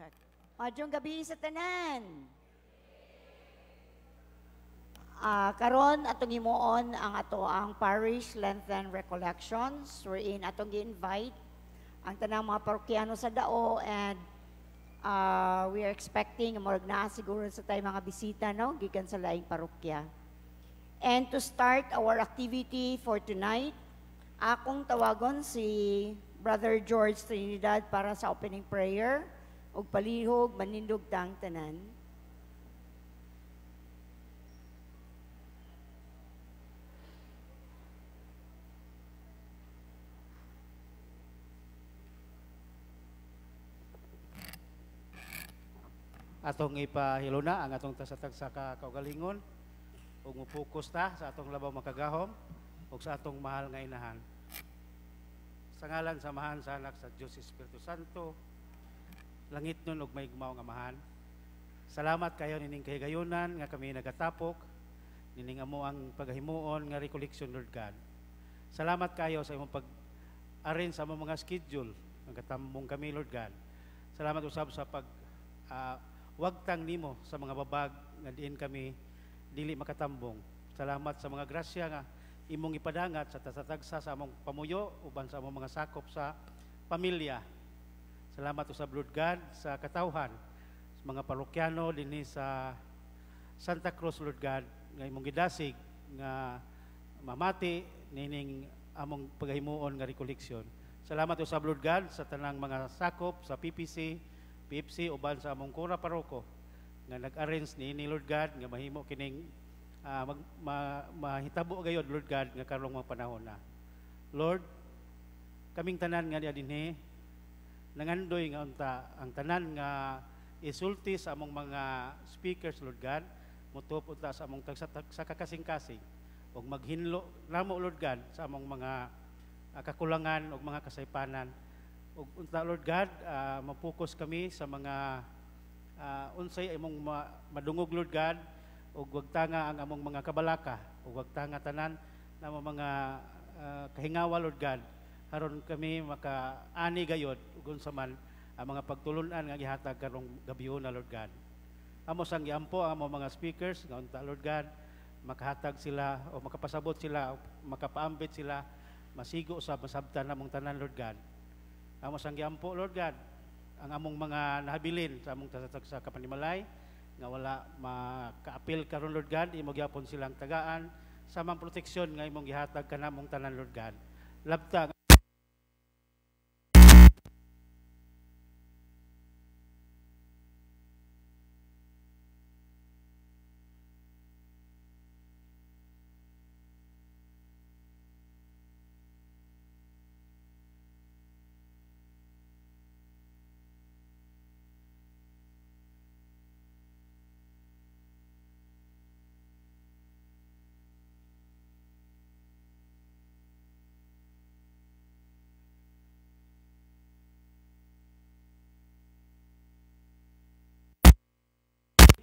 Check. Maayong gabi sa tanan. Karon atong himuon ang ato ang Parish Lenten Recollections wherein atong gi-invite ang tanang mga parokyano sa Dao and we are expecting murag naa siguro sa tay mga bisita, no, gikan sa laing parokya. And to start our activity for tonight, akong tawagon si Brother George Trinidad para sa opening prayer ug palihog manindog tang tanan. Atong ipahiluna ang atong tagsa-tagsa ka kaugalingon ug mo-focus ta sa atong labaw makagahom ug sa atong mahal nga inahan. Sa ngalan sa Amahan, sa Anak, sa Dios Espiritu Santo, langit nun ug mahigugmaong nga Amahan. Salamat kayo nining kahigayunan nga kami nagatapok nining amo ang paghimuon nga recollection, Lord God. Salamat kayo sa imong pag-arin sa among mga schedule nagkatambong kami, Lord God. Salamat usab sa pag wagtang nimo sa mga babag nga diin kami dili makatambong. Salamat sa mga grasya nga imong ipadangat sa tasatagsa sa among pamuyo uban sa among mga sakop sa pamilya. Salamat usab, Lord God, sa katawhan sa mga parokyano dinhi sa Santa Cruz, Lord God, nga imong gidasig nga mamati nining among paghimuon nga recollection. Salamat usab, Lord God, sa tanang mga sakop sa PPC, PFC uban sa among kura paroko nga nag-arrange niini, Lord God, nga mahimo kining mahitabo gayod, Lord God, nga karong mga panahon na. Lord, kaming tanan nga diha dinhi nangandoy nga unta ang tanan nga isulti sa among mga speakers, Lord God, mutuop unta sa among tagsa kakasing-kasing ug maghinlo namo, Lord God, sa among mga kakulangan ug mga kasaypanan. Ug unta, Lord God, mapokus kami sa mga unsay imong madungog, Lord God, ug wag tanga ang among mga kabalaka ug wag tanga tanan na mga kahingawa, Lord God, aron kami makaani gayod ug unsa man ang mga pagtulun-an nga gihatag karong gabiuna, Lord God. Amo sang giampo ang among mga speakers nga unta, Lord God, makahatag sila o makapasabot sila o makapaambit sila, masigo sa masabtan namong tanan, Lord God. Amo sang giampo, Lord God, ang among mga nahabilin sa among tasatag sa kapanimalay nga wala makaapil karon, Lord God, imo gyapon silang tagaan sa mga proteksyon nga imong gihatag kanamong tanan, Lord God. Labta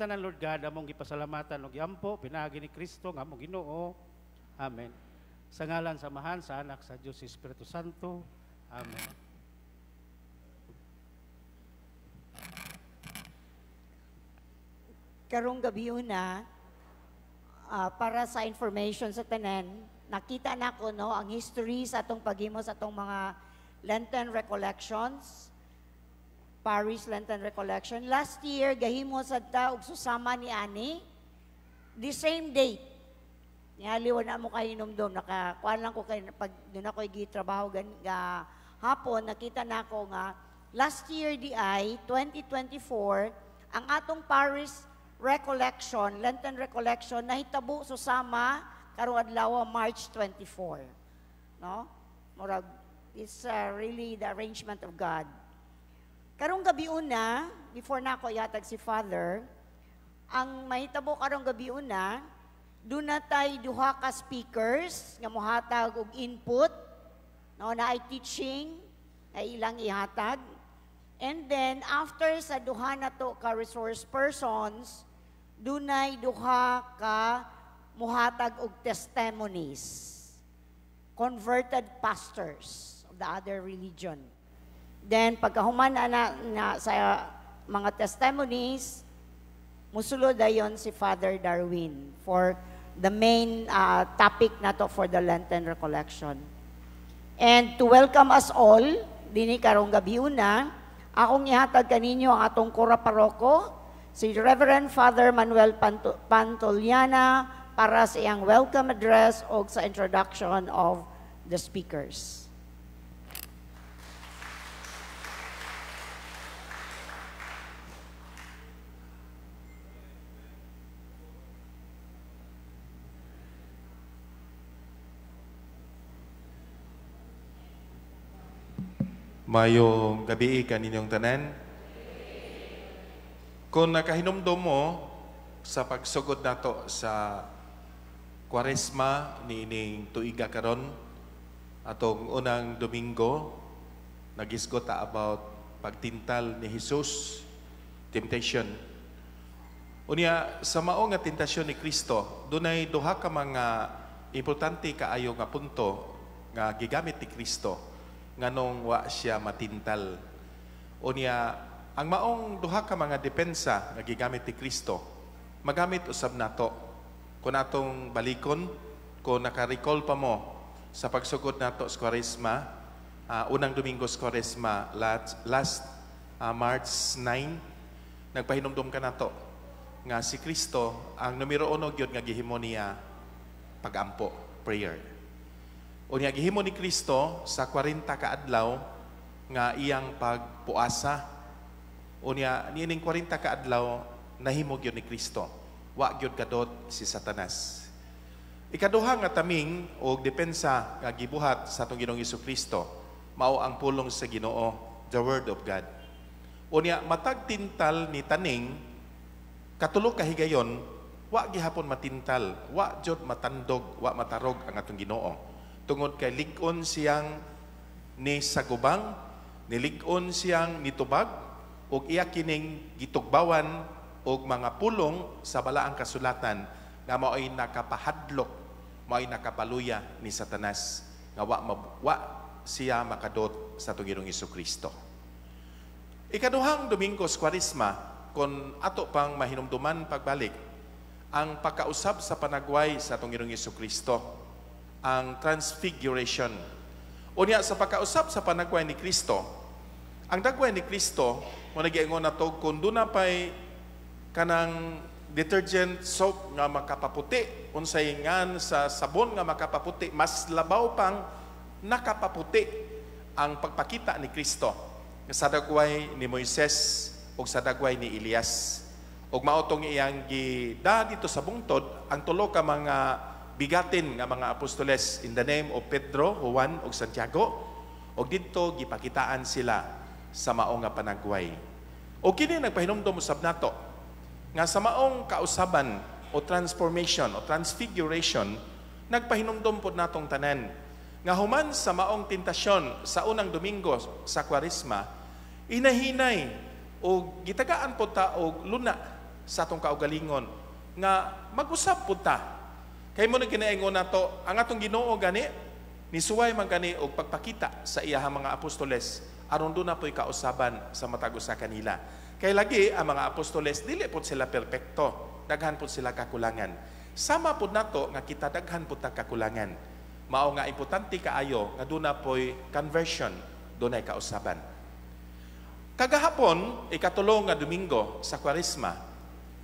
tanan, Lord God, among gipasalamatan og giampo pinaagi ni Kristo nga among Ginoo. Amen. Sa ngalan sa Amahan, sa Anak, sa Dios Espiritu Santo. Amen. Karong gabi una, para sa information sa tanan, nakita nako, no, ang history sa atong paghimo sa atong mga Lenten Recollections. Parish Lenten Recollection. Last year, gahimo sad ta og susama ni ani, the same date. Ningali wala mo kay hinumdum, nakakuan lang ko kay pag doon ako gitrabaho gan ga hapon, nakita nako nga last year di ay 2024 ang atong Parish Recollection, Lenten Recollection nahitabo susama karong adlaw March 24. No? Murag it's really the arrangement of God. Karong gabi una, before na ako ihatag si Father, ang mahitabo karong gabi una, doon na tay duha ka speakers nga mohatag og input, no, na ay teaching, na ilang ihatag. And then, after sa duha na to ka resource persons, dunay duha ka muhatag og testimonies. Converted pastors of the other religion. Then, pagkahuman na sa mga testimonies, musulod dayon si Father Darwin for the main topic nato for the Lenten Recollection. And to welcome us all, dini karong gabiuna, akong ihatag kaninyo ang atong Kura Paroko, si Reverend Father Manuel Pantoliana, para sa iyang welcome address o sa introduction of the speakers. Mayong gabi kaninyong tanan. Kung nakahinumdom mo sa pagsugod nato sa Kwaresma niining tuiga karon, atong unang Domingo, nagisgot ta about pagtintal ni Jesus, temptation. Unya sa mao nga tentasyon ni Kristo, dunay duha ka mga importante kaayo nga punto nga gigamit ni Kristo nganong wa siya matintal. Unya ang maong duha ka mga depensa nga gigamit ni Kristo, magamit usab nato. Kung atong balikon, kung naka-recall pa mo sa pagsugod nato sa Kwaresma, unang Domingo sa Kwaresma, last March 9, nagpahinumdum ka nato nga si Kristo ang numero 1 gyud nga gihimo niya pagampo, prayer. Unya gihimo ni Kristo sa 40 ka adlaw nga iyang pagpuasa. Unya niining 40 ka adlaw nahimo gyud ni Kristo. Wa gyud kadot si Satanas. Ikaduha nga taming og depensa nga gibuhat sa atong Ginoong Hesukristo mao ang pulong sa Ginoo, the word of God. Unya matag tintal ni taning katulo ka higayon wa gihapon matintal, wa jud matandog, wa matarog ang atong Ginoo. Tungod kay lig-on siyang ni sagubang, nilig-on siyang nitubag, ug iya kining gitugbawan og mga pulong sa balaang kasulatan nga mao'y nakapahadlok, mao'y nakapaluya ni Satanas nga wa siya makadot sa atong Ginoong Hesukristo. Ikaduhang Domingo sa Kwaresma, kon ato pang mahinumduman pagbalik ang pagkausab sa panagway sa atong Ginoong Hesukristo, ang transfiguration. Unya sa pagkausab sa panagway ni Kristo, ang dagway ni Kristo, mo nagiingon nato kung duna pay kanang detergent soap nga makapaputi, unsay ngan sa sabon nga makapaputi, mas labaw pang nakapaputi ang pagpakita ni Kristo sa dagway ni Moises ug sa dagway ni Elias. Ug mao tong iyang gida dito sa bungtod ang tulo ka mga bigatin nga mga apostoles in the name of Pedro, Juan ug Santiago, ug didto gipakitaan sila sa mao nga panagway. O kini nagpahinumdom usab nato nga sa maong kausaban o transformation o transfiguration, nagpahinumdom pod natong tanan nga human sa maong tentasyon sa unang Domingo sa Kwaresma, inahinay o gitagaan pod ta og luna sa atong kaugalingon nga mag-usab pod ta. Kay mo na ginaingon nato ang atong Ginoo gani nisuway man gani og pagpakita sa iyahang mga apostoles aron duna po'y kausaban sa matag usa kanila. Kay lagi ang mga apostoles dili pod sila perpekto, daghan pod sila kakulangan. Sama pod nato nga kita daghan pod ta kakulangan. Mao nga importante kaayo nga duna po'y conversion, dunay kausaban. Kagahapon, ikatulo nga Domingo sa Kwaresma,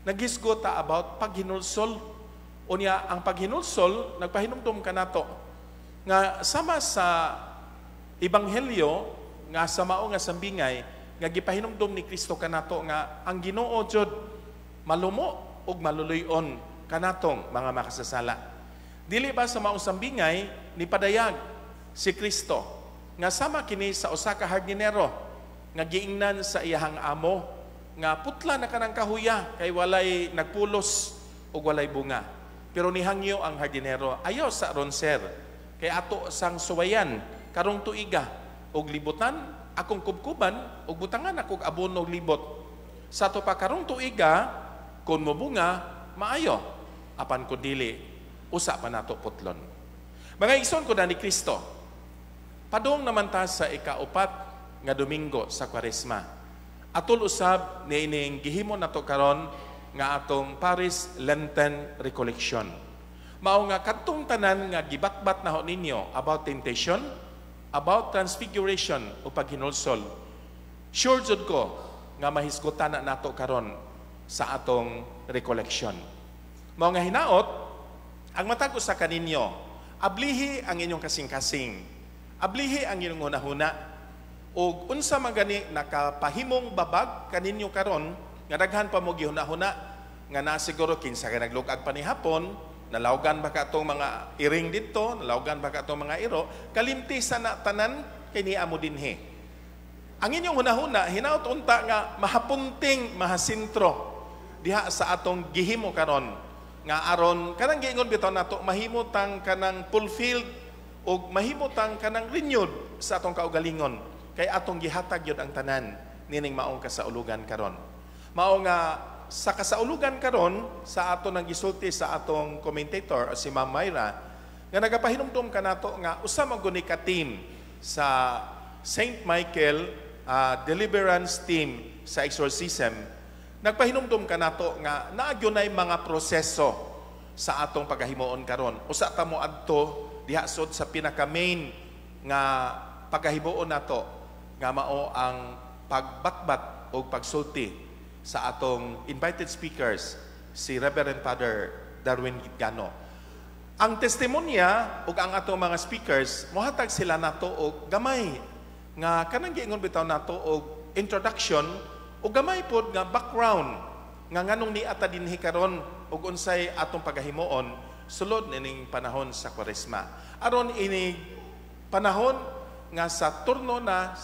nagisgo ta about paghinulsol. Unya ang paghinulsol, nagpahinumdum kanato nga sama sa ebanghelyo nga sa mao nga sambingay nga gipahinumdum ni Kristo kanato nga ang Ginoo jud malumo ug maluluy-on kanatong mga makasasala. Dili ba sa maong sambingay ni padayag si Kristo nga sama kini sa usa ka hardinero nga giingnan sa iyahang amo nga putla na kanang kahuya kay walay nagpulos ug walay bunga. Pero nihangyo ang hardinero, ayaw sa ron sir, kay ato sang suwayan karong tuiga og libutan akong kubkuban og butangan akong abono og libot. Sa ato pa karong tuiga kon mobunga maayo, apan kun dili usa pa nato putlon. Mga igsoon ko na ni Kristo, padung naman ta sa ikaupat nga Domingo sa Kwaresma, Atol usab niining gihimo nato karon nga atong Paris Lenten Recollection. Mao nga kadtong tanan nga gibatbat naho ninyo about temptation, about transfiguration o paghinulsol, sure jud ko nga mahisgutan na nato karon sa atong recollection. Mao nga hinaot ang matag usa kaninyo, ablihi ang inyong kasing-kasing, ablihi ang inyong hunahuna, ug unsa man gani nakapahimong babag kaninyo karon nga daghan pa mo gihuna-huna nga na siguro kinsa ka naglugag pa ni hapon, nalawgan ba ka atong mga iring didto, nalawgan ba ka atong mga iro, kalimti sa na tanan kay niya mo dinhi. Ang inyong hunahuna hinaot unta nga mahapunting mahasintro diha sa atong gihimo karon nga aron kanang giingon bitaw nato mahimo tang kanang fulfilled ug mahimo tang kanang renewed sa atong kaugalingon kay atong gihatag yun ang tanan nining maong kasaulugan karon. Mao nga sa kasaulugan karon sa ato nang gisulti sa atong commentator si Ma'am Myra nga nagapahinumdom kanato nga usa man guni ka team sa Saint Michael Deliverance Team sa exorcism, nagpahinumdom kanato nga naa gyunay mga proseso sa atong pagahimuon karon. Usa ta mo adto diha sud sa pinaka main nga pagahimuon nato nga mao ang pagbatbat o pagsulti sa atong invited speakers si Reverend Father Darwin Gitgano. Ang testimonya ug ang atong mga speakers mohatag sila nato og gamay nga kanang giingon bitaw nato og introduction ug gamay pod nga background nga nganong niata dinhi karon ug unsay atong pagahimuon sulod nining panahon sa Kwaresma. Aron ini panahon nga sa turno na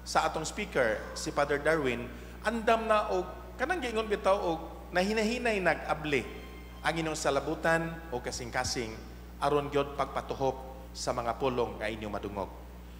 sa atong speaker si Father Darwin, andam na og kanang giingon bitaw og nahinahinay nag-abli ang inyong salabutan o kasing-kasing aron gyud pagpatuhop sa mga pulong nga inyong madungog.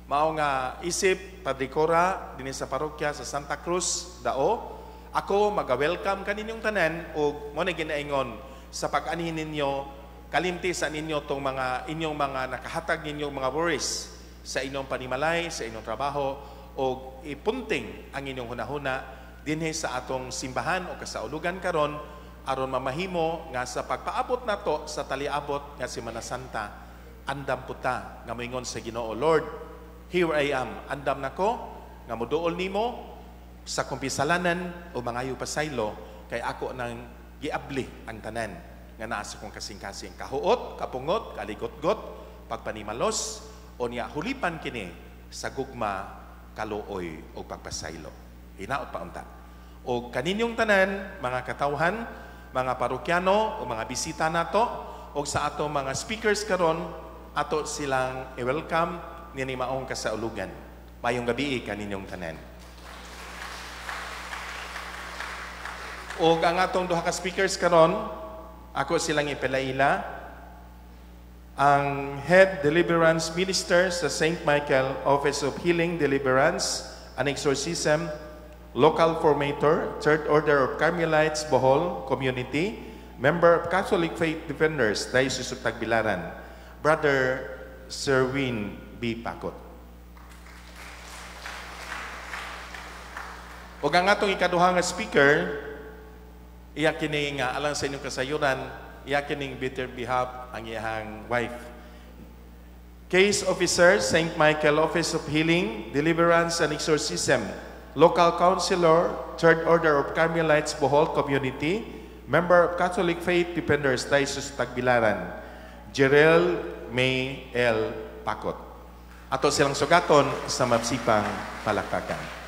Mao nga isip Padre Cora dinhi sa parokya sa Santa Cruz Dao, ako maga-welcome kaninyong tanan ug mo na ginaingon sa pag-anhin ninyo, kalimti sa ninyo tong mga inyong mga nakahatag ninyong mga worries sa inyong panimalay, sa inyong trabaho, og ipunting ang inyong hunahuna dinhi sa atong simbahan o kasaulugan karon aron mamahimo nga sa pagpaabot nato sa taliabot nga Semana Santa, andam puta nga moingon sa Ginoo, Lord, here I am, andam nako nga moduol nimo sa kumpisalanan o mangayo pasaylo kay ako nang giabli ang tanan nga naa sa kong kasing-kasing, kahuot, kapungot, kaligotgot, pagpanimalos o niya hulipan kini sa gugma, kaluoy o pagpasaylo. Hinaot pa unta. O kaninyong tanan, mga katawhan, mga parokyano o mga bisita nato o sa ato mga speakers karon, ato silang i-welcome nini maong kasaulugan. Mayong gabi kaninyong tanan. Og ang atong duha ka speakers karon, ako silang ipelaila, ang Head Deliverance Minister sa St. Michael Office of Healing, Deliverance and Exorcism, Local Formator, Third Order of Carmelites, Bohol Community, Member of Catholic Faith Defenders, Diocese of Tagbilaran, Brother Sherwin B. Pacot. Ug ang atong ikaduha nga speaker, iya kini nga alang sa inyong kasayuran, iya kining bitter behalf ang iyang wife. Case Officer, St. Michael Office of Healing, Deliverance and Exorcism, Local Counselor, Third Order of Carmelites, Bohol Community, Member of Catholic Faith Defenders, Diocese Tagbilaran, Jerel May L. Pacot. Ato silang sugaton sa mapsipang palakpakan.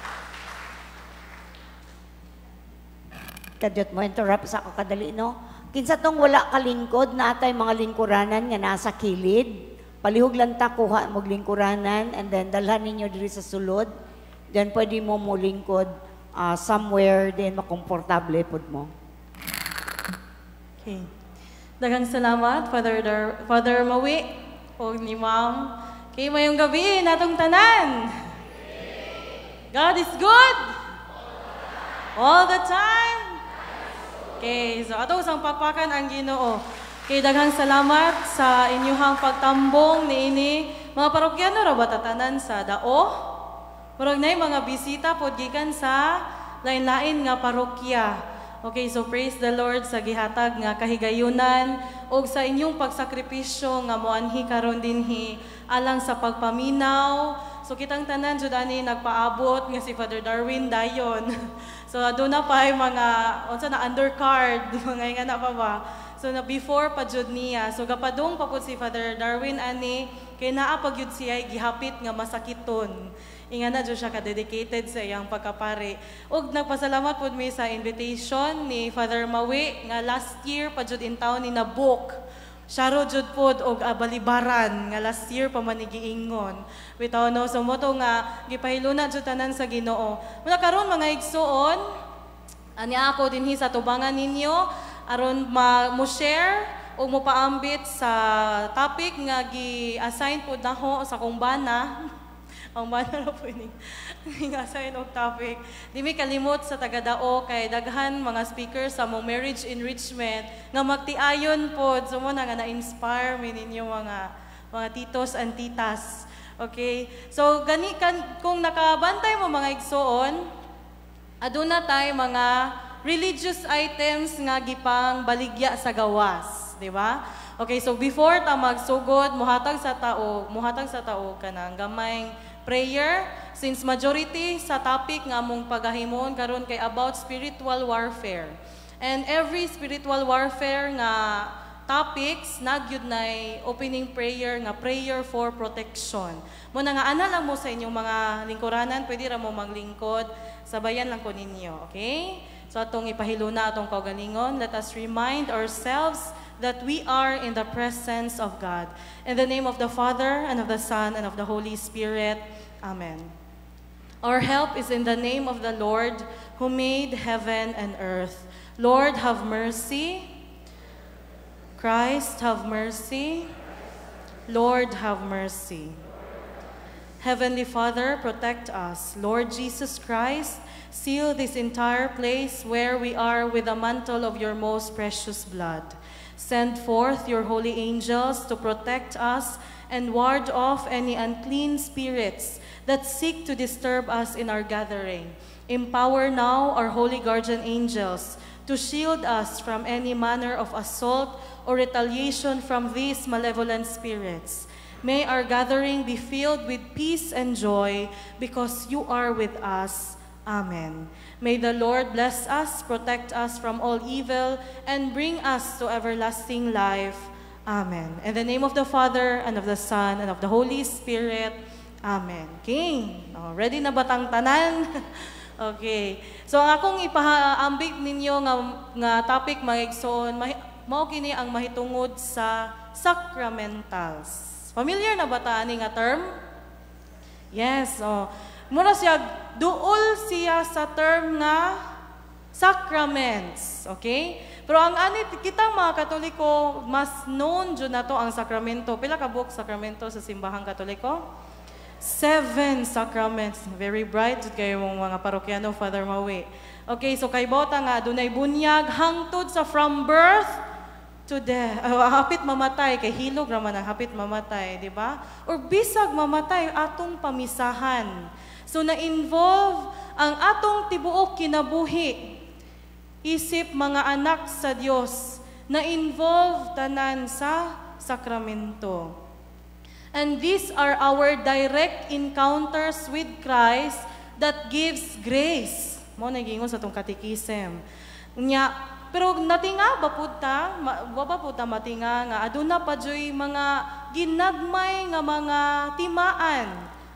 Kadyot mo, interrupt sa ako kadali, no? Kinsa tong wala kalingkod, naatay mga lingkuranan nga nasa kilid. Palihog lang ta, kuha mog lingkuranan, and then dalhan ninyo diri sa sulod. Then pwede mo molingkod somewhere, then makomportable pod mo. Okay. Daghang salamat, Father Mawi, o ni Ma'am. Okay, mayong gabi, natong tanan. God is good all the time. Okay, so ato sang pakpakan ang Ginoo. Okay, daghang salamat sa inyuhang pagtambong niini. Mga parokyano ra ba tatanan sa Dao? Murag nay mga bisita pod gikan sa lain-lain nga parokya. Okay, so praise the Lord sa gihatag nga kahigayunan ug sa inyong pagsakripisyo nga moanhi karon dinhi alang sa pagpaminaw. So kitang tanan jud ani nagpaabot nga si Father Darwin dayon. So aduna pa ay mga unsa na undercard, mga nga na pa ba. So na before pa jud niya. So gapadung pa pud si Father Darwin ani kay naa pa gyud siya gihapit nga masakiton. Ingana jud siya ka-dedicated sa iyang pagkapari. Ug nagpasalamat pud mi sa invitation ni Father Mawi nga last year pa jud in town ni na-book. Syaro jud pod og balibaran nga last year pa man ni giingon. Bitaw, no, so mo to nga gipahiluna jud tanan sa Ginoo. Muna karon, mga igsuon, ani ako dinhi sa tubangan ninyo aron mo share o mo paambit sa topic nga gi-assign pod naho sa akong bana. Ang bana ra po ini assign og topic. Di mi kalimot sa tagadao kay daghan mga speakers sa mong marriage enrichment nga magtiayon pod. So mo na nga na-inspire mi ninyo mga titos and titas. Okay? So gani kan kung nakabantay mo, mga igsuon, aduna tay mga religious items nga gipang baligya sa gawas, di ba? Okay, so before ta magsugod, muhatag sa tao kanang gamayng prayer since majority sa topic nga among pagahimon karon kay about spiritual warfare. And every spiritual warfare nga topics nagyud nay opening prayer nga prayer for protection. Mo na nga ana lang mo sa inyong mga lingkuranan, pwede ra mo maglingkod, sabayan lang ko ninyo, okay? So atong ipahiluna atong kaugalingon, let us remind ourselves that we are in the presence of God. In the name of the Father, and of the Son, and of the Holy Spirit. Amen. Our help is in the name of the Lord who made heaven and earth. Lord, have mercy. Christ, have mercy. Lord, have mercy. Heavenly Father, protect us. Lord Jesus Christ, seal this entire place where we are with the mantle of your most precious blood. Send forth your holy angels to protect us and ward off any unclean spirits that seek to disturb us in our gathering. Empower now our holy guardian angels to shield us from any manner of assault or retaliation from these malevolent spirits. May our gathering be filled with peace and joy because you are with us. Amen. May the Lord bless us, protect us from all evil, and bring us to everlasting life. Amen. In the name of the Father, and of the Son, and of the Holy Spirit. Amen. King, oh, ready na ba tang tanan? Okay. So ang akong ipaambit ninyo nga topic, mga igsoon, mao kini ang mahitungod sa sacramentals. Familiar na ba ta ani nga term? Yes, oh. Mura siya duol siya sa term nga sacraments, okay? Pero ang ani kitang mga Katoliko, mas known jud nato ang sakramento. Pila ka buok sakramento sa simbahang Katoliko? Seven sacraments. Very bright jud kayo mong mga parokyano, Father Mawi. Okay, so kay bota nga dunay bunyag hangtod sa from birth to death. Hapit mamatay kay hilog ra man ang hapit mamatay, di ba? Or bisag mamatay atong pamisahan. So na-involve ang atong tibuok kinabuhi isip mga anak sa Dios, na-involve tanan sa sakramento. And these are our direct encounters with Christ that gives grace. Mo nagingon sa atong katikisem. Nya, pero natinga ba pud ta? Wa ba pud ta matinga nga aduna pa juy mga ginagmay nga mga timaan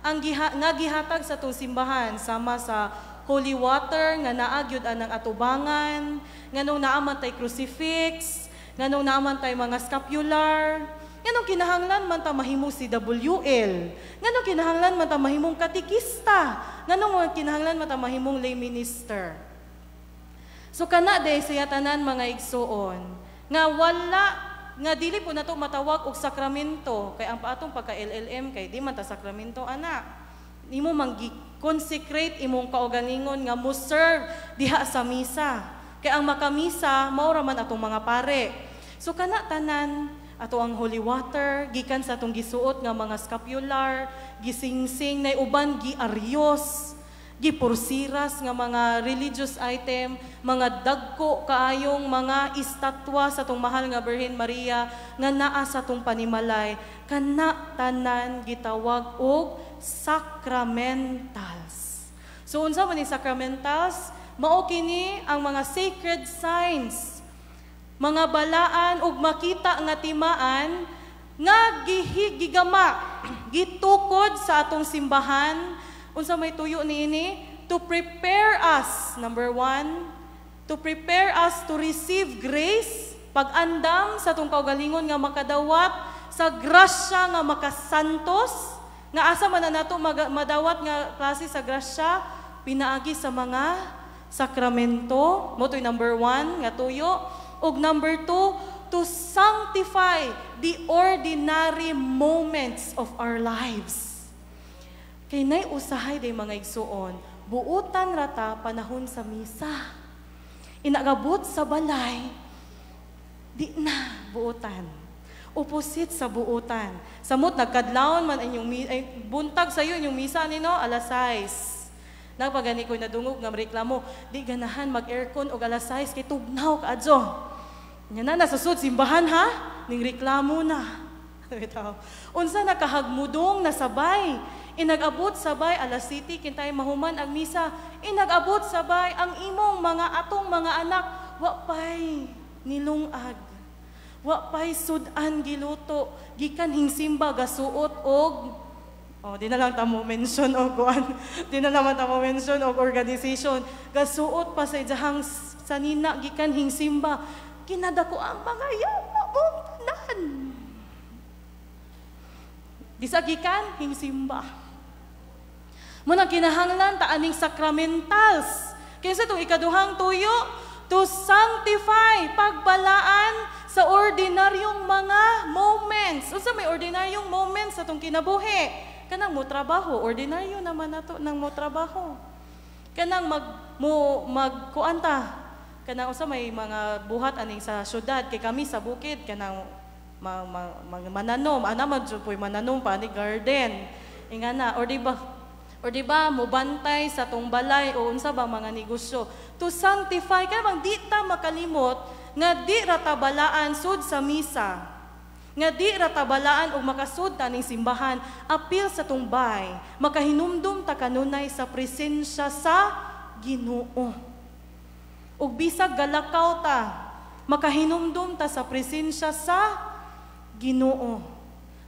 ang nga gihatag sa atong simbahan sama sa holy water nga naa gyud anang atubangan, nganong naa man tay crucifix, nganong naa man tay mga scapular, nganong kinahanglan man ta mahimong CWL, nganong kinahanglan man ta mahimong katikista, nganong kinahanglan man ta mahimong lay minister. So kana day siya tanan, mga igsuon, nga wala nga dili po nato matawag og sakramento kay ang atong pagka LLM kay di man ta sakramento ana. Nimo man consecrate imong kaugalingon nga mo serve diha sa misa. Kay ang makamisa mao ra man atong mga pare. So kana tanan ato ang holy water gikan sa atong gisuot nga mga scapular, gisingsing, nay uban giaryos. Gipursiras nga mga religious item, mga dagko kaayong mga estatwa sa atong mahal nga Birhen Maria nga naa sa atong panimalay, kana tanan gitawag og sacramentals. So unsa man ni sacramentals? Mao kini ang mga sacred signs, mga balaan ug makita nga timaan nga gigama, gitukod sa atong simbahan. Unsa may tuyo niini? To prepare us, number one, to prepare us to receive grace, pag-andam sa atong kaugalingon nga makadawat sa grasya nga makasantos, nga asa man na nato madawat nga klase sa grasya? Pinaagi sa mga sakramento. Mao to'y number one nga tuyo. Ug number two, to sanctify the ordinary moments of our lives. Kay nay usahay day, mga igsuon, buutan rata panahon sa misa. Inagabot sa balay, di na buutan. Opposite sa buutan. Samot nagkadlawon man inyong ay, buntag sayo inyong misa nino alas 6. Nagpagani ko nadungog nga reklamo, di ganahan mag-aircon og alas 6 kay tugnaw kaadyo. Nya na nasa sud simbahan ha, ning reklamo na. Bitaw. Unsa nakahagmudong nasabay? Inag-abot sabay alas city kintay mahuman ang misa. Inag-abot sabay ang imong mga atong mga anak wa pay nilungag. Wa pay sudan giluto gikan hingsimba gasuot og, oh, di na lang ta mo mention og kuan. Di na naman ta mo mention og organization. Gasuot pa sa iyahang sanina gikan hingsimba. Kinadako ang mga yama mong tanan. Di sa gikan hingsimba. Mao nang kinahanglan ta aning sacramentals. Kaysa itong ikaduhang tuyo, to sanctify, pagbalaan sa ordinaryong mga moments. Unsa may ordinaryong moments sa atong kinabuhi? Kanang mo trabaho, ordinaryo naman nato nang mo trabaho. Kanang mag mo magkuan ta. Kanang unsa may mga buhat aning sa syudad kay kami sa bukid, kanang ma, ma, ma, mananom, ana man jud po'y mananom pa ani garden. Ingana, or di ba mobantay sa tong balay o unsa ba mga negosyo, to sanctify kay bang di ta makalimot nga di ra ta balaan sud sa misa, nga di ra ta balaan og makasud ta ning simbahan, apil sa tungbay makahinumdum ta kanunay sa presensya sa Ginoo. Ug bisag galakaw ta, makahinumdum ta sa presensya sa Ginoo.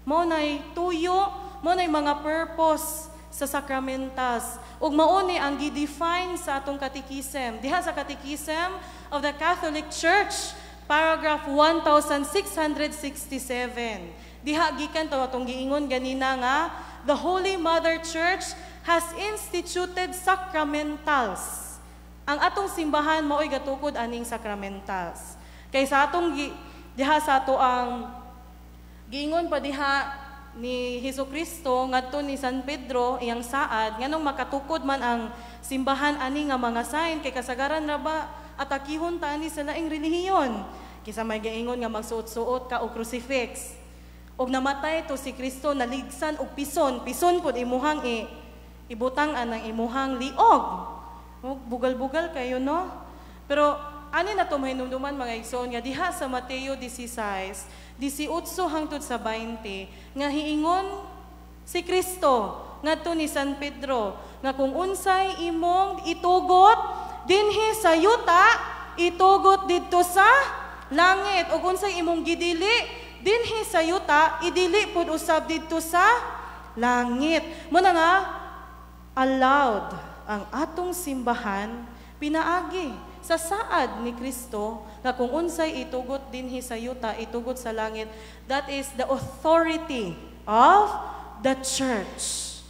Mao nay tuyo, mao nay mga purpose sa sacramentals. Ug mao ni ang gi-define sa atong catechism. Diha sa Catechism of the Catholic Church, paragraph 1667. Diha gikan to atong giingon ganina nga the Holy Mother Church has instituted sacramentals. Ang atong simbahan mao'y gatukod aning sacramentals. Kay sa atong diha sa ato ang giingon pa diha ni Hesus Kristo ngadto ni San Pedro iyang saad, nganong makatukod man ang simbahan ani nga mga sign kay kasagaran ra ba atakihon ta ani sa laing relihiyon? Kisa may gaingon nga magsuot-suot ka og crucifix og namatay to si Kristo, naligsan og pison pison pud imuhang ibutang anang imuhang liog. Bugal-bugal kayo, no? Pero ani na to mahinumduman, mga igsoon, nga diha sa Mateo 16, 18 hangtod sa 20, nga hiingon si Kristo ngadto ni San Pedro nga kung unsay imong itugot dinhi sa yuta, itugot didto sa langit, ug unsay imong gidili dinhi sa yuta, idili pud usab didto sa langit. Mao na nga allowed ang atong simbahan pinaagi sa saad ni Kristo nga kung unsay itugot dinhi sa yuta, itugot sa langit. That is the authority of the church.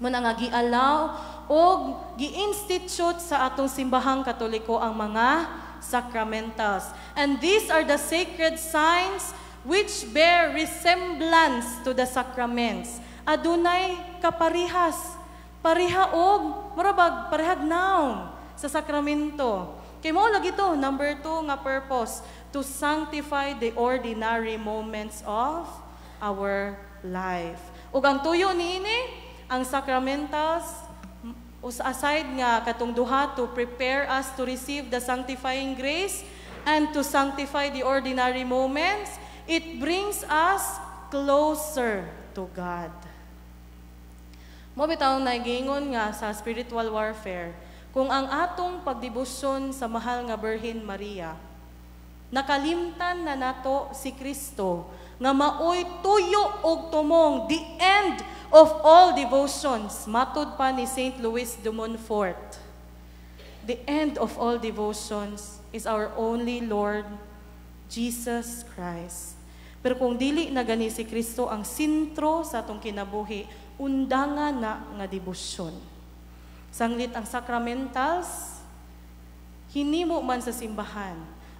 Mao na nga gi-allow og gi-institute sa atong simbahang Katoliko ang mga sacramentals. And these are the sacred signs which bear resemblance to the sacraments. Adunay kaparihas, pareha og murabag parehag noun sa sakramento. Kay mao lagi to, number two nga purpose, to sanctify the ordinary moments of our life. Ug ang tuyo niini, ang sacramentals Aside nga katong duha, to prepare us to receive the sanctifying grace and to sanctify the ordinary moments, it brings us closer to God. Mao bitaw nagingon nga sa spiritual warfare, kung ang atong pagdebosyon sa mahal nga Birhen Maria, nakalimtan na nato si Kristo nga maoy tuyo og tumong, the end of all devotions, matud pa ni Saint Louis de Montfort. The end of all devotions is our only Lord, Jesus Christ. Pero kung dili na gani si Kristo ang sentro sa atong kinabuhi, undangan na nga debosyon. Sanglit ang sacramentals, hinimo man sa simbahan.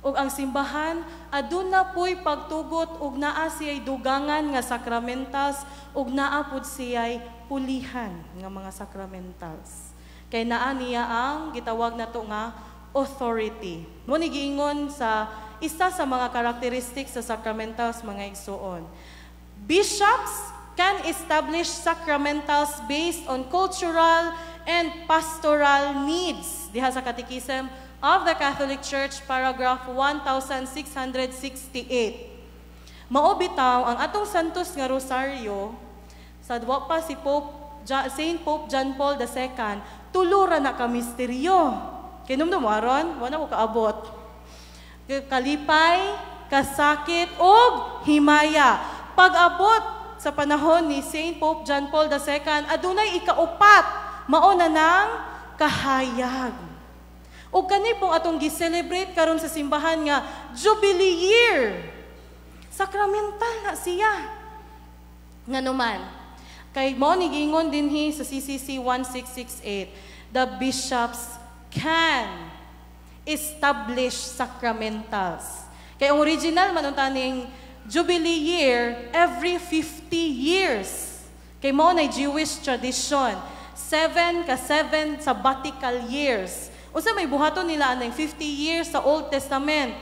Ug ang simbahan aduna puy pagtugot ug naa siyay dugangan nga sacramentals ug naa pud siyay pulihan nga mga sacramentals. Kay naa niya ang gitawag nato nga authority. Mao ni giingon sa isa sa mga characteristics sa sacramentals, mga igsuon. Bishops can establish sacramentals based on cultural and pastoral needs. Diha sa Catechism of the Catholic Church, paragraph 1668. Mao bitaw ang atong Santos nga Rosaryo, sa wa pa si Saint Pope John Paul II, tulo ra na ka misteryo. Kinumdum mo aron, wala ko kaabot. Kalipay, kasakit ug himaya. Pag-abot sa panahon ni Saint Pope John Paul II, adunay ikaupat, mao na nang kahayag. Ug kani pong atong gi-celebrate karon sa simbahan nga Jubilee Year. Sakramental na siya. Nganuman, kay mao ni giingon dinhi sa CCC 1668, the bishops can establish sacramentals. Kay ang original man unta ning Jubilee Year every 50 years. Kay mao na Jewish tradition. 7 ka 7 sabbatical years. Unsa may buhaton nila anang 50 years sa Old Testament?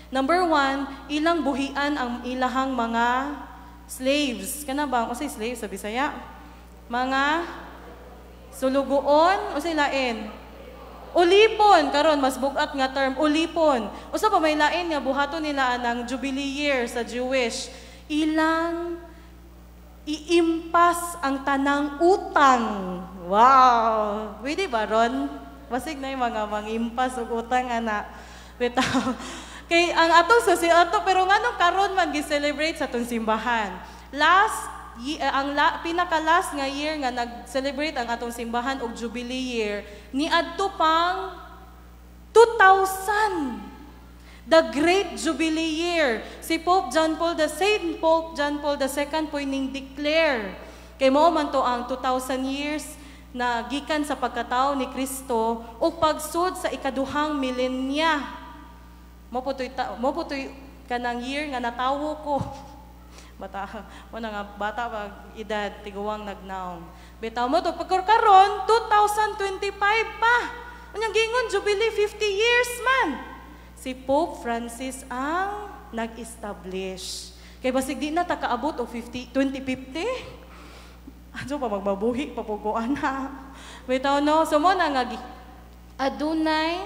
Number 1, ilang buhian ang ilahang mga slaves. Kana ba? Unsay slaves sa Bisaya? Mga sulugoon, unsay lain? Ulipon, karon mas bugat nga term, ulipon. Usa pa may lain nga buhaton nila anang Jubilee Year sa Jewish. Ilang iimpas ang tanang utang. Wow! Pwede ba ron? Basig na yung mga mangimpas og utang ana. Bitaw. Kay ang atong sa si ato, pero nganong karon man gi-celebrate sa atong simbahan? Last ang pinaka-last nga year nga nag-celebrate ang atong simbahan og Jubilee Year niadto pang 2000. The Great Jubilee Year. Si Pope John Paul the Saint Pope John Paul II po ning declare. Kay mao man to ang 2000 years na gikan sa pagkatao ni Kristo o pagsud sa ikaduhang milenya. Mo putoy kanang year nga natawo ko. Bata, mo na nga bata pag edad tiguang nagnaong. Bitaw mo to pagkaron 2025 pa. Unyang giingon Jubilee 50 years man. Si Pope Francis ang nag-establish. Kay basig di na ta kaabot og 50 2050. Ano pa magbabuhi pa po ko ana. Bitaw no, so mo na nga adunay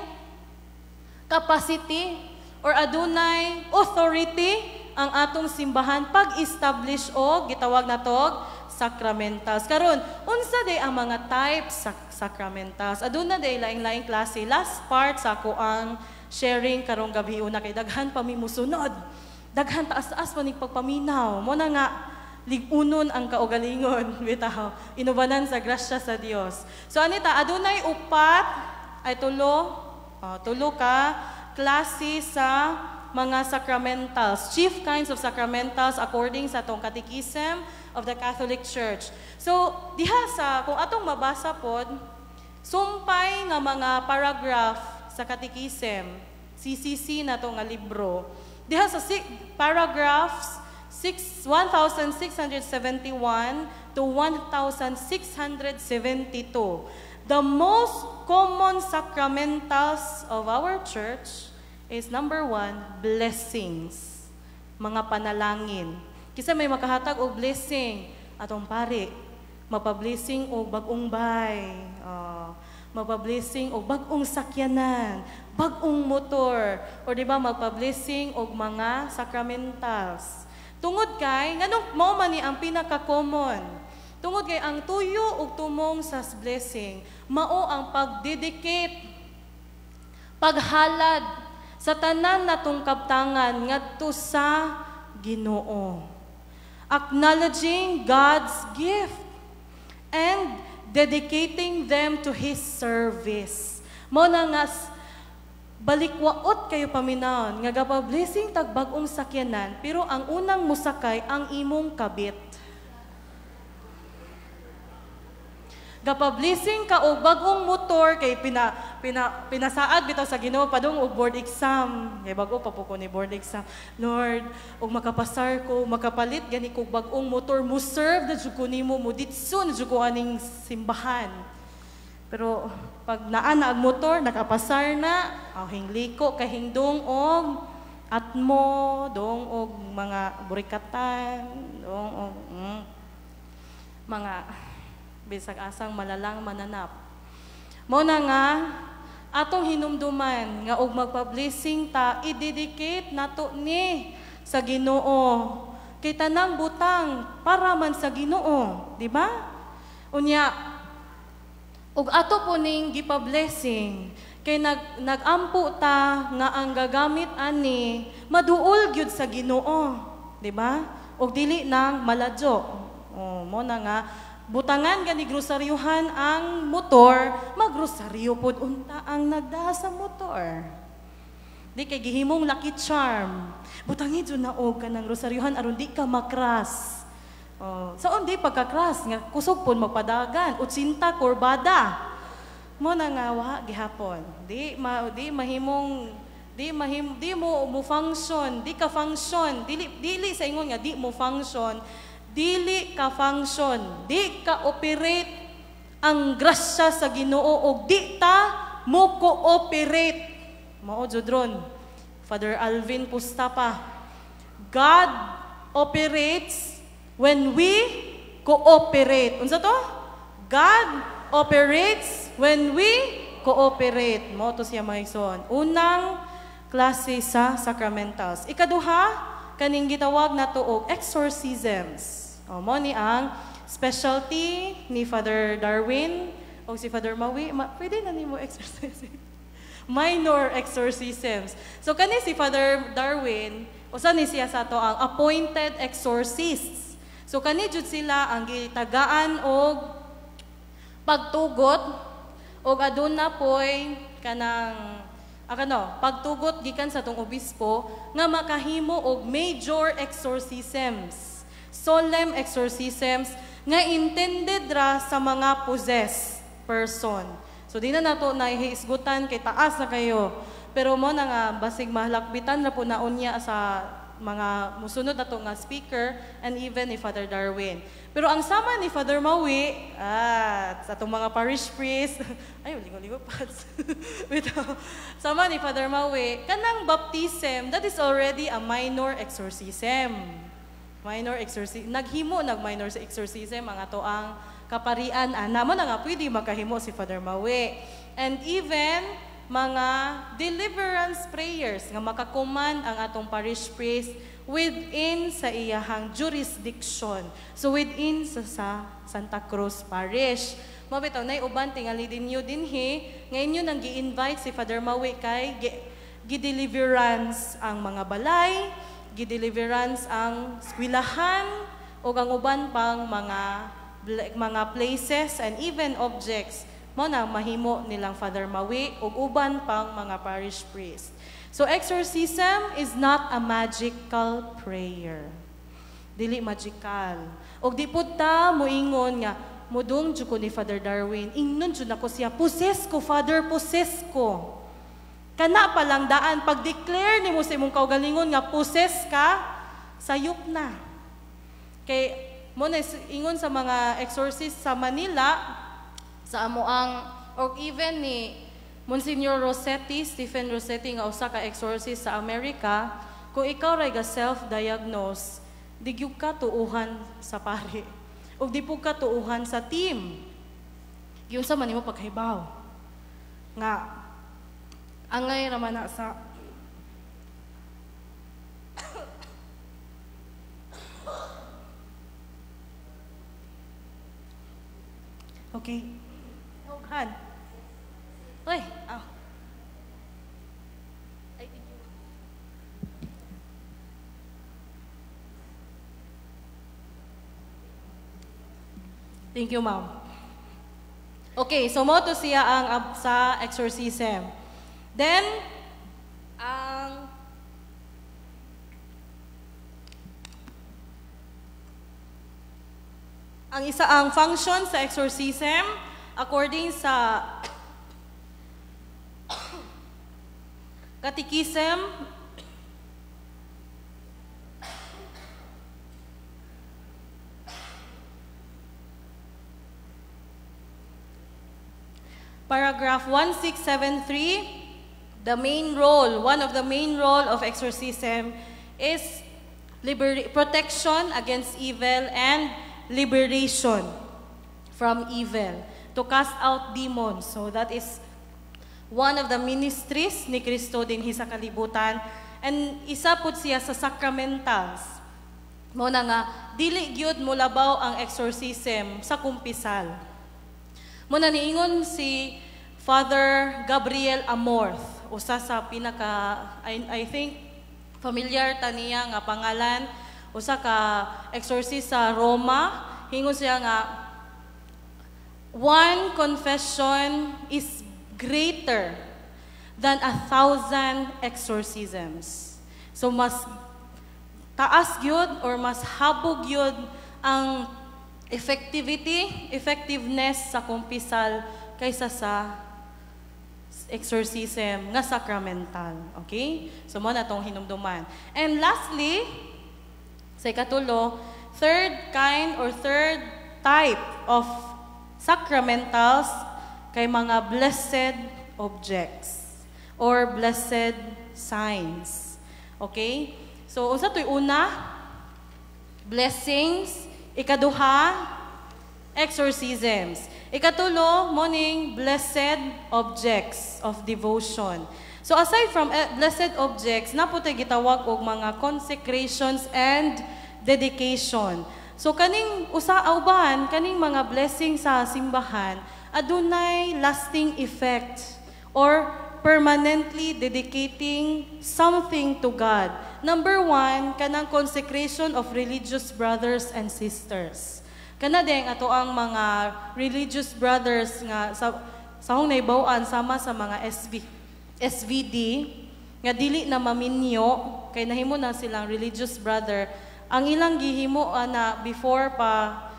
capacity or adunay authority ang atong simbahan pag-establish og gitawag natog sacramentals. Karon, unsa day ang mga types sa sacramentals? Aduna day laing-laing klase. Last part sa ako ang sharing karong gabi una kay daghan pa mi musunod. Daghan taas-taas pa ni pagpaminaw. Mo na nga ligunon ang kaugalingon bitaw. Inubanan sa grasya sa Dios. So anita adunay upat ay tulo, tulo ka klase sa mga sacramentals, chief kinds of sacramentals according sa atong Catechism of the Catholic Church. So, diha sa, kung atong mabasa pod, sumpay nga mga paragraph sa Catechism, CCC na to nga libro, diha sa paragraphs 1671 to 1672, the most common sacramentals of our church is number 1, blessings, mga panalangin. Kisa may makahatag og blessing, atong pare, mapablessing og bag-ong bay. Magpa-blessing og bag-ong sakyanan, bag-ong motor, or di ba magpa-blessing og mga sacramentals. Tungod kay nganong mao man ni ang pinaka-common? Tungod kay ang tuyo ug tumong sa blessing mao ang pag-dedicate, paghalad sa tanan natong kabtangan ngadto sa Ginoo. Acknowledging God's gift and dedicating them to His service. Mao na nga balikwaot kayo paminawon nga gapa-blessing tag bag-ong sakyanan, pero ang unang musakay ang imong kabit. Gapa-blessing ka og bag-ong motor kay pinasaad bitaw sa Ginoo padung og board exam. Kay bag-o pa po ko ni board exam. Lord, og makapasar ko, makapalit gani kog bag-ong motor, mo serve na jud ko nimo, mo ditso na jud ko aning simbahan. Pero pag naa na ang motor, nakapasar na, aw hingliko kahingdong og atmo, dong og mga burikatan, dong og mga bisag asang malalang mananap. Mao na nga atong hinumduman nga og magpa-blessing ta, i-dedicate nato ni sa Ginoo. Kay tanang butang para man sa Ginoo, di ba? Unya og ato po ning gipa-blessing kay nagampo ta nga ang gagamit ani maduol gyud sa Ginoo, di ba? Og dili nang maladyo. O, mo na nga butangan gani grosaryuhan ang motor, magrosaryo pod unta ang nagdaha sa motor. Di kay gihimong lucky charm. Butangi jud na og kanang rosaryuhan aron di ka makras. Oh, sa undi pagkakras nga kusog pod magpadagan, 80 kurbada. Mo na nga wa gihapon. Di ma, di mahimong di mahim di mo mo function, di ka function, dili dili sa ingon nga di mo function. Dili ka function, di ka operate ang grasya sa Ginoo og di ta mo cooperate. Mao jud ron. Father Alvin Pustapa. God operates when we cooperate. Unsa to? God operates when we cooperate. Mao to siya mga igsoon. Unang klase sa sacramentals. Ikaduha, kaning gitawag nato og exorcisms. O, mo ni ang specialty ni Father Darwin o si Father Maui. Pwede na nimo exorcism. Minor exorcisms. So kani si Father Darwin, usa ni siya sa ato ang appointed exorcists. So kani jud sila ang gitagaan og pagtugot og aduna poy kanang akano pagtugot gikan sa tong obispo nga makahimo og major exorcisms, solemn exorcisms nga intended ra sa mga possessed person. So di na nato nahihisgutan kay taas na kayo. Pero mo na nga basig mahalakbitan ra po na unya sa mga musunod nato nga speaker and even ni Father Darwin. Pero ang sama ni Father Maui at sa atong mga parish priest, ay ligo-ligo pads. Sama ni Father Maui, kanang baptism, that is already a minor exorcism. Minor exorcism. Naghimo nag minor exorcism ang ato ang kaparian ana mo na nga pwede makahimo si Father Maui. And even mga deliverance prayers nga makakuman ang atong parish priest within sa iyahang jurisdiction. So within sa Santa Cruz Parish. Mao bitaw nay uban tingali dinyo dinhi nga inyo nang gi-invite si Father Maui kay gi-deliverance ang mga balay, gi-deliverance ang eskwelahan o ang uban pang mga places and even objects mo na mahimo nilang Father Maui ug uban pang mga parish priest. So exorcism is not a magical prayer. Dili magical. Og di pud ta moingon nga modung jud ko ni Father Darwin, ingnon jud nako siya, possess ko Father, possess ko. Kana pa lang daan pag-declare nimo sa imong kaugalingon nga possess ka, sayop na. Kay mo na ingon sa mga exorcist sa Manila, sa amoang or even ni Monsignor Rossetti, Stephen Rossetti nga usa ka exorcist sa Amerika, kung ikaw ray ga self-diagnose, di gyud ka tuuhan sa pari. Ug di pud ka tuuhan sa team. Giunsa man nimo pagkahibaw? Nga angay raman na sa okay. Hughan. Uy, ah. Ay, thank you. Thank you, ma'am. Okay, so mo to siya ang sa exorcism. Then, ang isa ang function sa exorcism according sa Catechism paragraph 1673, the main role, one of the main role of exorcism is protection against evil and liberation from evil, to cast out demons. So that is one of the ministries ni Kristo dinhi sa kalibutan. And isa pud siya sa sacramentals. Mao na nga dili gyud molabaw ang exorcism sa kumpisal. Mao na niingon si Father Gabriel Amorth, usa sa pinaka I think familiar ta niya nga pangalan, usa ka exorcist sa Roma. Hingon siya nga one confession is greater than 1,000 exorcisms. So mas taas gyud or mas habog gyud ang effectiveness sa kumpisal kaysa sa exorcism nga sacramental. Okay? So mo na tong hinumduman. And lastly, sa ikatulo, third kind or third type of sacramentals kay mga blessed objects or blessed signs. Okay? So unsa to'y una? Blessings. Ikaduha, exorcisms. Ikatulo, morning, blessed objects of devotion. So aside from blessed objects, naputoy gitawag og mga consecrations and dedication. So kaning usa uban, kaning mga blessing sa simbahan, adunay lasting effect or permanently dedicating something to God. Number one, kanang consecration of religious brothers and sisters. Kana din ato ang mga religious brothers nga sa hong naibaw-an sama sa mga SVD nga dili na maminyo kay nahimo na silang religious brother. Ang ilang gihimo ana before pa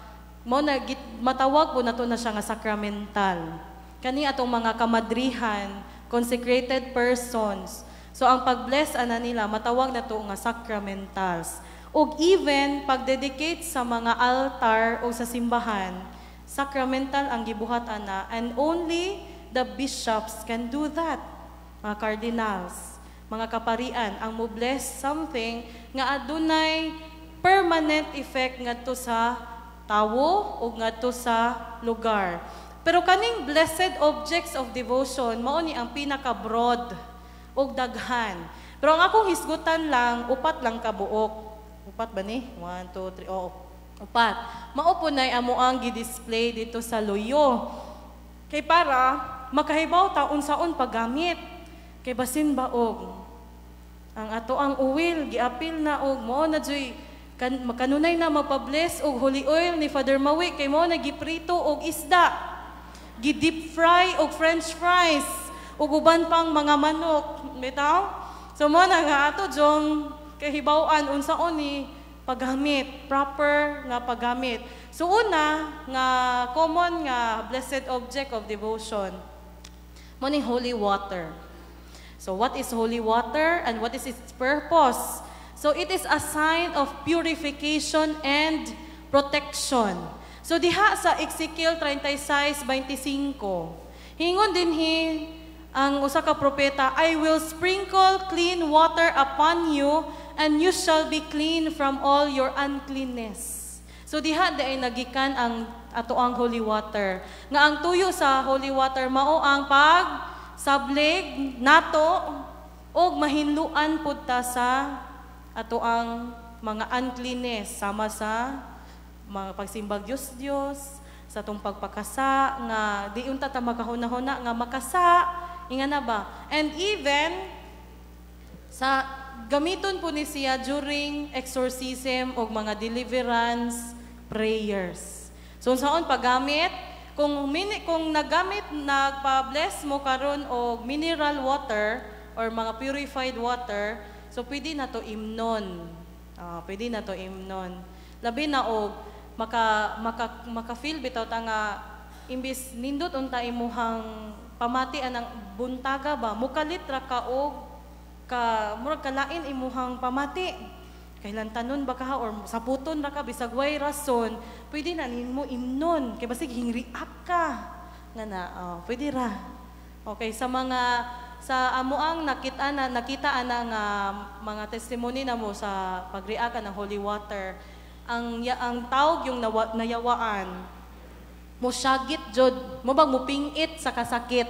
mo na matawag po nato na siya nga sacramental. Kani atong mga kamadrihan, consecrated persons. So ang pag-bless ana nila matawag na to nga sacramentals. Og even pag-dedicate sa mga altar o sa simbahan, sacramental ang gibuhat ana, and only the bishops can do that. Mga cardinals, mga kaparian ang mo-bless something nga adunay permanent effect ngadto sa tawo o ngadto sa lugar. Pero kaning blessed objects of devotion mao ni ang pinaka-broad og daghan. Pero ang akong hisgutan lang, upat lang kabuok. Upat ba ni? 1, 2, 3, oo. Upat. Mao po na'y amo ang gi-display dito sa Luyo. Kay para makahibaw ta unsaon paggamit. Kay basin ba og ang ato ang oil giapil na og mao na joy kanunay na magpa-bless og holy oil ni Father Mawi kay mao na giprito og isda, gi-deep fry og french fries ug uban pang mga manok, bitaw. So mo na nga ato jong kahibaw-an unsaon ni paggamit, proper nga paggamit. So una nga common nga blessed object of devotion mo ni holy water. So what is holy water and what is its purpose? So it is a sign of purification and protection. So diha sa Ezekiel 36:25, hingon dinhi ang usa ka propeta, I will sprinkle clean water upon you and you shall be clean from all your uncleanness. So diha di ay nagikan ang ato ang holy water. Nga ang tuyo sa holy water mao ang pag Sablig nato og mahinluan pud ta sa ato ang mga uncleanness sama sa mga pagsimbag Dios Dios, sa atong pagpakasa nga di unta ta makahuna-huna nga makasa inga na ba. And even sa gamiton po ni siya during exorcism o mga deliverance prayers. So unsaon paggamit? Kung naggamit, nagpa-bless mo karon og mineral water or mga purified water, so pwede na to imnon. Ah, pwede na to imnon. Labi na og maka maka maka-feel bitaw ta nga imbis nindot unta imuhang pamati anang buntaga ba, mukalit ra ka og ka murag kalain imuhang pamati, kailan tanon ba ka or saputon ra ka, bisag way rason, pwede na nimo imnon kay basig hingriak ka nga na, oh, pwede ra. Okay, sa mga sa amoang nakita na nakita ana nga mga testimony na mo sa pagreact ng holy water, ang tawag yung nayawaan mo syagit jud mo bang mupingit sa kasakit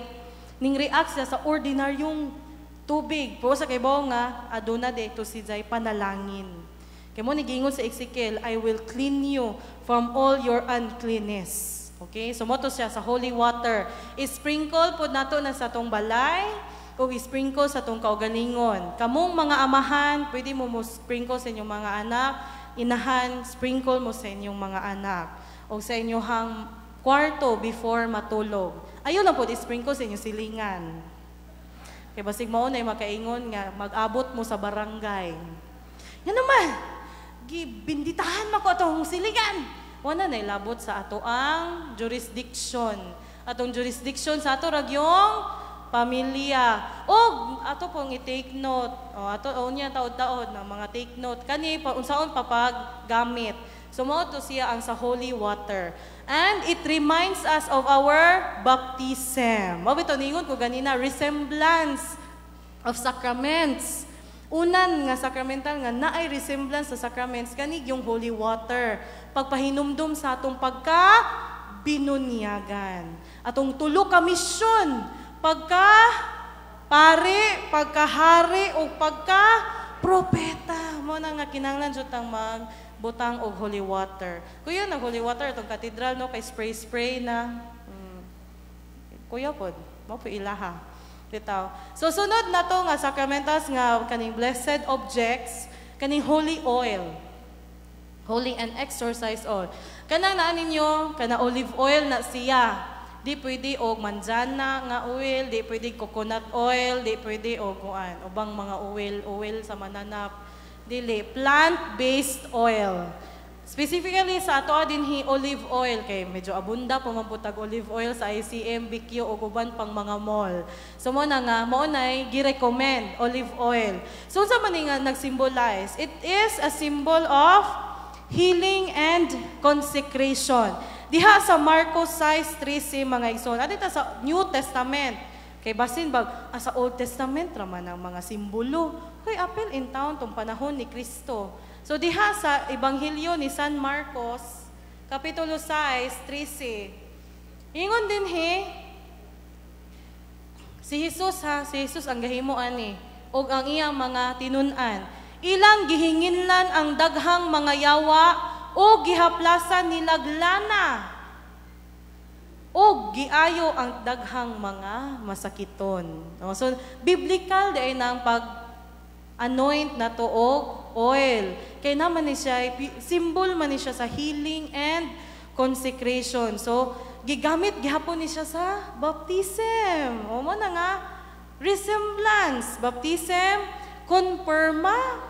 ning react siya sa ordinaryong tubig. Pero sa kay nga aduna dito si Jay panalangin. Kay mo ni giingon sa Ezekiel, "I will clean you from all your uncleanness." Okay? So mo to siya sa holy water. I-sprinkle pod nato na sa atong balay o i-sprinkle sa atong kaugalingon. Kamong mga amahan, pwede mo mo sprinkle sa inyong mga anak. Inahan, sprinkle mo sa inyong mga anak. O sa inyong kwarto before matulog. Ayo lang po i-sprinkle sa inyong silingan. Kay basig mao na makaingon nga mag-abot mo sa barangay. Nga naman, gibinditahan man ko atong silingan. Wala na ilabot sa ato ang jurisdiction. Atong jurisdiction sa ato ragyong pamilya. Og ato pong i-take note. O ato o niya taod-taod ng mga take note kani pa unsaon pa paggamit. So mao to siya ang sa holy water. And it reminds us of our baptism. Mao bitaw ningon ko ganina, resemblance of sacraments. Unan nga sacramental nga naay resemblance sa sacraments kani yung holy water. Pagpahinumdum sa atong pagka binunyagan. Atong tulo ka misyon, pagka pare, pagkahari o pagka propeta. Mo na nga kinahanglan jud tang magbutang og holy water. Kuya nag holy water atong katedral, no, kay spray spray na. Kuya pod, mo po ilaha. Bitaw. So sunod na to nga sacramentals nga kaning blessed objects, kaning holy oil. Holy and exorcised oil. Kanang naa ninyo, kana olive oil na siya. Di pwede og manjana nga oil, di pwede coconut oil, di pwede og kuan, ubang mga oil, oil sa mananap. Dili, plant-based oil. Specifically sa ato dinhi, olive oil kay medyo abunda pa man pud tag olive oil sa ICM, BQ ug uban pang mga mall. So mo na nga mao nay gi-recommend olive oil. So unsa man ni nga nag-symbolize? It is a symbol of healing and consecration. Diha sa Marcos 6:13, mga igsoon, adto sa New Testament. Kay basin bag sa Old Testament ra man ang mga simbolo. Hoy, apil in town tong panahon ni Kristo. So diha sa Ebanghelyo ni San Marcos, Kapitulo 6:13. Ingon dinhi si Jesus ha, si Jesus ang gahimo ani ug ang iyang mga tinun-an. Ilang gihinginlan ang daghang mga yawa o gihaplasan nilag lana o giayo ang daghang mga masakiton. No? So biblical di ay nang pag anoint na to og oil. Kay naman ni siya, symbol man ni siya sa healing and consecration. So, gigamit gihapon ni siya sa baptism. O mo na nga, resemblance, baptism, confirma,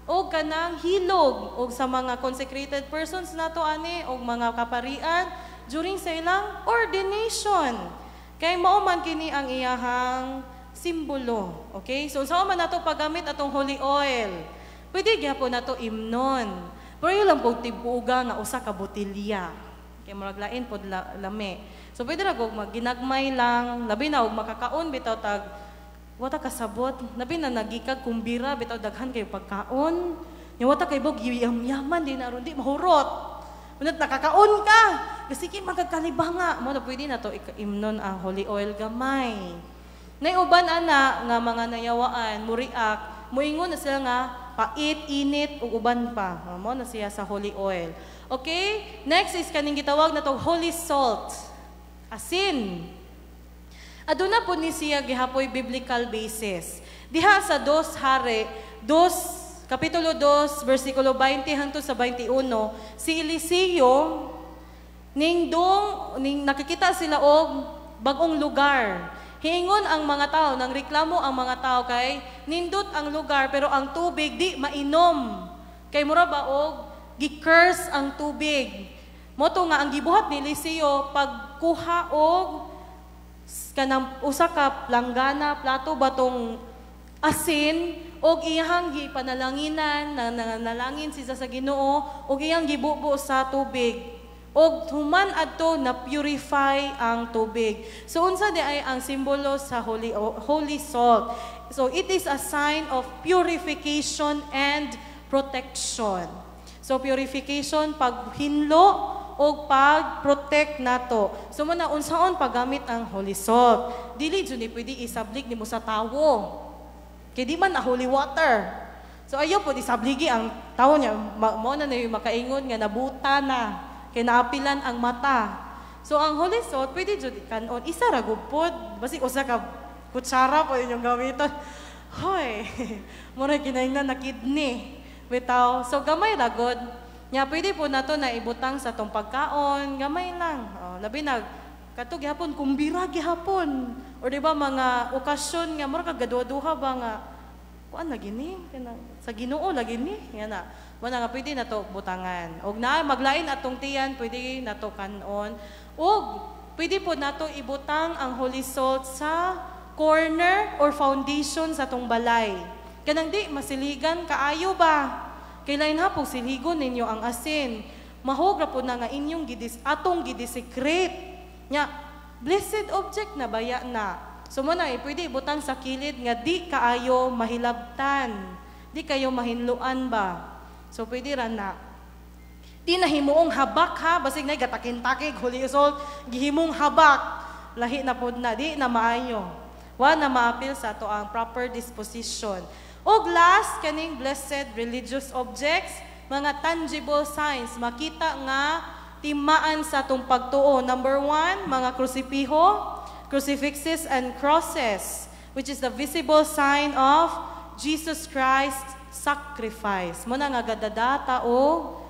o kanang hilog, o sa mga consecrated persons nato ani, o mga kaparian, during sa ilang ordination. Kay mao man kini ang iyahang simbolo. Okay? So, sa man nato paggamit atong holy oil? Pwede gyapon nato imnon. Pero yun lang po tibuga nga usa ka botelya. Kay murag lain pod lami. So pwede ra og magginagmay lang, labi na og makakaon bitaw tag wata kasabot, labi na nagikag kumbira bitaw, daghan kayo pagkaon. Nya wata kay bog yam-yaman di na aron di mahurot. Unat nakakaon ka. Kasi kay magkakalibanga. Mo na pwede na to imnon ang holy oil gamay. Nay uban ana nga mga nayawaan mo-react, moingon na sila nga pait, init ug uban pa. Mo na siya sa holy oil. Okay? Next is kaning gitawag na to holy salt. Asin. Aduna po ni siya gihapoy biblical basis. Diha sa 2 Hari, 2 Kapitulo 2, versikulo 20 hangtod sa 21, si Eliseo ning dong ning nakikita sila og bagong lugar. Hiingon ang mga tao, nang reklamo ang mga tao kay nindot ang lugar pero ang tubig di mainom. Kay mura ba og gi-curse ang tubig. Mo to nga ang gibuhat ni Eliseo pagkuha og kanang usa ka planggana, plato ba tong asin og iyang gipanalanginan, nanalangin siya sa Ginoo og iyang gibubo sa tubig og human adto na purify ang tubig. So unsa di ay ang simbolo sa holy holy salt? So it is a sign of purification and protection. So purification, paghinlo og pag-protect nato. So mo na unsaon paggamit ang holy salt. Dili jud ni pwede isablig nimo sa tawo. Kay di man na holy water. So ayaw po isabligi ang tawo niya. Mo na na yung makaingon nga nabuta na kay naapilan ang mata. So ang holy salt pwede jud kanon, isa ra gud pod. Basig usa ka kutsara po inyong gamiton. Hoy, mura kinahanglan na kidney. Bitaw. So gamay ra gud. Nya pwede po nato na ibutang sa tong pagkaon, gamay lang. Oh, labi na kato gihapon kumbira gihapon. Or di ba mga okasyon nga mura ka gaduha-duha ba nga kuan lagi ni kanang sa Ginoo lagi ni nga na. Mo na nga pwede nato butangan. Og na maglain atong tiyan, pwede nato kanon. Og pwede po nato ibutang ang holy salt sa corner or foundation sa atong balay. Kanang di masiligan kaayo ba? Kay lain ha pug siligon ninyo ang asin. Mahog ra po na nga inyong gidis atong gidesecrate. Nya blessed object na baya na. So mo na eh, pwede ibutang sa kilid nga di kaayo mahilabtan. Di kayo mahinluan ba? So pwede ra na. Di na himuong habak ha, basig na gatakin-takig holy salt, gihimong habak. Lahi na pod na, di na maayo. Wa na maapil sa ato ang proper disposition. Og last, kaning blessed religious objects, mga tangible signs, makita nga timaan sa atong pagtuo. Number one, mga krusipiho, crucifixes and crosses, which is the visible sign of Jesus Christ's sacrifice. Mo na nga gadadata o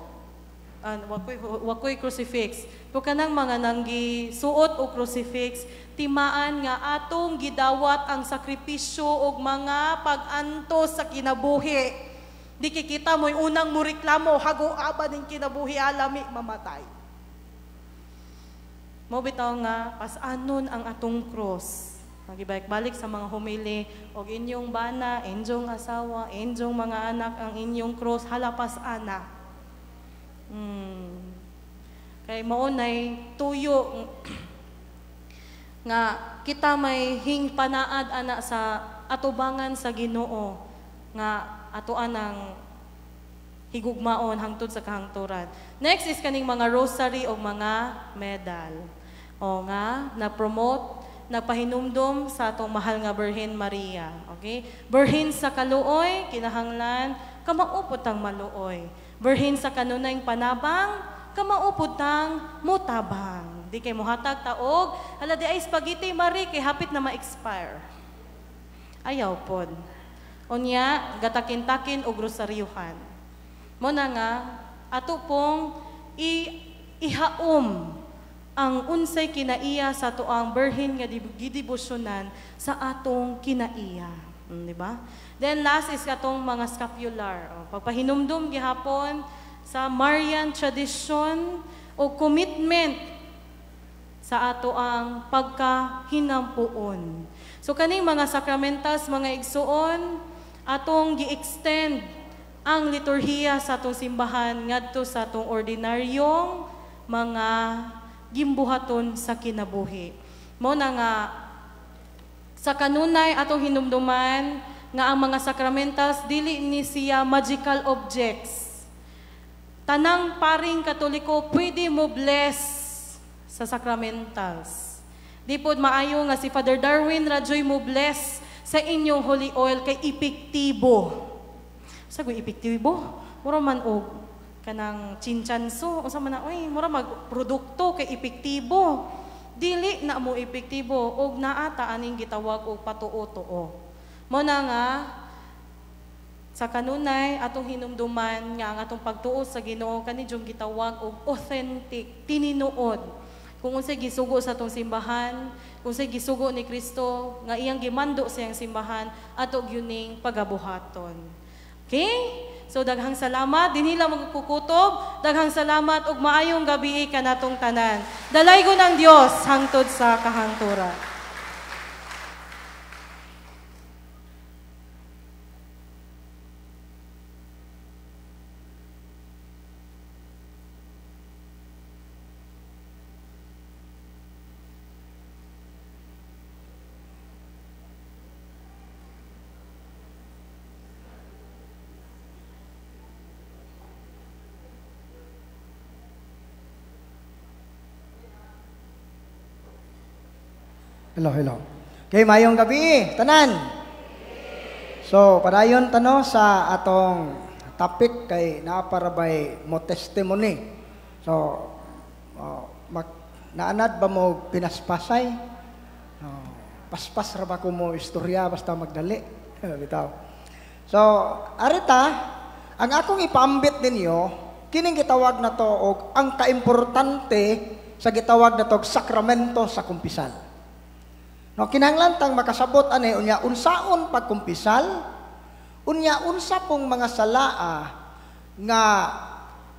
wakoy crucifix. Pero kanang mga nanggi suot o crucifix, timaan nga atong gidawat ang sakripisyo og mga pag-antos sa kinabuhi. Di kikita mo'y unang mo reklamo, hago aba ning kinabuhi, alami mamatay. Mo bitaw nga pasanon ang atong cross. Magibalik-balik sa mga humili og inyong bana, inyong asawa, inyong mga anak ang inyong cross halapas ana. Kay mao nay tuyo nga kita may hing panaad ana sa atubangan sa Ginoo nga atoan ang higugmaon hangtod sa kahangturan. Next is kaning mga rosary o mga medal. O nga na-promote, nagpahinumdom sa atong mahal nga Birhen Maria. Okay? Birhen sa kaluoy, kinahanglan kamao pod tang maluoy. Birhen sa kanunayng panabang, kamao pod tang mutabang. Di kay muhatag taog, hala di ay spaghetti Marie kay hapit na ma-expire. Ayaw pod. Unya, gatakin-takin og rosaryuhan. Mo na nga ato pong ihaom ang unsay kinaiya sa atoang birhen nga gidebosyonan sa atong kinaiya. Di ba? Then last is katong mga scapular. O, pagpahinumdum gihapon sa Marian tradition o commitment sa ato ang pagkahinampuon. So kaning mga sakramentals, mga igsuon, atong gi-extend ang liturhiya sa atong simbahan ngadto sa atong ordinaryong mga gimbuhaton sa kinabuhi. Mao na nga sa kanunay atong hinumduman nga ang mga sakramentals dili ni siya magical objects. Tanang paring Katoliko pwede mo bless sa sacramentals. Di pod maayo nga si Father Darwin radyoy mo bless sa inyong holy oil kay epektibo. Sa goy epektibo? Mura man og kanang chinchanso, unsa man na oy, mura mag produkto kay epektibo. Dili na mo epektibo og naa ta aning gitawag og patuo-tuo. Mo na nga sa kanunay atong hinumduman nga ang atong pagtuo sa Ginoo kani gitawag og authentic, tininuod. Kung unsay gisugo sa atong simbahan, kung unsay gisugo ni Kristo nga iyang gimando sa iyang simbahan, ato gyuning pagabuhaton. Okay? So daghang salamat, dinhi lang magkukutob. Daghang salamat ug maayong gabi kanatong tanan. Dalaygon ang Dios hangtod sa kahangturan. Hello, hello. Okay, mayong gabi, tanan. So, padayon tano sa atong topic kay naaparabay mo testimony. So, naanad ba mo pinaspasay? Paspas ra ba ko mo istorya basta magdali? Bitaw. So, arita, ang akong ipaambit ninyo, kining gitawag na to og ang kaimportante sa gitawag na to og sakramento sa kumpisal. No, kinahanglan tang makasabot ani unya unsaon pagkumpisal, unya unsa pong mga salaa nga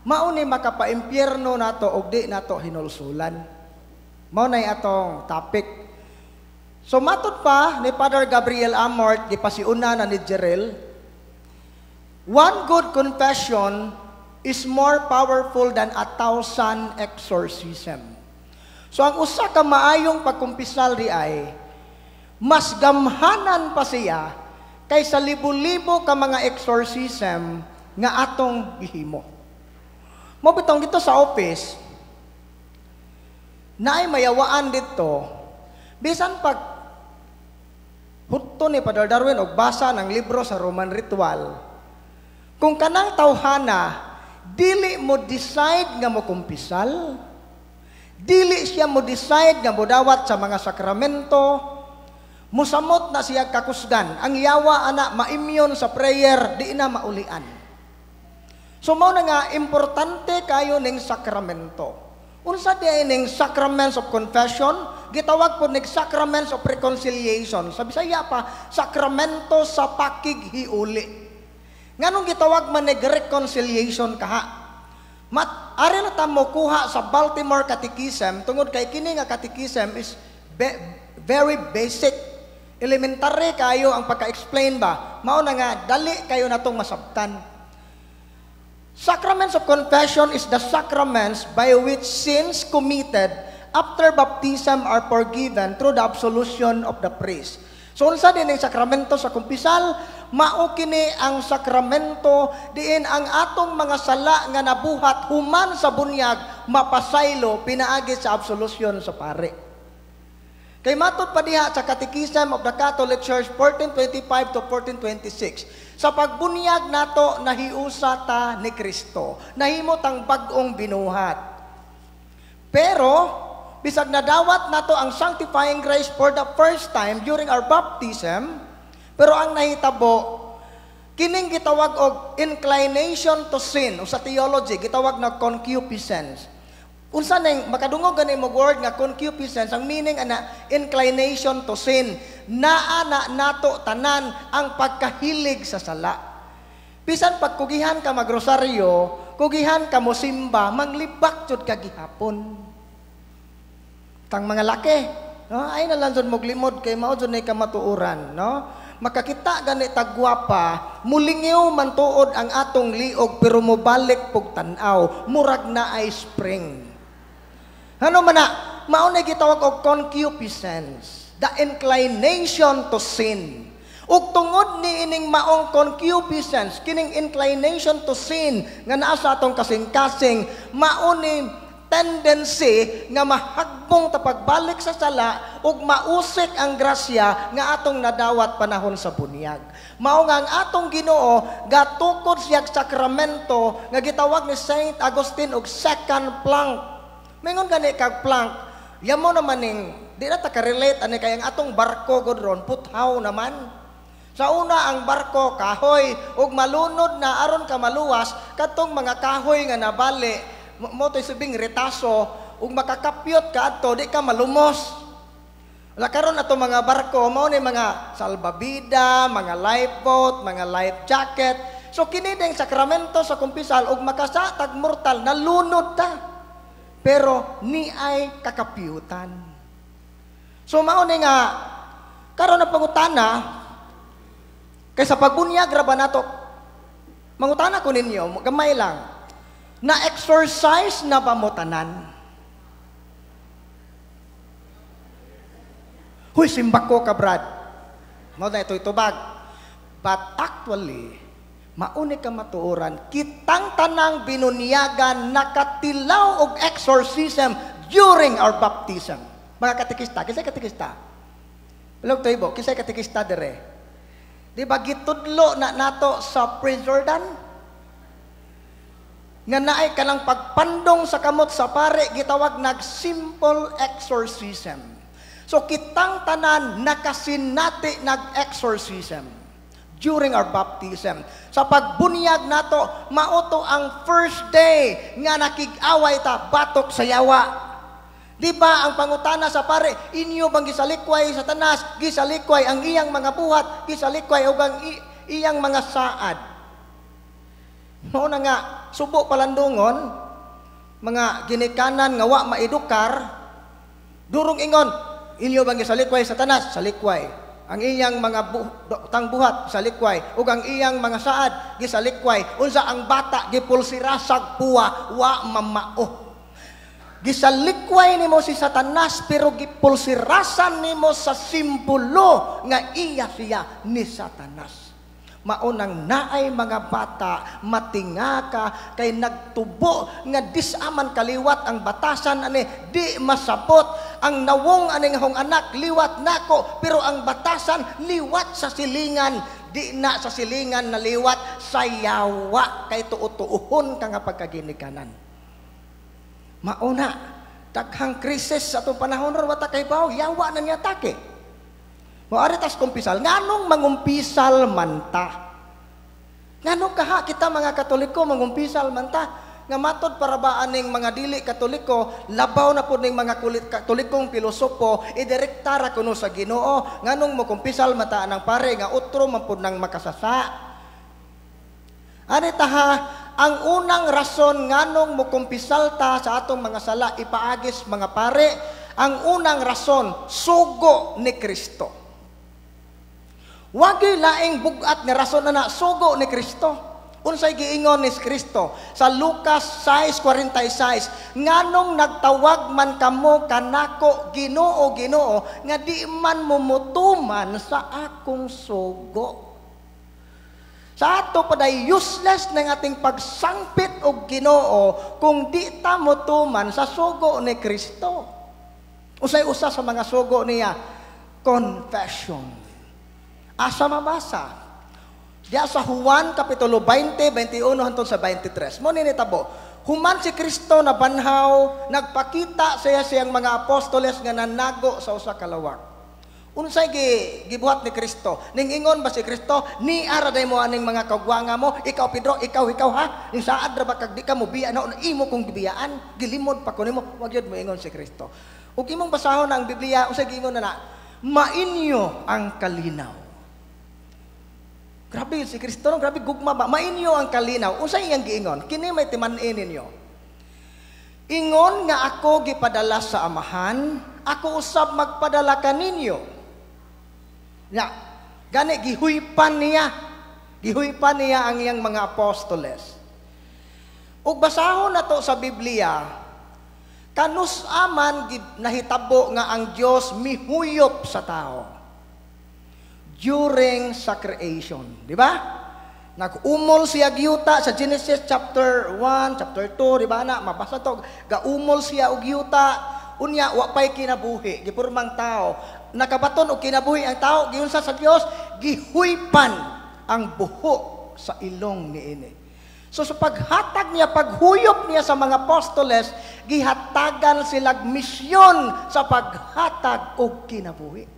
mao ni makapaimpyerno nato og di nato hinulsulan. Mao nay atong topic. So matud pa ni Father Gabriel Amort, gipasiuna na ni Jerel, one good confession is more powerful than 1,000 exorcism. So ang usa ka maayong pagkumpisal di ay mas gamhanan pa siya kaysa libo-libo ka mga exorcism nga atong gihimo. Mo bitong dito sa office, naay mayawaan dito, bisan pag hudto ni Father Darwin og basa ng libro sa Roman Ritual, kung kanang tawhana, dili mo decide nga mo kumpisal, dili siya mo decide nga modawat sa mga sakramento, musamot na siya kakusgan. Ang yawa ana maimyon sa prayer, di na maulian. So mao na nga importante kayo ning sakramento. Unsa di ning sacraments of confession? Gitawag po ning sacraments of reconciliation. Sa Bisaya pa, sakramento sa pakighiuli. Nganong gitawag man ning reconciliation kaha? Ari na ta mo kuha sa Baltimore Catechism tungod kay kini nga catechism is very basic. Elementary kayo ang pagka-explain ba? Mao na nga dali kayo natong masabtan. Sacraments of confession is the sacraments by which sins committed after baptism are forgiven through the absolution of the priest. So unsa din ang sakramento sa kumpisal? Mao kini ang sakramento diin ang atong mga sala nga nabuhat human sa bunyag mapasaylo pinaagi sa absolution sa pare. Kay matod pa diha sa Catechism of the Catholic Church 1425 to 1426, sa pagbunyag nato nahiusa ta ni Kristo, nahimo tang bag-ong binuhat. Pero bisag nadawat nato ang sanctifying grace for the first time during our baptism, pero ang nahitabo kining gitawag og inclination to sin, o sa theology gitawag na concupiscence. Unsa ning makadungog gani mo word nga concupiscence, ang meaning ana inclination to sin, naa na nato tanan ang pagkahilig sa sala. Bisan pagkugihan ka magrosaryo, kugihan ka mosimba, manglibak jud ka gihapon. Tang mga laki, no? Ay na lang jud moglimod kay mao jud nay kamatuoran, no? Makakita gani tagwapa, mulingiw man tuod ang atong liog pero mobalik pug tan-aw, murag na ay spring. Ano man na, mao na gitawag og concupiscence, the inclination to sin. Ug tungod ni ining maong concupiscence, kining inclination to sin nga naa sa atong kasing-kasing, mao ni tendency nga mahagbong ta pagbalik sa sala ug mausik ang grasya nga atong nadawat panahon sa bunyag. Mao nga ang atong Ginoo gatukod siyag sakramento nga gitawag ni Saint Augustine og second plank. Mingon gani kag plank, yamo naman ning di na ta ka-relate ani kay ang atong barko gud ron puthaw naman. Sa una ang barko kahoy ug malunod na aron ka maluwas kadtong mga kahoy nga nabali mo to'y subing retaso ug makakapyot ka adto di ka malumos. Wala karon ato mga barko mao ni mga salbabida, mga lifeboat, mga life jacket. So kini ding sakramento sa kumpisal ug makasa tag mortal nalunod ta. Pero ni ay kakapyutan. So mao ni nga karon ang pangutana kay sa pagbunyag ra ba nato, mangutana ko ninyo gamay lang. Na-exercise na ba mo tanan? Huy, simbak ko ka, Brad. Mao na ito'y tubag. But actually, mauni ka matuoran, kitang tanang binunyagan nakatilaw og exorcism during our baptism. Mga katikista, kisay katikista? Bilog tayo, kisay katikista dire? Di ba gitudlo na nato sa pre-Jordan? Nga naay kanang pagpandong sa kamot sa pare, gitawag nag simple exorcism. So kitang tanan nakasinati nag-exorcism during our baptism. Sa pagbunyag nato, mauto ang first day nga nakig-away ta batok sa yawa. Di ba ang pangutana sa pare, inyo bang gisalikway sa tanas, gisalikway ang iyang mga buhat, gisalikway og ang iyang mga saad. Mao na nga subo palandungon mga ginikanan nga wa maedukar, durong ingon, inyo bang gisalikway sa tanas, salikway ang iyang mga tangbuhat, salikway ug ang iyang mga saad, gisalikway. Unsa ang bata gipulsirasag puwa, wa mamao. Gisalikway nimo si Satanas pero gipulsirasan nimo sa simbolo nga iya siya ni Satanas. Maunang naay mga bata matingaka kay nagtubo nga disaman kaliwat ang batasan ani di masabot ang nawong aning ahong anak liwat nako, pero ang batasan liwat sa silingan, di na sa silingan na liwat sa yawa kay tuo-tuohon ka nga pagkaginikanan. Mauna daghang krisis sa atong panahon ron wata kay baw yawa na niya atake. Moari tas kumpisal, nganong mangumpisal man ta? Nganong kaha kita mga Katoliko mangumpisal man ta? Nga matod para ba aning mga dili Katoliko, labaw na pud ning mga Katolikong pilosopo, idirekta ra kuno sa Ginoo. Nganong mokumpisal man ta anang pare nga utro man pud nang makasasa? Ani ta ha, ang unang rason nganong mokumpisal ta sa atong mga sala ipaagis mga pare, ang unang rason sugo ni Kristo. Wagi laing bugat nga rason na na sugo ni Kristo. Unsay giingon ni Kristo sa Lucas 6:46, nganong nagtawag man kamo kanako Ginoo, Ginoo, nga di man mumutuman sa akong sugo. Sa ato paday useless ng ating pagsangpit og Ginoo kung di ta motuman sa sugo ni Kristo. Usay usa sa mga sugo niya, confession. Asa mabasa? Diya sa Juan Kapitulo 20, 21 hangtod sa 23. Mo ninitabo, human si Kristo na banhaw, nagpakita siya siyang mga apostoles nga nanago sa usa ka lawak. Unsay gibuhat ni Kristo? Ning ingon ba si Kristo, ni ara day mo aning mga kagwanga mo, ikaw Pedro, ikaw ha? Ning saad ra ba kag di ka mo biya na imo kong gibiyaan, gilimod pa ko nimo, wag gyud mo ingon si Kristo. Ug imong basahon ang Biblia, unsay giingon na na? Mainyo ang kalinaw. Grabe si Kristo, no? Grabe gugma ba? Mainyo ang kalinaw. Unsay iyang giingon? Kini may timan-in ninyo. Ingon nga ako gipadala sa Amahan, ako usab magpadala kaninyo. Ya, gani gihuypan niya. Gihuypan niya ang iyang mga apostoles. Ug basahon nato sa Biblia, kanus-aman nahitabo nga ang Dios mihuyop sa tao during sa creation, di ba? Nag-umol siya gyuta sa Genesis chapter 1, chapter 2, di ba na? Mabasa to. Gaumol siya og yuta. Unya, wa pay kinabuhi. Gipurmang tao. Nakabaton og kinabuhi ang tao, giunsa sa Dios, gihuypan ang buhok sa ilong niini. So sa paghatag niya, paghuyop niya sa mga apostoles, gihatagan silag misyon sa paghatag og kinabuhi.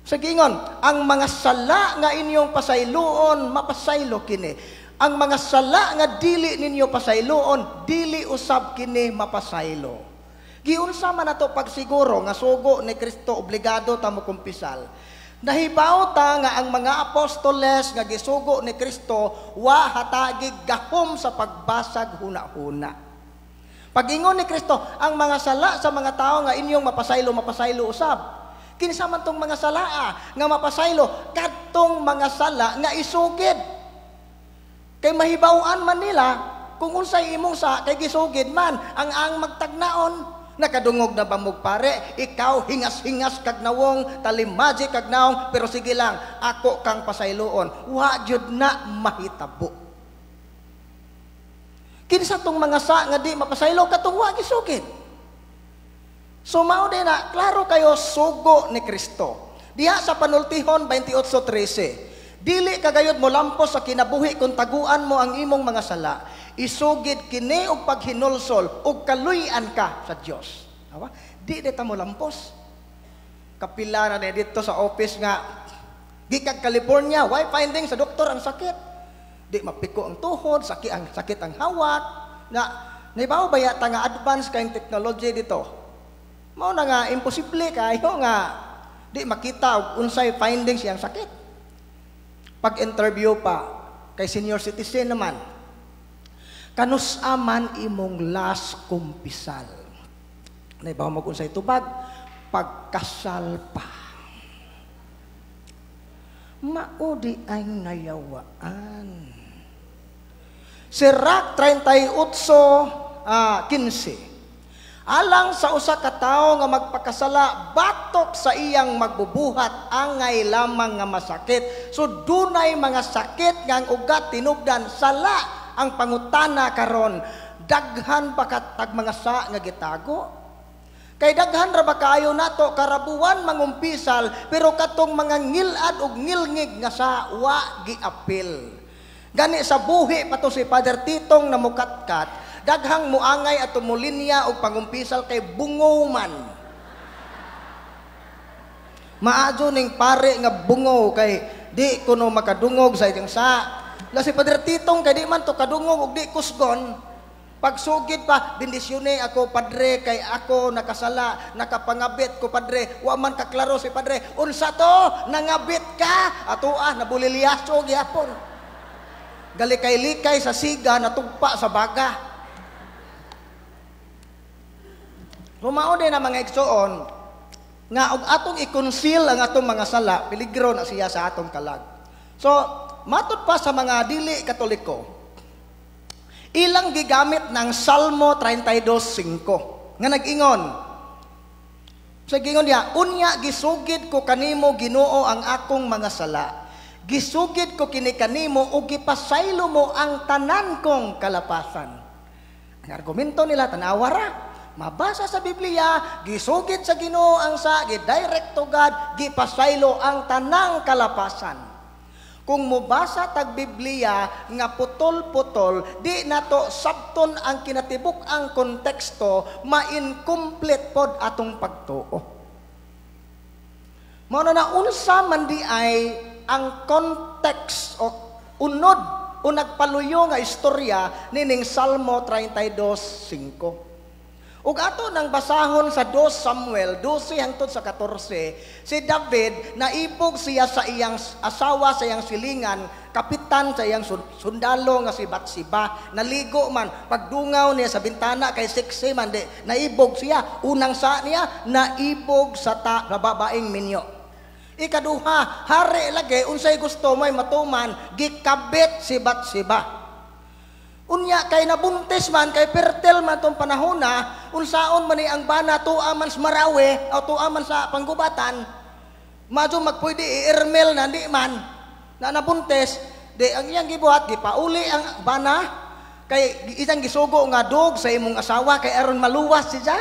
Sa gingon, ang mga sala nga inyong pasayloon, mapasaylo kini. Ang mga sala nga dili ninyo pasayloon, dili usab kini mapasaylo. Giunsa man nato pagsiguro nga sugo ni Kristo obligado ta mo kumpisal. Nahibaw ta nga ang mga apostoles nga gisugo ni Kristo wa hatagi gahom sa pagbasag huna-huna. Pag-ingon ni Kristo, ang mga sala sa mga tao nga inyong mapasaylo, mapasaylo usab. Kinsa man tong mga sala nga mapasaylo, kadtong mga sala nga isugid. Kay mahibaw-an man nila kung unsay imong sa kay gisugid man ang magtagnaon. Nakadungog na ba mo pare, ikaw hingas-hingas kag nawong, talimaji kag naong, pero sige lang, ako kang pasayloon. Wa jud na mahitabo. Kinsa tong mga sa nga di mapasaylo, katong wa gisugid. So mao din na, klaro kayo sugo ni Kristo. Diha sa Panultihon 28:13, dili kagayod mo lampos sa kinabuhi kung taguan mo ang imong mga sala. Isugid kini og paghinulsol ug kaluy-an ka sa Dios. Awa? Di ta mo lampos. Kapila na dito sa office nga gikan California, why finding sa doktor ang sakit? Di mapiko ang tuhod, sakit ang hawak. Na naibaw ba yata nga advance kayong technology dito? Mao na nga imposible kayo nga di makita og unsay findings iyang sakit. Pag-interview pa kay senior citizen naman, kanus-a man imong last kumpisal? Naibaw mo kung unsay tubag? Pagkasal pa. Mao di ay nayawaan. Sirach 38:15. Alang sa usa ka tawo nga magpakasala, batok sa iyang magbubuhat angay lamang nga masakit. So dunay mga sakit nga ang ugat tinubdan sala ang pangutana karon. Daghan ba katag mga sa nga gitago? Kay daghan ra ba kaayo nato karabuan mangumpisal, pero katong mga ngilad og ngilngig nga sa wa giapil. Gani sa buhi pa to si Father Titong namukatkat, daghang muangay at tumulinya og pangumpisal kay bungo man. Maadyo ning pare nga bungo kay di kuno makadungog sa iyang sa. La si Padre Titong kay di man to kadungog og di kusgon. Pagsugid pa, bendisyone ako padre kay ako nakasala, nakapangabit ko padre, wa man kaklaro si padre. Unsa to? Nangabit ka? Atoa nabulilyaso gyapon. Galikay-likay sa siga natugpa sa baga. Rumao din ang mga igsoon nga og atong i-conceal ang atong mga sala, peligro na siya sa atong kalag. So, matud pa sa mga dili Katoliko, ilang gigamit ng Salmo 32:5 nga nag-ingon. Sa gingon niya, unya gisugid ko kanimo Ginoo ang akong mga sala. Gisugid ko kini kanimo ug gipasaylo mo ang tanan kong kalapasan. Ang argumento nila tanawa ra. Mabasa sa Biblia, gisugid sa Ginoo ang sa, gi-direct to God, gipasaylo ang tanang kalapasan. Kung mobasa tag Biblia nga putol-putol, di nato sabton ang kinatibuk ang konteksto, ma-incomplete pod atong pagtuo. Mao na unsa man di ay ang context o unod o nagpaluyo nga istorya nining Salmo 32:5. Ug ato nang basahon sa 2 Samuel 12 hangtod sa 14, si David naibog siya sa iyang asawa, sa iyang silingan, kapitan sa iyang sundalo nga si Batseba. Naligo man, pagdungaw niya sa bintana kay sexy man di, naibog siya. Unang sa niya, naibog sa babaeng minyo. Ikaduha, hari lagi unsay gusto mo'y matuman, gikabit si Batseba. Unya kay nabuntis man, kay fertile man tong panahona, unsaon man ni ang bana tuwa man sa Marawi o tuwa man sa panggubatan, madyo magpwede i-ermel na di man. Na nabuntis, di ang iyang gibuhat, gipauli ang bana, kay isang gisugo nga dog sa imong asawa, kay aron maluwas siya.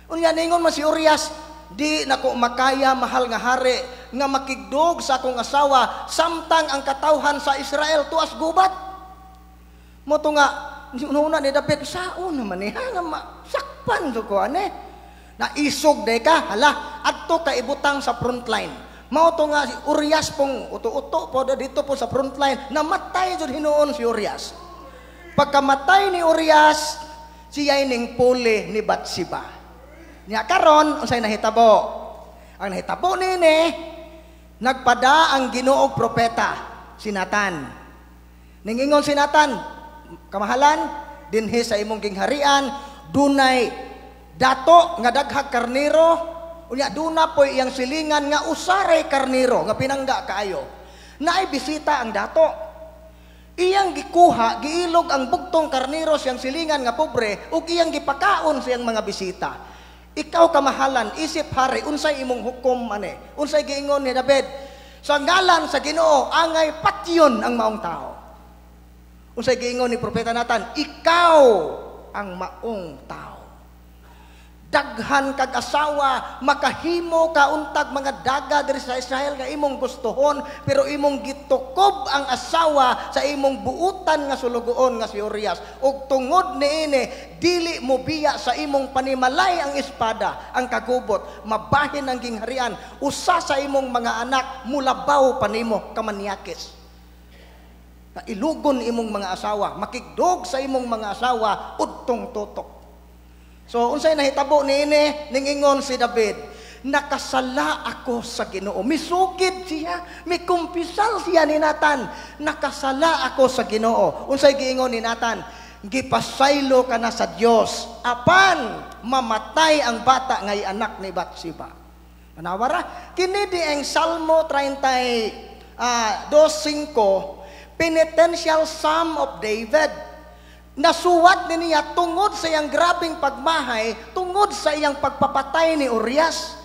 Unya ningon man si Urias, "Di nako makaya, mahal nga hari, nga makigdog sa akong asawa samtang ang katawhan sa Israel tuas gubat." Mao to nga una ni David, saon naman niya nga sakpan so ko ane. Naisog day ka, hala, adto ka ibutang sa frontline. Mao to nga si Urias pong uto-uto po dito po sa frontline, namatay jud hinuon si Urias. Pagkamatay ni Urias, siya ning puli ni Batseba. Nya karon unsay nahitabo? Ang nahitabo nini, nagpada ang Ginoo propeta si Nathan. Ningingon si Nathan, "Kamahalan, dinhi sa imong gingharian dunay dato nga daghag karnero, unya duna po'y iyang silingan nga usaray karnero nga pinangga kaayo. Naay bisita ang dato. Iyang gikuha, giilog ang bugtong karnero siyang silingan nga pobre ug iyang gipakaon siyang mga bisita. Ikaw, kamahalan, isip hari, unsay imong hukom ane?" Unsay giingon ni David? "Sa ngalan sa Ginoo, angay patyon ang maong tao." Unsay giingon ni Propeta Nathan? "Ikaw ang maong tao. Daghan kag asawa, makahimo ka untag mga daga diri sa Israel nga imong gustuhon, pero imong gitukob ang asawa sa imong buutan nga sulugoon nga si Urias. Ug tungod niini, dili mo biya sa imong panimalay ang espada, ang kagubot, mabahin ang gingharian. Usa sa imong mga anak mulabaw pa nimo kamanyakis. Na ilugon imong mga asawa, makigdog sa imong mga asawa udtong tutok." So unsay nahitabo niini? Ningingon si David, "Nakasala ako sa Ginoo." Misugid siya, mikumpisal siya ni Nathan. "Nakasala ako sa Ginoo." Unsay giingon ni Nathan? "Gipasaylo ka na sa Dios apan mamatay ang bata ngay anak ni Batseba." Manawara, kini di ang Salmo 32:5, penitential psalm of David. Nasuwat ni niya tungod sa iyang grabing pagmahay, tungod sa iyang pagpapatay ni Urias,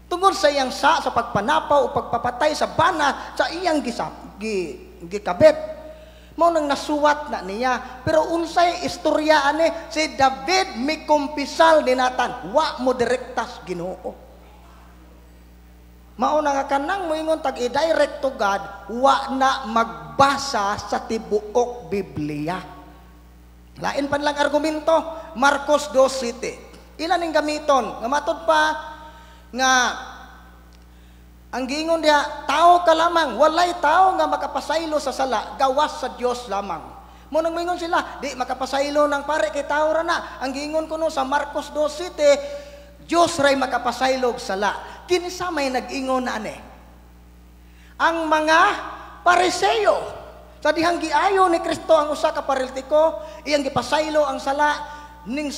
tungod sa iyang sa pagpanapaw o pagpapatay sa bana sa iyang gikabit. Mao nang nasuwat na niya. Pero unsay istorya ane? Si David mikumpisal ni Nathan, wa mo direktas Ginoo. Mao na nga kanang moingon tag i-direct to God, wa na magbasa sa tibuok Biblia. Lain pan lang argumento, Marcos 2:7. Ilan ning gamiton? Nga matud pa nga ang giingon diha, tao ka lamang, walay tao nga makapasaylo sa sala, gawas sa Dios lamang. Mo nang moingon sila, di makapasaylo ng pare kay tao ra na. Ang giingon kuno sa Marcos 2:7, Dios ray makapasaylo og sala. Kinsa may nag-ingon na ane? Ang mga Pariseo. Sa dihang giayo ni Kristo ang usa ka paralitiko, iyang gipasaylo ang sala, ning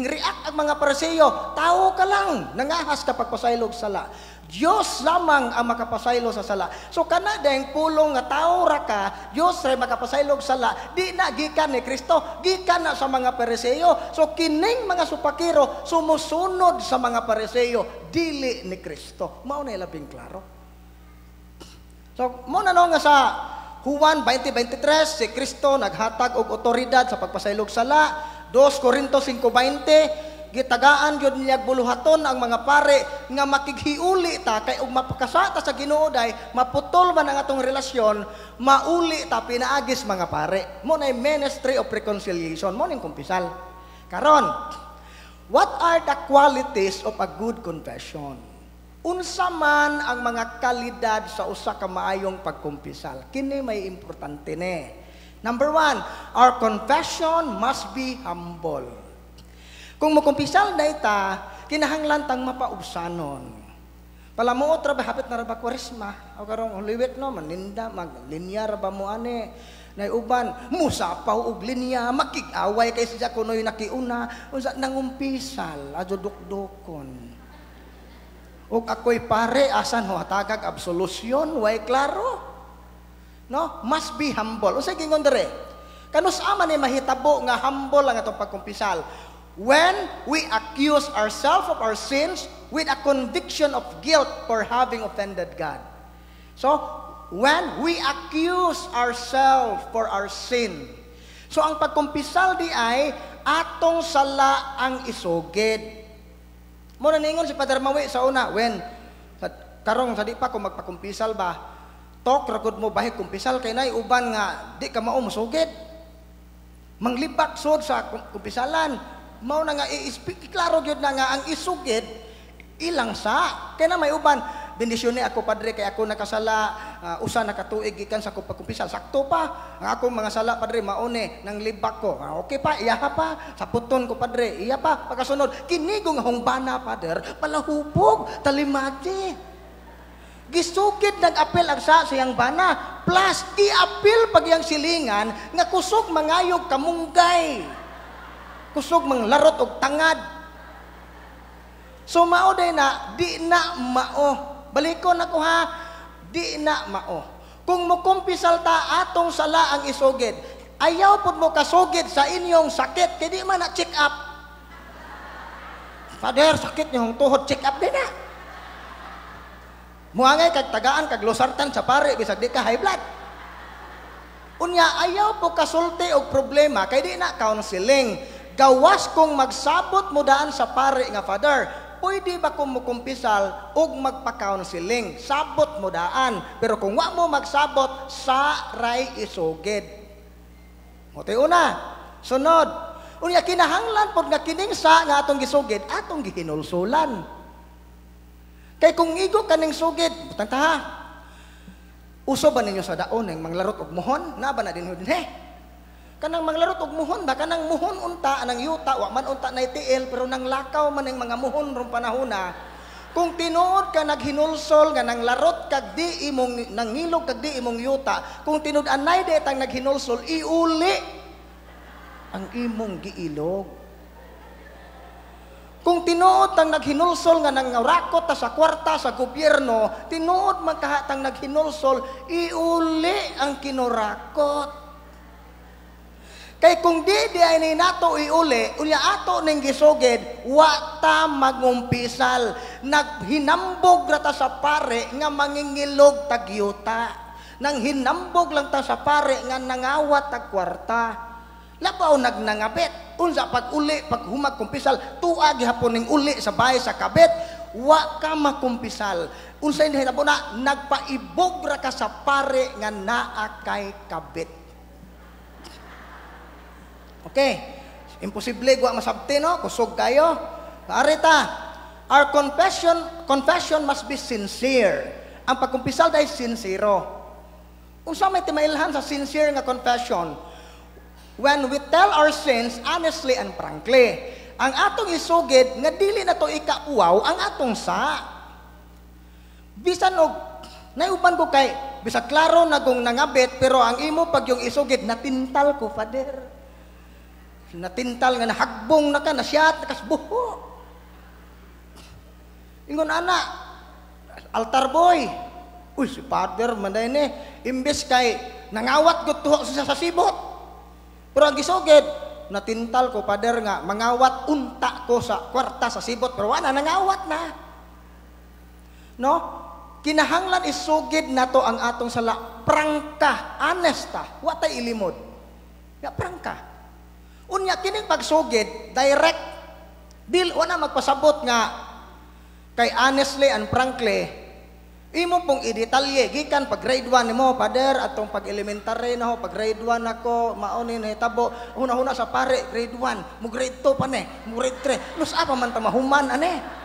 react ang mga Pariseo, tao ka lang, nangahas ka pagpasaylo og sala. Dios lamang ang makapasaylo sa sala. So kana dayang pulong nga tao ra ka, Dios ray makapasaylo og sala, di na gikan ni Kristo, gikan na sa mga Pariseo. So kining mga supakiro sumusunod sa mga Pariseo, dili ni Kristo. Mao na labing klaro. So mo na no nga sa Juan 20:23, si Kristo naghatag og otoridad sa pagpasaylog sala. 2 Corinto 5:20, gitagaan gyud niya buluhaton ang mga pare nga makighiuli ta kay og mapakasata sa Ginoo day, maputol man ang atong relasyon, mauli ta pinaagis mga pare. Mo na ministry of reconciliation, mo ning kumpisal. Karon, what are the qualities of a good confession? Unsa man ang mga kalidad sa usa ka maayong pagkumpisal? Kini may importante ni. Number 1, our confession must be humble. Kung mukumpisal na ita, kinahanglan tang mapaubsanon. Palamuot ra ba, hapit na ra ba Kwaresma? O karong Holy Week no, maninda, maglinya ra ba mo ane? Nay uban, musapaw og linya, makig-away kay siya kunoy nakiuna, unsa nangumpisal, adyo dukdukon. Og ako'y pare, asan ho hatagag absolution, way klaro. No? Must be humble. Unsay gingon dere? Kanus ama ni mahitabo nga humble ang atong pagkumpisal? When we accuse ourselves of our sins with a conviction of guilt for having offended God. So, When we accuse ourselves for our sin. So ang pagkumpisal di ay atong sala ang isugid. Mao na ningon si Father Mawi sa una, when sa, karong sa di pa ko magpakumpisal ba, talk ra gud mo bahi kumpisal kay nay uban nga di ka mao mosugid. Manglibak sud sa kumpisalan. Mao na nga i-klaro gyud na nga ang isugid ilang sa. Kay na may uban, "Bendisyon ni ako, Padre, kay ako nakasala usa na katuig gikan sa akong pagkumpisal. Sakto pa. Ang akong mga sala, Padre, mauni nang libak ko." Ah, okay pa, iya pa. "Saputon ko, Padre," iya pa. Pagkasunod, kini nga hungbana, Father, palahubog, talimati. Gisugid, nag-apel ang sa siyang bana. Plus, i-apil pag iyang silingan nga kusog mangayog kamunggay. Kusog manglarot og tangad. So mao day na, di na mao. Balikon ako ha, di na mao. Kung mukumpisal ta, atong sala ang isugid. Ayaw pud mo kasugid sa inyong sakit, kay di man na check up. "Father, sakit niyong tuhod," check up din na. Muangay kag tagaan kag losartan sa pare bisag di ka high blood. Unya, ayaw po kasulti og problema kay di na counseling. Gawas kung magsabot mo daan sa pare nga, "Father, pwede ba kung mukumpisal og magpa-counseling?" Sabot mo daan. Pero kung wa mo magsabot, sa ray isugid. Moto'y una. Sunod. Unya, kinahanglan pod nga kining sa nga atong gisugid, atong gihinulsulan. Kay kung igo kaning sugid, butang ta ha. Uso ba ninyo sa daon ng manglarot og muhon? Na ba na din he? Kanang manglarot og muhon ba, kanang muhon unta anang yuta, wa man unta na tiil, pero nang lakaw man ang mga muhon rong panahona. Kung tinuod ka naghinulsol nga nang larot kag di imong nangilog kag di imong yuta, kung tinud anay di tang naghinulsol, iuli ang imong giilog. Kung tinuod tang naghinulsol nga nangurakot ta sa kwarta sa gobyerno, tinuod man kaha tang naghinulsol, iuli ang kinurakot. Kay kung di di ay ni nato iuli, unya ato ning gisugid, wa ta magumpisal. Naghinambog ra ta sa pare nga mangingilog tagyuta. Nang hinambog lang ta sa pare nga nangawat tag kwarta. Labaw nagnangabit. Unsa pag uli, pag humag kumpisal, tua gihapon ning uli sa bahay sa kabit, wa ka makumpisal. Unsa nahitabo na, nagpaibog ra ka sa pare nga naa kay kabit. Okay. Imposible wa masabti, no, kusog kayo. Arita, our confession must be sincere. Ang pagkumpisal dahil sincero. Unsa may timailhan sa sincere nga confession? When we tell our sins honestly and frankly. Ang atong isugid nga dili na to ikauwaw ang atong sa. Bisan og naiuban ko kay bisag klaro na kung nangabit, pero ang imo pag yung isugid, "Natintal ko, Father." Natintal nga nahagbong na ka, nasiyat, nakasbuho. Ingon ana, altar boy. "Uy, si Father, manday ni." Imbes kay nangawat ko tuho sa sibot. Pero ang gisugid, "Natintal ko, Father, nga mangawat unta ko sa kwarta sa sibot." Pero wala, nangawat na. No? Kinahanglan isugid nato ang atong sala. Prangka, honesta, wa tay ilimod. Ya, prangka. Unya, kining pagsugid, direct, dil wala magpasabot nga kay honestly and frankly, imo pong idetalye gikan pag grade 1 nimo, "Father, atong pag elementary na ho, pag grade 1 ako, mao ni nahitabo." Huna-huna sa pare, grade 1 mo, grade 2 pa ni mo, grade 3, nus pa man ta mahuman ane.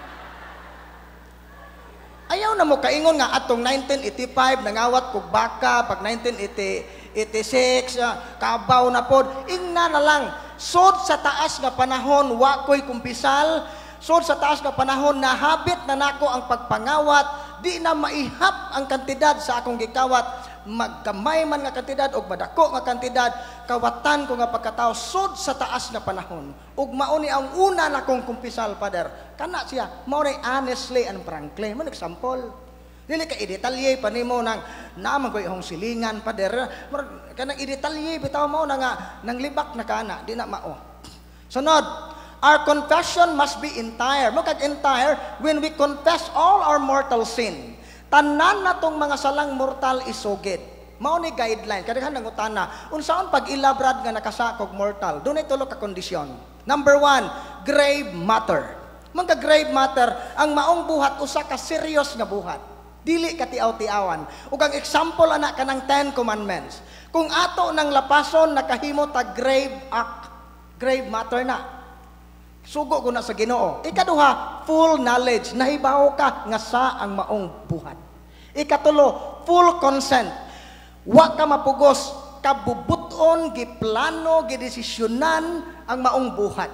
Ayaw na mo kaingon nga atong 1985 nangawat kog baka, pag 1986 kabaw na pod. Ingna na lang, "Sod sa taas nga panahon wa ko'y kumpisal. Sod sa taas nga panahon nahabit na nako ang pagpangawat. Di na maihap ang kantidad sa akong gikawat, magkamay man nga kantidad og madako nga kantidad, kawatan ko nga pagkatao sod sa taas nga panahon. Ug mao ni ang una nakong kumpisal, Father." Kana siya, mao ni honestly and frankly. Mo example, dili ka i-detalye pa nimo nang naman ko ihong silingan, Father. Kanang i-detalye bitaw, mao na nga nang libak na kana, di na mao. Sunod, our confession must be entire. Mo kag entire, when we confess all our mortal sin. Tanan natong mga salang mortal isugid. Mao ni guideline. Kadaghan nangutana, unsaon pag-ila, Brad, nga nakasa kog mortal? Dunay tulo ka kondisyon. Number one, grave matter. Mga grave matter, ang maong buhat usa ka serious nga buhat. Dili ka tiaw-tiawan. Ug ang example ana kanang Ten Commandments. Kung ato nang lapason, nakahimo ta grave act, grave matter na. Sugo ko na sa Ginoo. Ikaduha, full knowledge. Nahibaw ka nga sa ang maong buhat. Ikatulo, full consent. Wa ka mapugos, kabubuton, giplano, gidesisyonan ang maong buhat.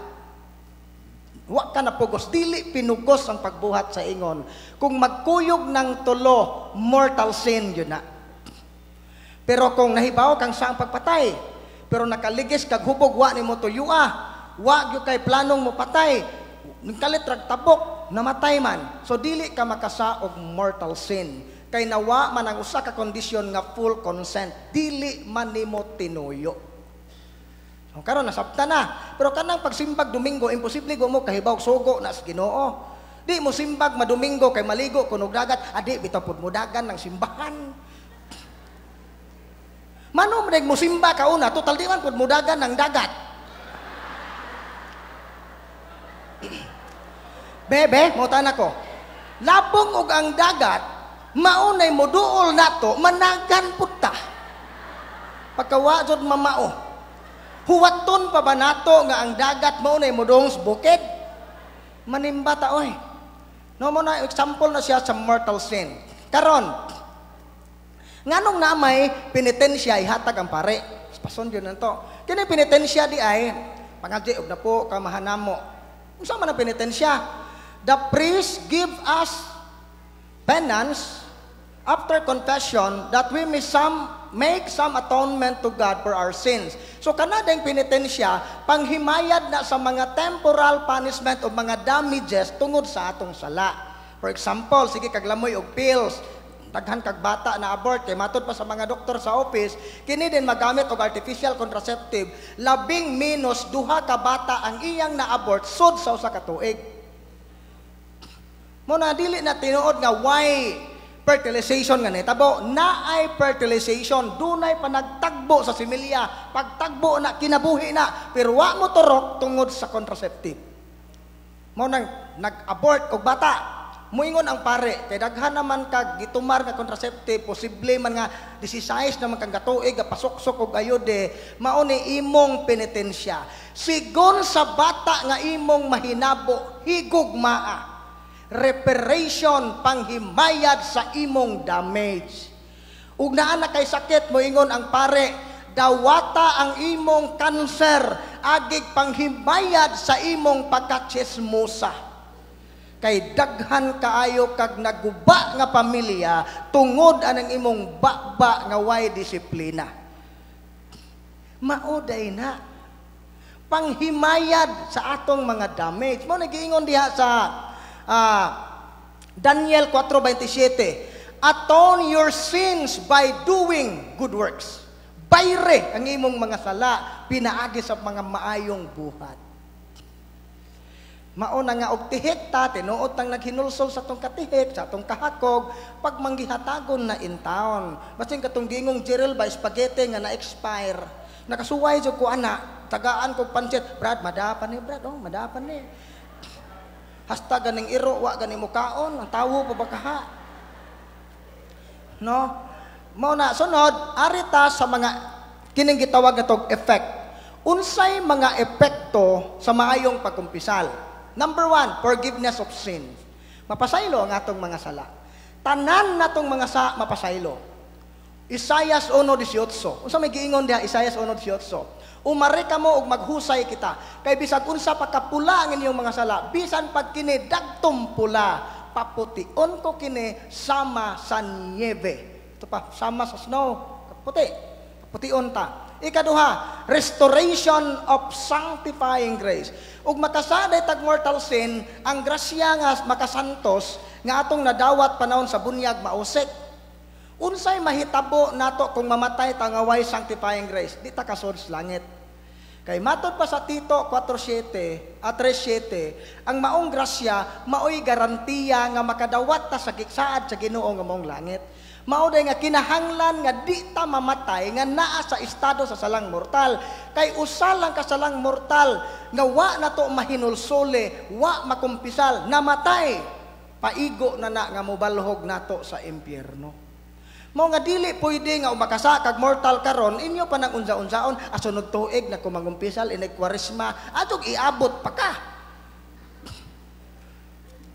Wa ka napugos, dili pinugos ang pagbuhat sa ingon. Kung magkuyog ng tulo, mortal sin yun na. Pero kung nahibaw kang sa ang pagpatay, pero nakaligis kag hubog, wa nimo tuyua, wa gyud kay planong mo patay, nagkalit rag tabok, namatay man. So dili ka makasa og mortal sin. Kay nawa man ang usa ka kondisyon nga full consent, dili man nimo tinuyo. So karon nasabta na. Pero kanang pagsimbag Domingo, imposible go mo kahibaw sugo na sa Ginoo. Di mo simbag madomingo kay maligo kunog dagat, adi bitaw pud mo dagan ng simbahan. Mano man mo simba ka una, total di man pud mo dagan ng dagat. Bebe, mo ko. Labong og ang dagat, maunay mo duol nato, managan pud ta. Pagkawa jud mamao. Huwaton pa ba nato nga ang dagat maunay mo dong sa bukid? Manimba ta oy. No mo na example na siya sa mortal sin. Karon, nganong na may penitensya ihatag ang pare? Pason yun nanto. Kini penitensya di ay pangadji og napo ka mahanamo. Unsa man ang penitensya? The priest give us penance after confession that we may some make some atonement to God for our sins. So kanadeng penitensya panghimayad na sa mga temporal punishment o mga damages tungod sa atong sala. For example, sige kaglamoy og pills, daghan kag bata na abort kay matud pa sa mga doktor sa office, kini din magamit og artificial contraceptive, labing minus duha ka bata ang iyang na-abort sud sa usa ka tuig. Mo na dili na tinuod nga why fertilization nga nitabo, naay fertilization, dunay panagtagbo sa similya, pagtagbo na kinabuhi na, pero wa mo turok tungod sa contraceptive. Mo nang nag-abort og bata. Muingon ang pare, kay daghan naman kag gitumar nga contraceptive, posible man nga 16 naman kang gatuig, pasuksok og ayode, mao ni imong penitensya. Sigon sa bata nga imong mahinabo, higugmaa. Reparation, panghimayad sa imong damage. Ug naa na kay sakit, moingon ang pare, dawata ang imong kanser, agig panghimayad sa imong pagkachismosa. Kay daghan kaayo kag naguba nga pamilya tungod anang imong baba nga way disiplina. Mao day na panghimayad sa atong mga damage. Mao nagiingon diha sa Daniel 4:27, atone your sins by doing good works. Bayre ang imong mga sala pinaagi sa mga maayong buhat. Mao na nga og tihik ta, tinuod tang naghinulsol sa atong katihik, sa atong kahakog, pag manggihatagon na in town. Basin katong gingong Gerald ba spaghetti nga na-expire. Nakasuway jud ko ana, tagaan kog pancit, Brad, madapan ni Brad, oh, madapan ni. Hasta ganing iro, wa gani mukaon, ang tawo pa ba kaha? No? Mao na sunod, arita sa mga kining gitawag natog effect. Unsay mga epekto sa maayong pagkumpisal? Number one, forgiveness of sin. Mapasaylo ang atong mga sala. Tanan natong mga sa mapasaylo. Isayas 1:18. Unsa may giingon diha Isayas 1:18? Umari kamo og maghusay kita. Kay bisag unsa pa kapula ang inyong mga sala, bisan pag kini dagtom pula, papution ko kini sama sa niebe. Ito pa, sama sa snow, puti. Papution ta. Ikaduha, restoration of sanctifying grace. Ug makasaday tag mortal sin, ang grasya nga makasantos nga atong nadawat panahon sa bunyag mausik. Unsay mahitabo nato kung mamatay ta nga way sanctifying grace? Di ta kasod sa langit. Kay matod pa sa Tito 4.7 at 3.7, ang maong grasya maoy garantiya nga makadawat ta sa gisaad sa Ginoo nga maong langit. Mao day nga kinahanglan nga di ta mamatay nga naa sa estado sa salang mortal. Kay usa lang ka salang mortal nga wa na to mahinulsole, wa makumpisal, namatay, paigo na na nga mobalhog nato sa impyerno. Mao nga dili pwede nga umakasa kag mortal karon inyo pa nang unsa-unsaon asunod tuig na kumangumpisal inig Kwaresma atog iabot pa ka.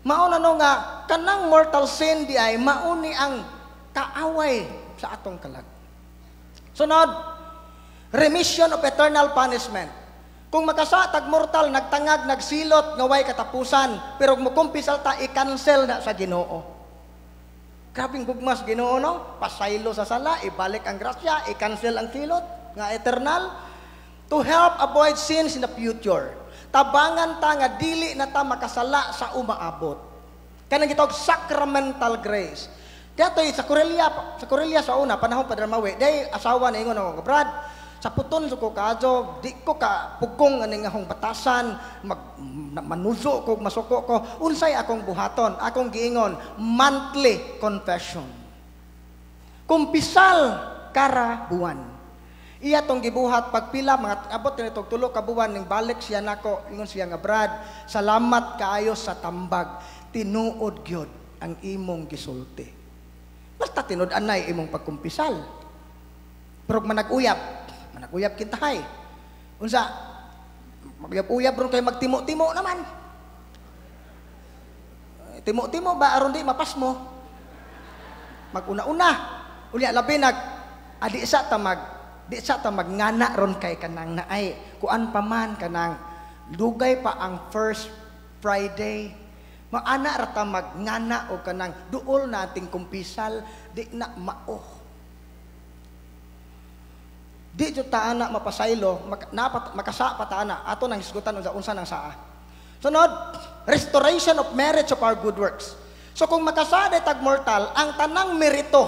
Mao na no nga kanang mortal sin di ay mauni ang kaaway sa atong kalag. Sunod, remission of eternal punishment. Kung makasa tag mortal nagtangag nagsilot nga way katapusan, pero kung mukumpisal ta, i-cancel na sa Ginoo. Grabing gugmas Ginoo, no? Pasaylo sa sala, ibalik ang grasya, i-cancel ang silot nga eternal to help avoid sins in the future. Tabangan ta nga dili na ta makasala sa umaabot. Kanang gitawag sacramental grace. Datoy sa Corelia sa una panahon pa Mawi, day asawa na ingon ako, "Brad, sa puton sa ko kaadyo, di ko ka pugong aning akong batasan, mag manuzo ko, masuko ko, unsay akong buhaton?" Akong giingon, "Monthly confession. Kumpisal kara buwan." Iya tong gibuhat pagpila mga abot ni 3 ka buwan ning balik siya nako, ingon siya nga, "Brad, salamat kaayo sa tambag, tinuod gyud ang imong gisulti." Basta tinud-anay imong pagkumpisal. Pero manag-uyab, manag-uyab kintahay. Unsa? Mag-uyab-uyab ron kay magtimo-timo naman. Timo-timo ba aron di mapasmo? Mag-una-una. Unya labi nag adi sa ta mag di sa ta magngana ron kay kanang naay kuan pa man, kanang dugay pa ang first Friday. Maana ra ta magngana o kanang duol nating kumpisal, di na mao. Di jud ta ana mapasaylo, napat, makasa pa ta ana, ato nang hisgutan unsa unsa nang saa. Sunod, restoration of merits of our good works. So kung makasada tag mortal, ang tanang merito,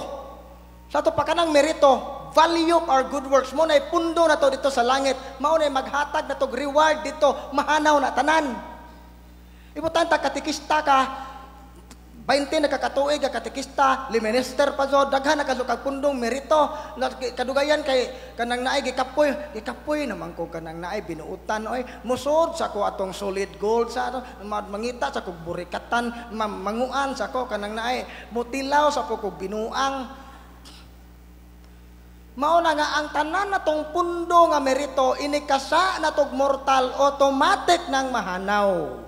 sa ato pa kanang merito, value of our good works, mo na pundo na to dito sa langit, mao na maghatag na to reward dito, mahanaw na tanan. Ibutan ta katikista ka, 20 na kakatuig ka katikista, liminister pa zo, daghan na kag pundong merito, kadugayan kay kanang naay gikapoy, gikapoy naman ko kanang naay binuutan oy, musod sa ko atong solid gold sa ato, mangita sa kog burikatan, manguan sa ko kanang naay mutilaw sa ko kog binuang. Mao na nga ang tanan natong pundo nga merito inikasa natog mortal, automatic nang mahanaw.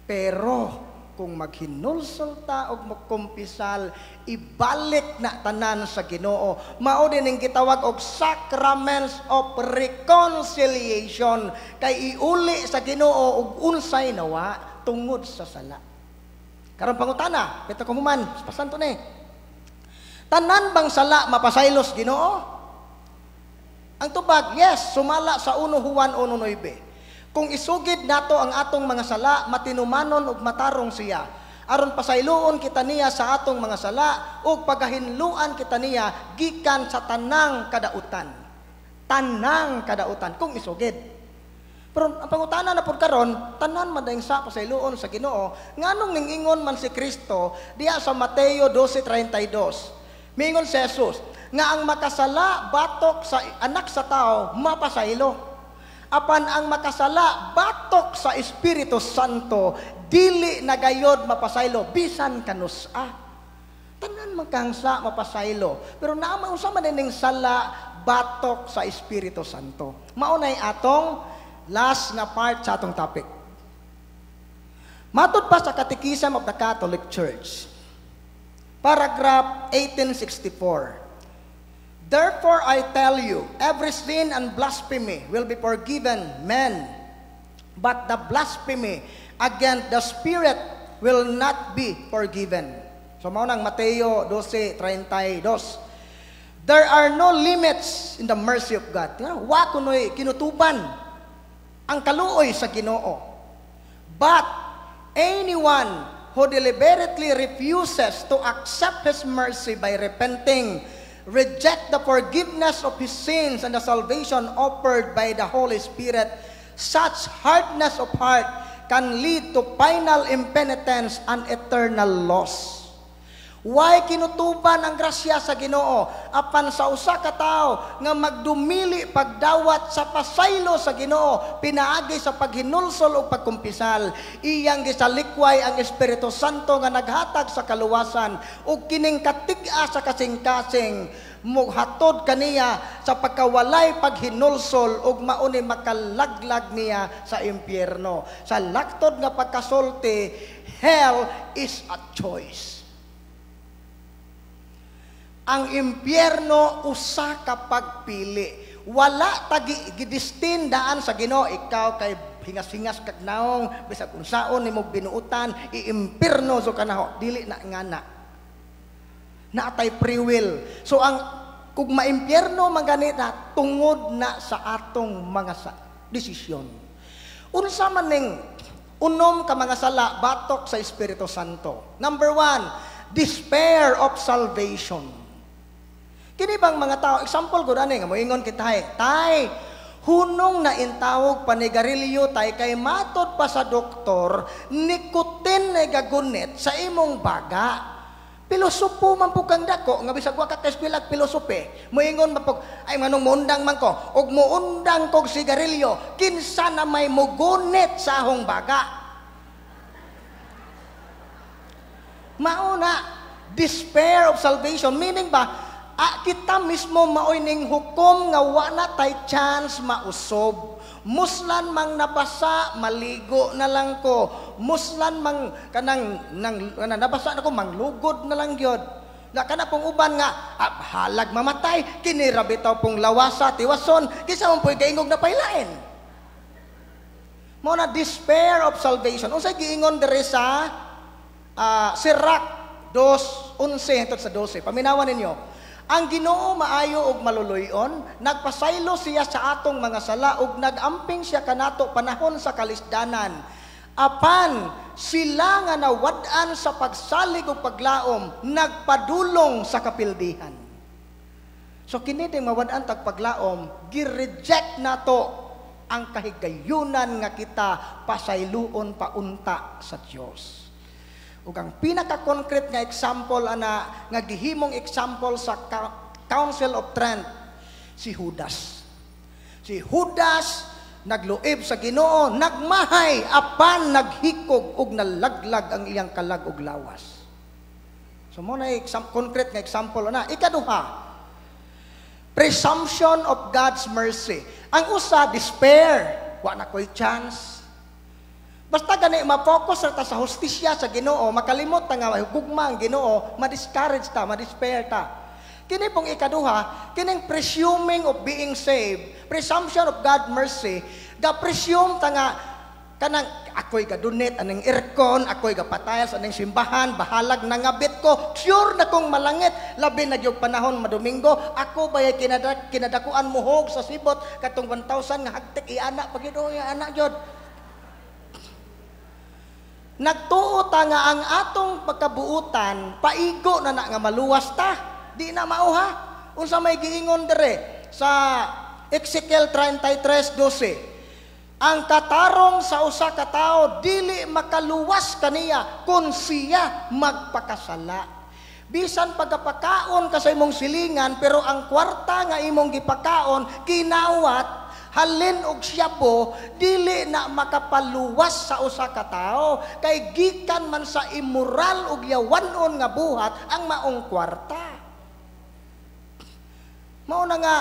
Pero kung maghinulsol ta og magkumpisal, ibalik na tanan sa Ginoo. Mao din ang gitawag og sacraments of reconciliation, kay iuli sa Ginoo og unsay nawa tungod sa sala. Karon pangutana, pito ko human, pasan to ni. Tanan bang sala mapasaylos Ginoo? Ang tubag, yes, sumala sa 1 Juan 1:9. Kung isugid nato ang atong mga sala, matinumanon ug matarong siya. Aron pasayloon kita niya sa atong mga sala ug pagahinluan kita niya gikan sa tanang kadautan. Tanang kadautan kung isugid. Pero ang pangutana na pud karon, tanan man dayong sa pasayloon sa Ginoo, nganong ningingon man si Kristo diha sa Mateo 12:32? Miingon si Jesus nga ang makasala batok sa anak sa tao mapasaylo. Apan ang makasala batok sa Espiritu Santo dili na gayod mapasaylo bisan kanus-a. Tanan man kang sa mapasaylo, pero naa man unsa man ning sala batok sa Espiritu Santo. Mao nay atong last nga part sa atong topic. Matod pa sa Catechism of the Catholic Church, paragraph 1864. "Therefore I tell you, every sin and blasphemy will be forgiven men, but the blasphemy against the Spirit will not be forgiven." So mao nang Mateo 12:32. There are no limits in the mercy of God. Wa kunoy kinutuban ang kaluoy sa Ginoo. "But anyone who deliberately refuses to accept His mercy by repenting reject the forgiveness of his sins and the salvation offered by the Holy Spirit. Such hardness of heart can lead to final impenitence and eternal loss. Way kinutuban ang grasya sa Ginoo apan sa usa ka tawo nga magdumili pagdawat sa pasaylo sa Ginoo pinaagi sa paghinulsol o pagkumpisal, iyang gisalikway ang Espiritu Santo nga naghatag sa kaluwasan, ug kining katig-a sa kasing-kasing mughatod kaniya sa pagkawalay paghinulsol ug mao ni makalaglag niya sa impyerno. Sa laktod nga pagkasulti, hell is a choice. Ang impyerno usa ka pagpili. Wala tagi gidestin daan sa Ginoo, ikaw kay hingas-hingas kag naong bisag unsaon nimo binuutan, iimpirno so kanaho. Dili na ngana. Naatay free will. So ang kung maimpyerno man gani na tungod na sa atong mga desisyon. Unsa man ning unom ka mga sala batok sa Espiritu Santo? Number 1, despair of salvation. Kini bang mga tao, example gud ani nga moingon kita, "Tay, tay, hunong na intawog panigarilyo, tay, kay matod pa sa doktor nicotine na gagunit sa imong baga." Pilosopo man po kang dako nga bisag wa ka kaeskwelag pilosope. Moingon man po, "Ay, manong muundang man ko og muundang kog sigarilyo, kinsa na may mugunit sa ahong baga?" Mauna, despair of salvation, meaning ba kita mismo maoy ning hukom nga wa na tay chance mausob. Muslan mang nabasa, maligo na lang ko. Muslan mang kanang nang nabasa na ko, manglugod na lang gyud. Na kana pong uban nga halag mamatay kini ra bitaw pong lawasa tiwason, kinsa man po'y kaingog na pailain. Mao na despair of salvation. Unsay giingon diri sa Sirach 2:11 hangtod sa 12? Paminawan ninyo. Ang Ginoo maayo og maluluy-on, nagpasaylo siya sa atong mga sala ug nagamping siya kanato panahon sa kalisdanan. Apan sila nga nawad-an sa pagsalig ug paglaom, nagpadulong sa kapildihan. So kini ding mawad-an tag paglaom, gi-reject nato ang kahigayunan nga kita pasayloon paunta sa Dios. Ug ang pinaka-concrete nga example ana nga gihimong example sa Council of Trent, si Judas. Si Judas nagluib sa Ginoo, nagmahay apan naghikog ug nalaglag ang iyang kalag ug lawas. So mo na concrete nga example ana. Ikaduha, presumption of God's mercy. Ang usa, despair, wa na koy chance. Basta gani ma-focus ra ta sa hustisya sa Ginoo, makalimot ta nga gugma ang Ginoo, ma-discourage ta, ma-despair ta. Kini pong ikaduha, kining presuming of being saved, presumption of God mercy, ga-presume ta nga kanang ako'y gadunit aning aircon, ako'y gapatayas aning simbahan, bahalag nangabit ko, sure na kong malangit, labi na gyud panahon madomingo, ako bayay kinadakuan muhog sa sibot katong 1,000 nga hagtik iana pag yun, iana gyud. Nagtuo ta nga ang atong pagkabuutan paigo na na nga maluwas ta, di na mauha. Unsa may giingon dire sa Ezekiel 33:12, ang katarong sa usa ka tawo dili makaluwas kaniya kun siya magpakasala. Bisan pagkapakaon ka sa imong silingan, pero ang kwarta nga imong gipakaon kinawat halin og siyabo, dili na makapaluwas sa usa ka tawo kay gikan man sa immoral ug yawanon nga buhat ang maong kwarta. Mao na nga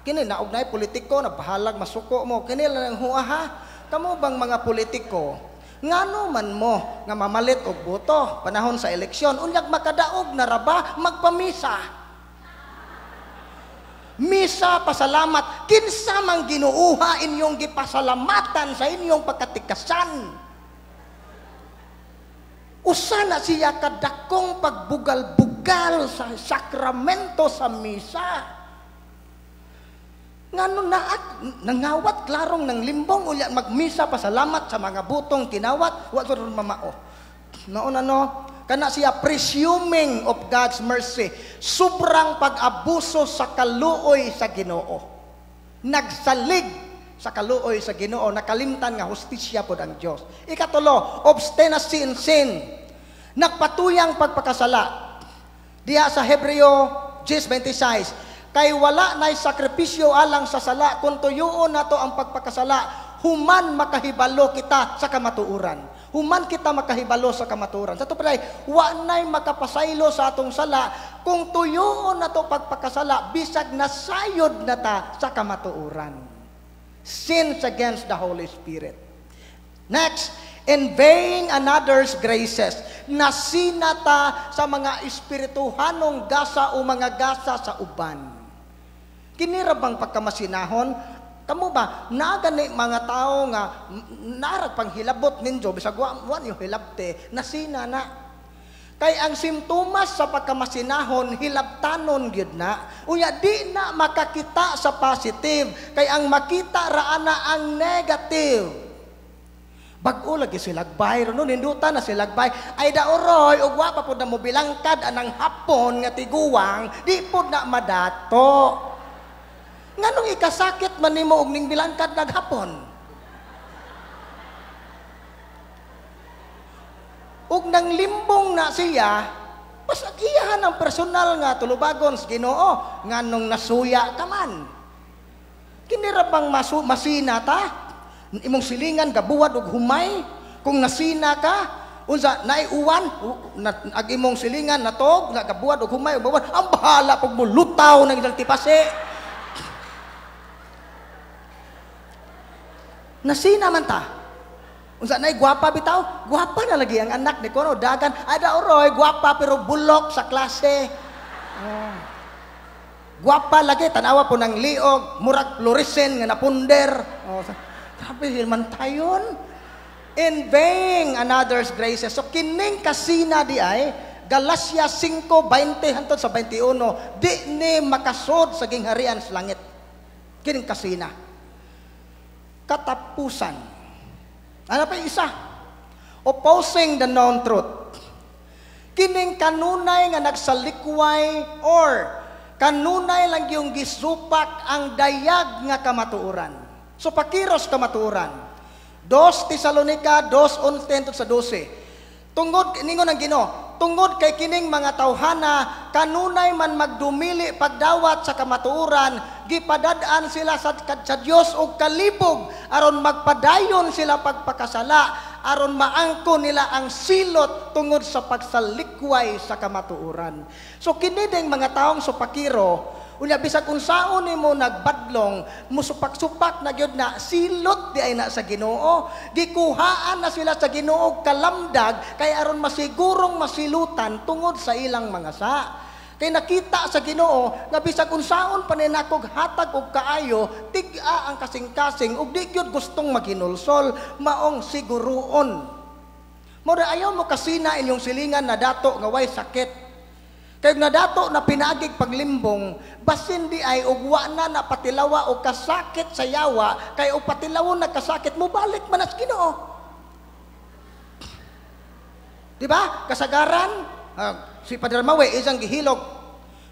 kini naugnay politiko na bahalag masuko mo kini lang huaha. Kamo bang mga politiko, ngano man mo nga mamalit og boto panahon sa eleksyon, unyag makadaog na ra ba magpamisa? Misa pasalamat, kinsa man Ginooha inyong gipasalamatan sa inyong pagkatikasan? Usa na siya kadakong pagbugal-bugal sa sakramento sa misa. Ngano naat nangawat klarong nang limbong unya magmisa pasalamat sa mga butong kinawat, wa sur mamao. Nauna no, Kana siya presuming of God's mercy. Sobrang pag-abuso sa kaluoy sa Ginoo. Nagsalig sa kaluoy sa Ginoo, nakalimtan nga hustisya pod ang Dios. Ikatulo, obstinacy in sin. Nagpatuyang pagpakasala. Diha sa Hebreo 10:26, kay wala nay sakripisyo alang sa sala kung tuyuon nato ang pagpakasala human makahibalo kita sa kamatuoran. Human kita makahibalo sa kamatuoran. Sa ato wa nay makapasaylo sa atong sala kung tuyuon nato pagpakasala bisag nasayod na ta sa kamatuoran. Sins against the Holy Spirit. Next, envying another's graces. Nasinata sa mga espirituhanong gasa o mga gasa sa uban. Kinira bang pagkamasinahon? Kamo ba, nagani mga tao nga narag panghilabot ninyo, bisag wa niyo hilabte, nasina na. Kay ang simptomas sa pagkamasinahon, hilabtanon gyud na. Unya, di na makakita sa positive, kay ang makita raana ang negative. Bag-o lagi silagbay, no, ninduta na silagbay. Ay daoroy, ug wa pa pud na mobilangkad anang hapon nga tiguwang, di pud na madato. Nganong ikasakit man nimo og ning bilangkad naghapon? Ug nang limbong na siya, pasag iyahan ang personal nga tulubagon sa Ginoo, nganong nasuya ka man. Kinira bang masina ta? Imong silingan gabuwad og humay kung nasina ka, unsa naiuwan ag imong silingan natog nagabuwad og humay og buwad, ang bahala pag mulutaw ng isang tipase. Nasina man ta. Unsa nay gwapa bitaw? Gwapa na lagi ang anak ni kono dagan. Ada oroy gwapa pero bulok sa klase. Oh. Gwapa lagi tanawa po ng liog, murag fluorescent nga napunder. Oh, grabe man tayon. Envying another's graces. So kining kasina di ay Galatia 5:20 hangtod sa 21, di ni makasod sa gingharian sa langit. Kining kasina. Katapusan. Ano pa yung isa? Opposing the known truth. Kining kanunay nga nagsalikway or kanunay lang yung gisupak ang dayag nga kamatuoran. So pakiros kamatuoran. 2 Tesalonica 2:11 sa 12. Tungod ningon ang Ginoo, tungod kay kining mga tawhana kanunay man magdumili pagdawat sa kamatuoran, gipadad-an sila sa Dios og kalibog aron magpadayon sila pagpakasala, aron maangko nila ang silot tungod sa pagsalikway sa kamatuoran. So kini ding mga taong supakiro, unya bisag unsaon nimo nagbadlong, musupak-supak na gyud na silot di ay na sa Ginoo. Gikuhaan na sila sa Ginoo kalamdag kay aron masigurong masilutan tungod sa ilang mga sa. Kay nakita sa Ginoo nga bisag unsaon pa ninakog hatag og kaayo, tig-a ang kasing-kasing ug di gyud gustong maghinulsol, maong siguruon. Mao ayaw mo kasina inyong silingan na dato nga way sakit. Kay nadato na pinaagig paglimbong, basin di ay og wa na napatilawa o kasakit sa yawa, kay og patilawon na kasakit, mubalik man as Ginoo. Di ba? Kasagaran, si Padre Mawe isang gihilog.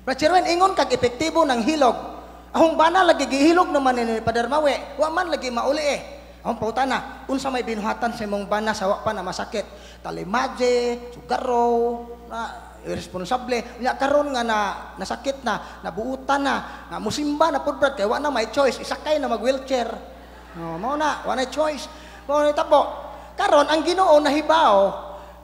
Brother Sherwin, ingon kag epektibo ng hilog. Ahong bana lagi gihilog naman ni Padre Mawe, wa man lagi mauli eh. Ahong pautana, unsa may binuhatan sa imong bana sa wa pa na masakit? Talimadje, sugaro, na irresponsable. Unya karon nga na nasakit na, nabuutan na, nga musimba na pud brad kay wa na may choice, isakay na mag wheelchair. No, mao na, wa na choice. Mao na tabo. Karon ang Ginoo nahibaw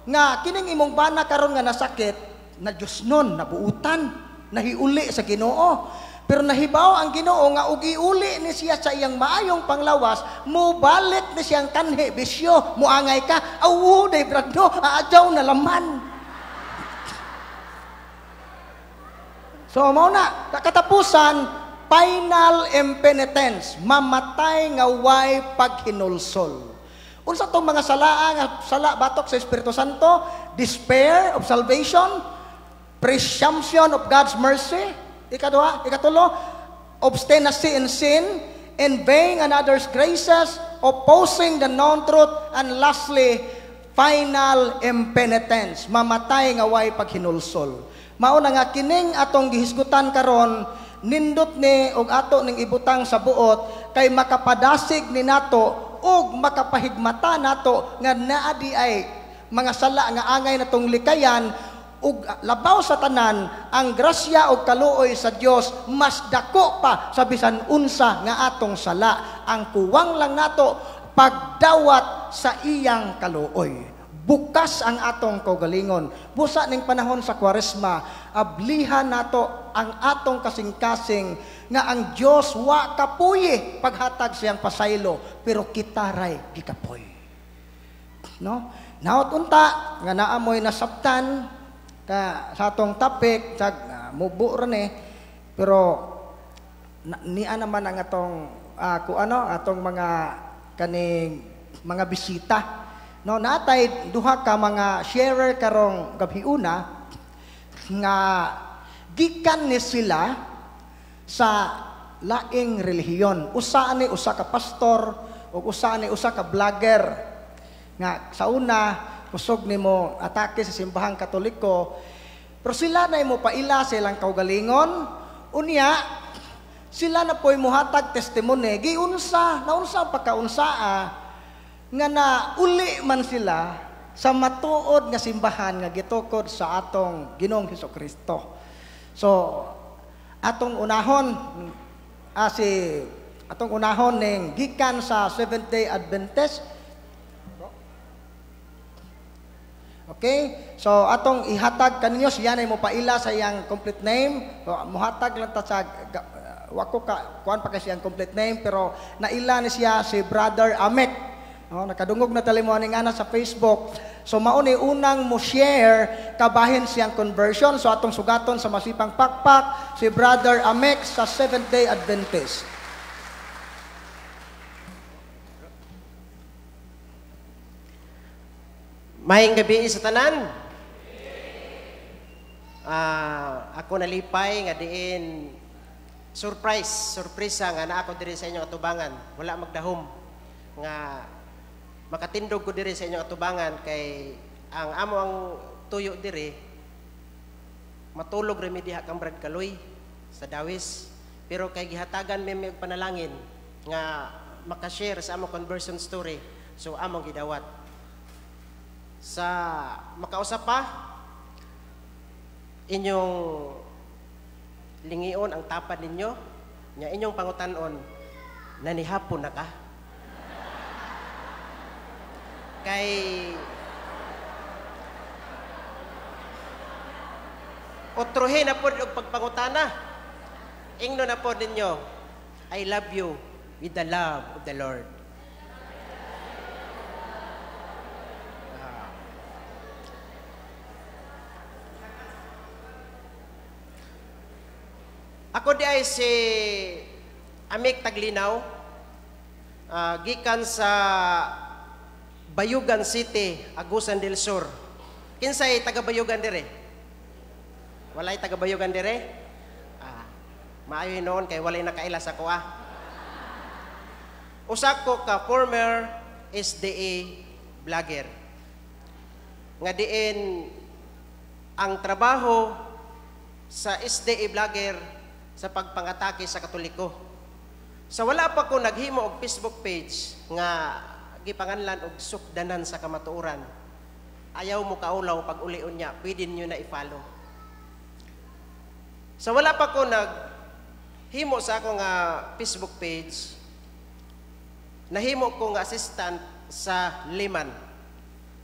nga kining imong bana karon nga nasakit, na Dios nun, nabuutan, nahiuli sa Ginoo. Pero nahibaw ang Ginoo nga og iuli ni siya sa iyang maayong panglawas, mubalik ni siyang kanhi bisyo, muangay ka, awu day brad no, aadyaw na laman. So mao na katapusan, final impenitence, mamatay nga way paghinulsol. Unsa tong mga sala nga sala batok sa Espiritu Santo? Despair of salvation, presumption of God's mercy, ikaduha, ikatulo, obstinacy in sin, envying another's graces, opposing the known truth, and lastly, Final impenitence, mamatay nga way paghinulsol. Mao na nga kining atong gihisgutan karon, nindot ni og ato ning ibutang sa buot kay makapadasig ni nato og makapahigmata nato nga naa di ay mga sala nga angay natong likayan, ug labaw sa tanan ang grasya og kaluoy sa Dios mas dako pa sa bisan unsa nga atong sala. Ang kuwang lang nato pagdawat sa iyang kaluoy. Bukas ang atong kaugalingon. Busa ning panahon sa Kwaresma, ablihan nato ang atong kasing-kasing nga ang Dios wa kapuyi paghatag siyang pasaylo, pero kita ray gikapoy. No? Naot unta nga naamoy nasabtan ka sa atong topic, sag mubo ra ni, pero niya naman ang atong atong mga kaning mga bisita. No, natay duha ka mga sharer karong gabhiuna nga gikan ni sila sa laing relihiyon. Usa ni usa ka pastor ug usa ni usa ka vlogger nga sa una kusog nimo atake sa simbahang Katoliko, pero sila na imo paila sa ilang kaugalingon. Unya sila na po'y muhatag testimony giunsa naunsa pagkaunsaa nga nauli man sila sa matuod nga simbahan nga gitukod sa atong Ginoong Hesukristo. So atong unahon atong unahon ning gikan sa Seventh Day Adventist. Okay? So atong ihatag kaninyo siya na mo paila sa iyang complete name. So, muhatag lang ta sa wako ka kuan pa kasi iyang complete name, pero naila ni siya si Brother Amek. No, nakadungog na tali mo aning ana sa Facebook. So mao ni unang mo share kabahin siyang conversion. So atong sugaton sa masipang pakpak si Brother Amek sa Seventh Day Adventist. Maayong gabi sa tanan. Ako nalipay nga diin surprise, surpresa nga naa ko diri sa inyong atubangan. Wala magdahom nga makatindog ko diri sa inyong atubangan kay ang amo ang tuyo diri matulog ra mi diha kang Brad Kaloy sa Dawis, pero kay gihatagan mi og panalangin nga makashare sa among conversion story, so among gidawat. Sa makausap pa inyong lingion ang tapad ninyo nya inyong pangutan-on nanihapon na ka kay otrohe na pod og pagpangutana. Ingno na pod ninyo, I love you with the love of the Lord. Ako di ay si Amik Taglinaw, gikan sa Bayugan City, Agusan del Sur. Kinsay taga Bayugan dire? Walay taga Bayugan dire? Maayo noon kay walay nakaila sa kuha. Usa ko ka former SDA vlogger. Nga diin ang trabaho sa SDA vlogger sa pagpangatake sa Katoliko. Sa wala pa ko naghimo og Facebook page nga gipanganlan og sukdanan sa kamatuoran. Ayaw mo kaulaw pag ulion niya, pwede niyo na i-follow. Sa wala pa ko naghimo sa ako nga Facebook page, nahimo ko nga assistant sa Liman,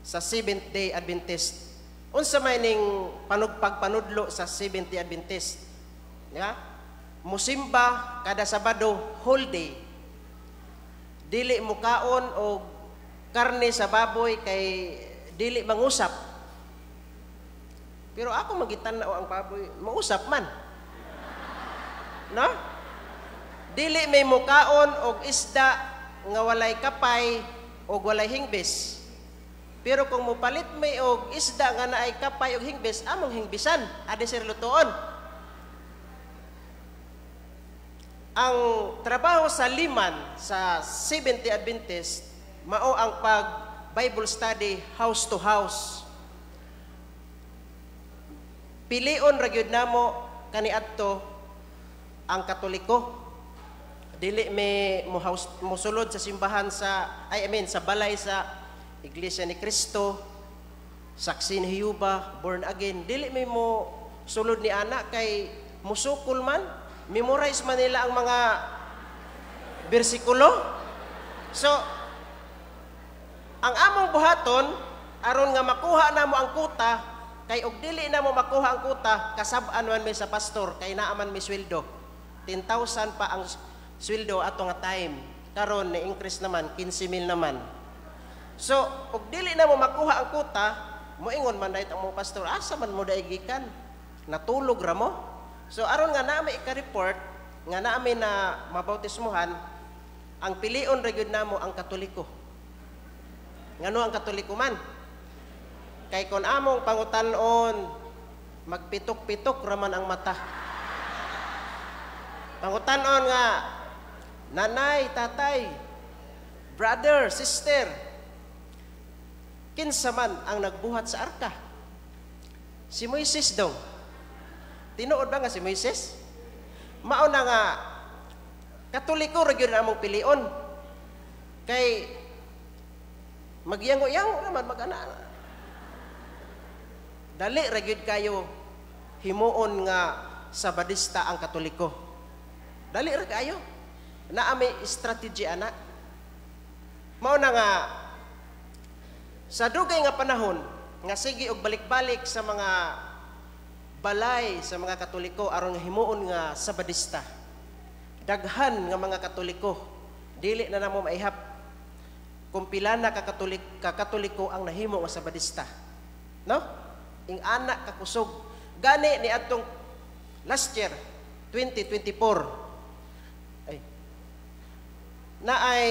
sa Seventh Day Adventist. Unsa may ning panugpagpanudlo sa Seventh Day Adventist? Nga? Musimba kada Sabado whole day. Dili mukaon og karne sa baboy kay dili mangusap. Pero ako magitan-aw ang baboy, mausap man. No? Dili may mukaon og isda nga walay kapay og walay hingbis. Pero kung mopalit may og isda nga naay kapay og hingbis, among hingbisan, adi sir lutoon. Ang trabaho sa Liman sa Seventh-day Adventist mao ang pag Bible study house to house. Pilion ra gyud namo kaniadto ang Katoliko. Dili mi mo house mosulod sa simbahan sa, I mean, sa balay sa Iglesia ni Cristo, Saksi ni Jehova, born again. Dili mi mo sulod ni ana kay musukol man, memorize man nila ang mga bersikulo. So, ang among buhaton aron nga makuha namo ang kuta, kay og dili namo makuha ang kuta, kasab-an man mi sa pastor kay naa man mi sweldo. 10,000 pa ang sweldo ato nga time. Karon ni increase naman, 15,000 naman. So, og dili namo makuha ang kuta, moingon man dayto ang mga pastor, "Asa man mo daigikan? Natulog ra mo?" So, aron nga naa mi ika-report nga naa mi na mabautismuhan, ang pilion ra gyud namo ang Katoliko. Ngano ang Katoliko man? Kay kon among pangutan-on, magpitok-pitok raman ang mata. Pangutan-on nga, "Nanay, tatay, brother, sister, kinsa man ang nagbuhat sa arka?" "Si Moises daw." Tinuod ba nga si Moises? Mao na nga Katoliko ra gyud ang among pilion. Kay magyango-yango naman mag-ana. Dali ra gyud kayo himuon nga Sabadista ang Katoliko. Dali ra kayo. Naa may strategy ana. Mao na nga sa dugay nga panahon nga sige og balik-balik sa mga balay sa mga Katoliko aron nga himuon nga Sabadista. Daghan nga mga Katoliko, dili na namo maihap kung pila na ka Katoliko ang nahimo nga Sabadista. No? Ing ana kakusog. Gani ni atong last year 2024 ay na ay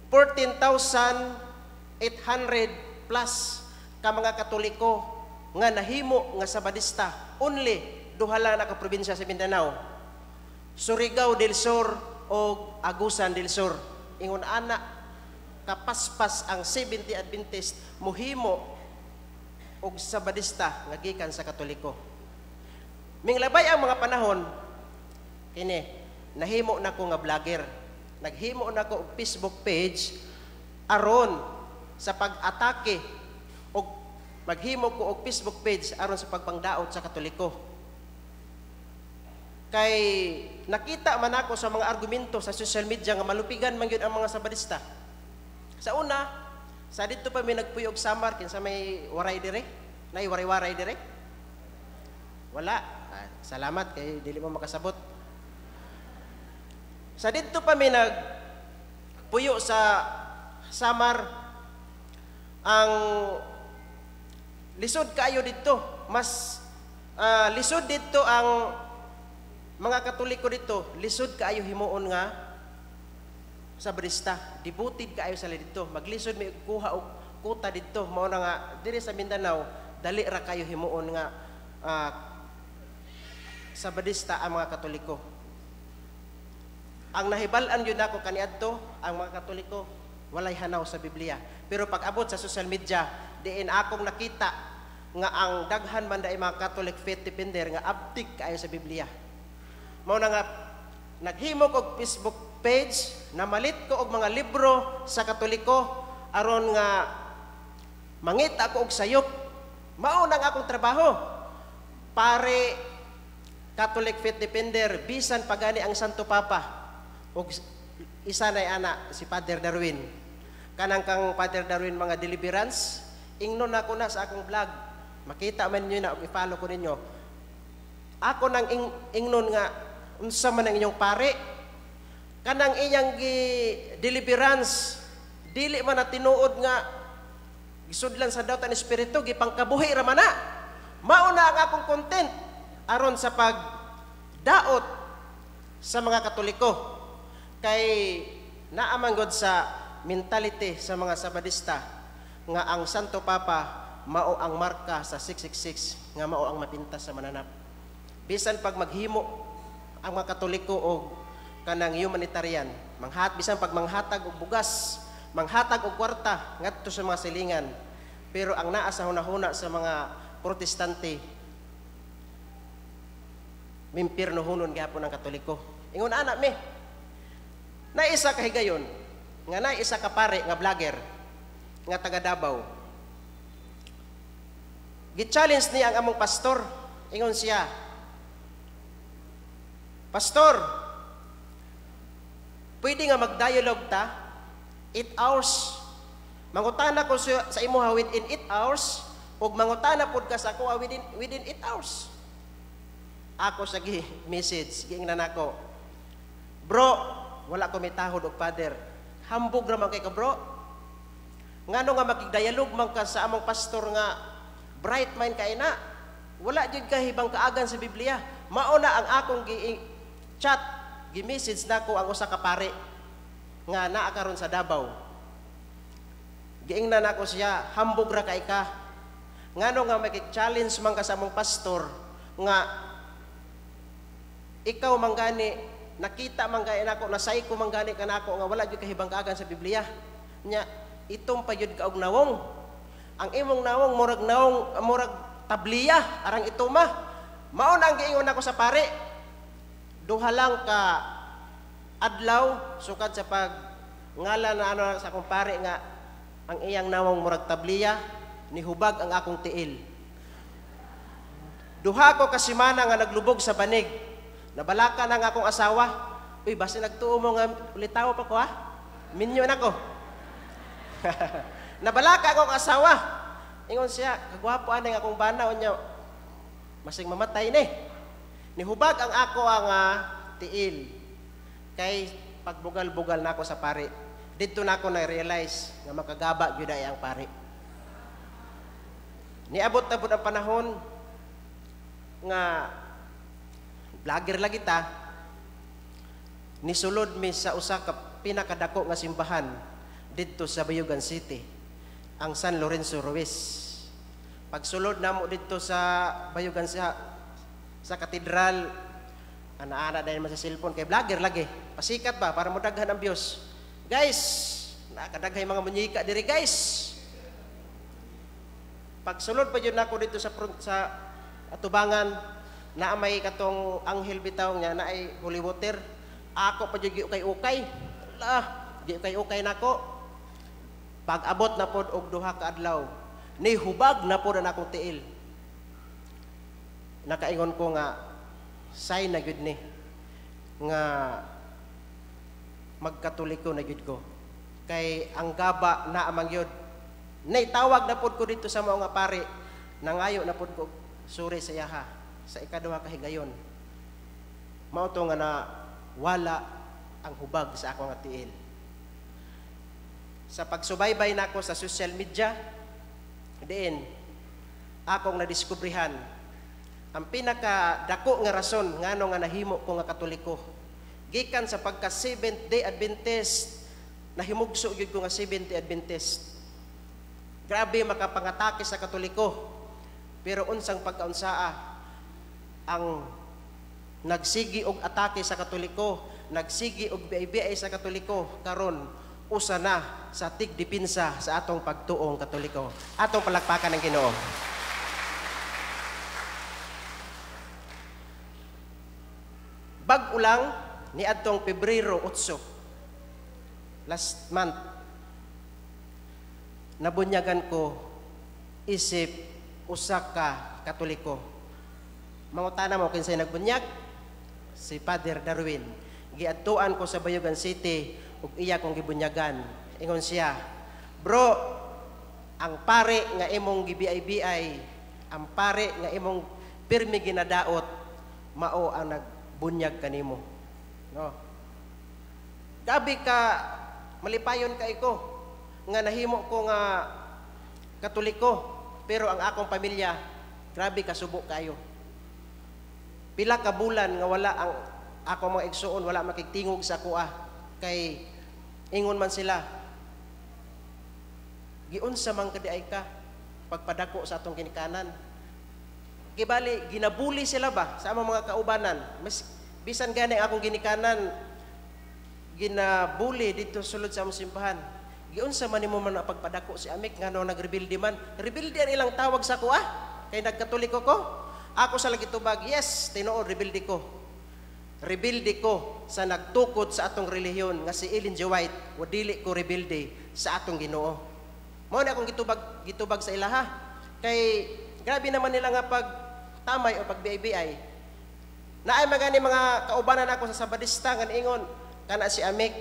14,800 plus ka mga Katoliko nga nahimo nga Sabadista, only duha lang na ka probinsya sa Mindanao, Surigao del Sur o Agusan del Sur. Ingon ana kapaspas ang Seventh Adventist muhimo og Sabadista nga gikan sa Katoliko. Minglabay ang mga panahon kini, nahimo na ko nga vlogger. Naghimo na ko og Facebook page aron sa pag-atake og maghimo ko og Facebook page aron sa pagpangdaot sa Katoliko. Kay nakita man ako sa mga argumento sa social media nga malupigan man gyud ang mga Sabadista. Sa una, sa didto pa may nagpuyo og Samar, kinsa may waray dire? Nay waray-waray dire? Wala. Ah, salamat kay dili mo makasabot. Sa didto pa may nagpuyo sa Samar, ang lisod kaayo didto. Mas lisod didto ang mga Katoliko dito, lisod kaayo himuon nga Sabadista. Devoted kaayo sila didto. Maglisod may kuha og kuta didto. Mao na nga diri sa Mindanao, dali ra kayo himuon nga Sabadista ang mga Katoliko. Ang nahibal-an yun ako kaniadto, ang mga Katoliko walay hanaw sa Biblia. Pero pag abot sa social media, diin akong nakita nga ang daghan man dai mga Catholic faith defender nga abtik kaayo sa Biblia. Mao na nga naghimo og Facebook page, namalit ko og mga libro sa Katoliko aron nga mangita ko og sayop. Mao nang akong trabaho. Pare, Catholic faith defender, bisan pagani ang Santo Papa og isa na ana si Father Darwin. Kanang kang Father Darwin mga deliverance, ingnon ako na sa akong vlog. Makita man niyo na og i-follow ko ninyo. Ako nang ingnon nga unsa man ang inyong pare, kanang iyang gi deliverance dili man na tinuod nga gisudlan sa dautan espiritu, gipangkabuhi ra man na. Mao na ang akong content aron sa pagdaot sa mga Katoliko, kay naa man gud sa mentality sa mga Sabadista nga ang Santo Papa mao ang marka sa 666 nga mao ang mapintas sa mananap. Bisan pag maghimo ang mga Katoliko og kanang humanitarian, manghat bisan pag manghatag og bugas, manghatag og kwarta ngadto sa mga silingan. Pero ang naa sa hunahuna sa mga Protestante, mimpirnohonon gihapon ang Katoliko. Ingon ana mi. Na isa ka higayon nga na isa ka pare nga vlogger nga taga Davao. Gi-challenge niya ang among pastor. Ingon siya, "Pastor, pwede nga mag-dialogue ta 8 hours. Mangutana ko sa imo within 8 hours ug mangutana pud ka sa ako within 8 hours." Ako sa gi message, giingnan nako, "Bro, wala ko mitahod og father. Hambog ra man kay ka, bro. Ngano nga makig-dialogue man ka sa among pastor nga bright mind kay na? Wala jud ka hibang kaagan sa Biblia." Mao na ang akong gi chat, gi-message nako ang usa ka pare nga naa karon sa Davao. Giingnan nako siya, "Hambog ra kay ka. Ngano nga makig-challenge man ka sa among pastor nga ikaw man gani nakita man gani nako, nasay ko man gani kanako nga wala gyud kahibang kaagan sa Biblia. Nya itom pa gyud ka og nawong. Ang imong nawong murag nawong murag tabliya arang ituma." Mao na ang giingon nako sa pare. Duha lang ka adlaw sukad sa pag ngala na ano sa akong pare nga ang iyang nawong murag tabliya, nihubag ang akong tiil. Duha ko ka semana nga naglubog sa banig. Nabalaka na ang akong asawa. "Uy, basta nagtuo mo nga ulitawo pa ko ha. Minyo na ko." Nabalaka akong asawa. Ingon siya, "Kagwapo ani ang akong bana, unya masing mamatay ni." Nihubag ang ako ang tiil. Kay pagbugal-bugal nako sa pare. Didto nako na-realize nga makagaba gyud ay ang pare. Niabot na pud ang panahon nga vlogger lagi ta, nisulod mi sa usa ka pinakadako nga simbahan didto sa Bayugan City, ang San Lorenzo Ruiz. Pagsulod namo didto sa Bayugan sa katedral, ana-ana dahil man sa cellphone kay vlogger lagi. Pasikat ba para modaghan ang views. "Guys, nakadaghay mga munyika diri, guys." Pagsulod pa jud nako dito sa atubangan, naa may katong anghel bitaw nga naay holy water. Ako pa jud giukay-ukay. La, giukay-ukay nako. Pag-abot na pod og duha ka adlaw, ni hubag na pod ang akong tiil. Nakaingon ko nga sign na gyud ni nga magkatoliko na gyud ko. Kay ang gaba na amang yun. Naitawag na pod ko dito sa mga pare, nangayo na pod ko suri sa iyaha sa ikaduha ka higayon. Mao to nga na wala ang hubag sa ako nga tiil. Sa pagsubaybay nako sa social media, diin akong nadiskubrihan ang pinaka dako nga rason ngano nga nahimo ko nga Katoliko. Gikan sa pagka Seventh Day Adventist, nahimugso gyud ko nga Seventh Day Adventist. Grabe makapangatake sa Katoliko. Pero unsang pagkaunsaa ang nagsigi og atake sa Katoliko, nagsigi og biay-biay sa Katoliko, karon usa na sa tigdepinsa sa atong pagtuong Katoliko. Atong palakpakan ang Ginoo. Bag-o lang niadtong Pebrero 8 last month, nabunyagan ko isip usa ka Katoliko. Mangutana mo kinsay nagbunyag? Si Father Darwin. Giadtuan ko sa Bayugan City ug iya kong gibunyagan. Ingon siya, "Bro, ang pare nga imong gibiay-biay, ang pare nga imong pirmi ginadaot, mao ang nagbunyag kanimo." No. Gabi ka malipayon ka iko nga nahimo ko nga Katoliko, pero ang akong pamilya grabe kasubo kayo. Pila ka bulan nga wala ang ako mga igsuon, wala makigtingog sa akoa kay ingon man sila, "Giunsa man kadi ay ka pagpadako sa atong ginikanan?" Kibali ginabuli sila ba sa among mga kaubanan. Mas bisan gani akong ginikanan ginabuli dito sulod sa among simbahan. Giunsa man nimo man pagpadako si Amik ngano nagrebelde man. Rebelde ang ilang tawag sa ko ah. Kay nagkatoliko ko. Ako sa lagi tubag, yes, tinuod rebelde ko. Rebelde ko sa nagtukod sa atong relihiyon nga si Ellen G. White, o dili ko rebelde sa atong Ginoo. Mao na akong gitubag sa ilaha. Kay grabe naman nila nga pag tamay o pag BIBI. Naay magani mga kaubanan ako sa Sabadista nga niingon kana si Amik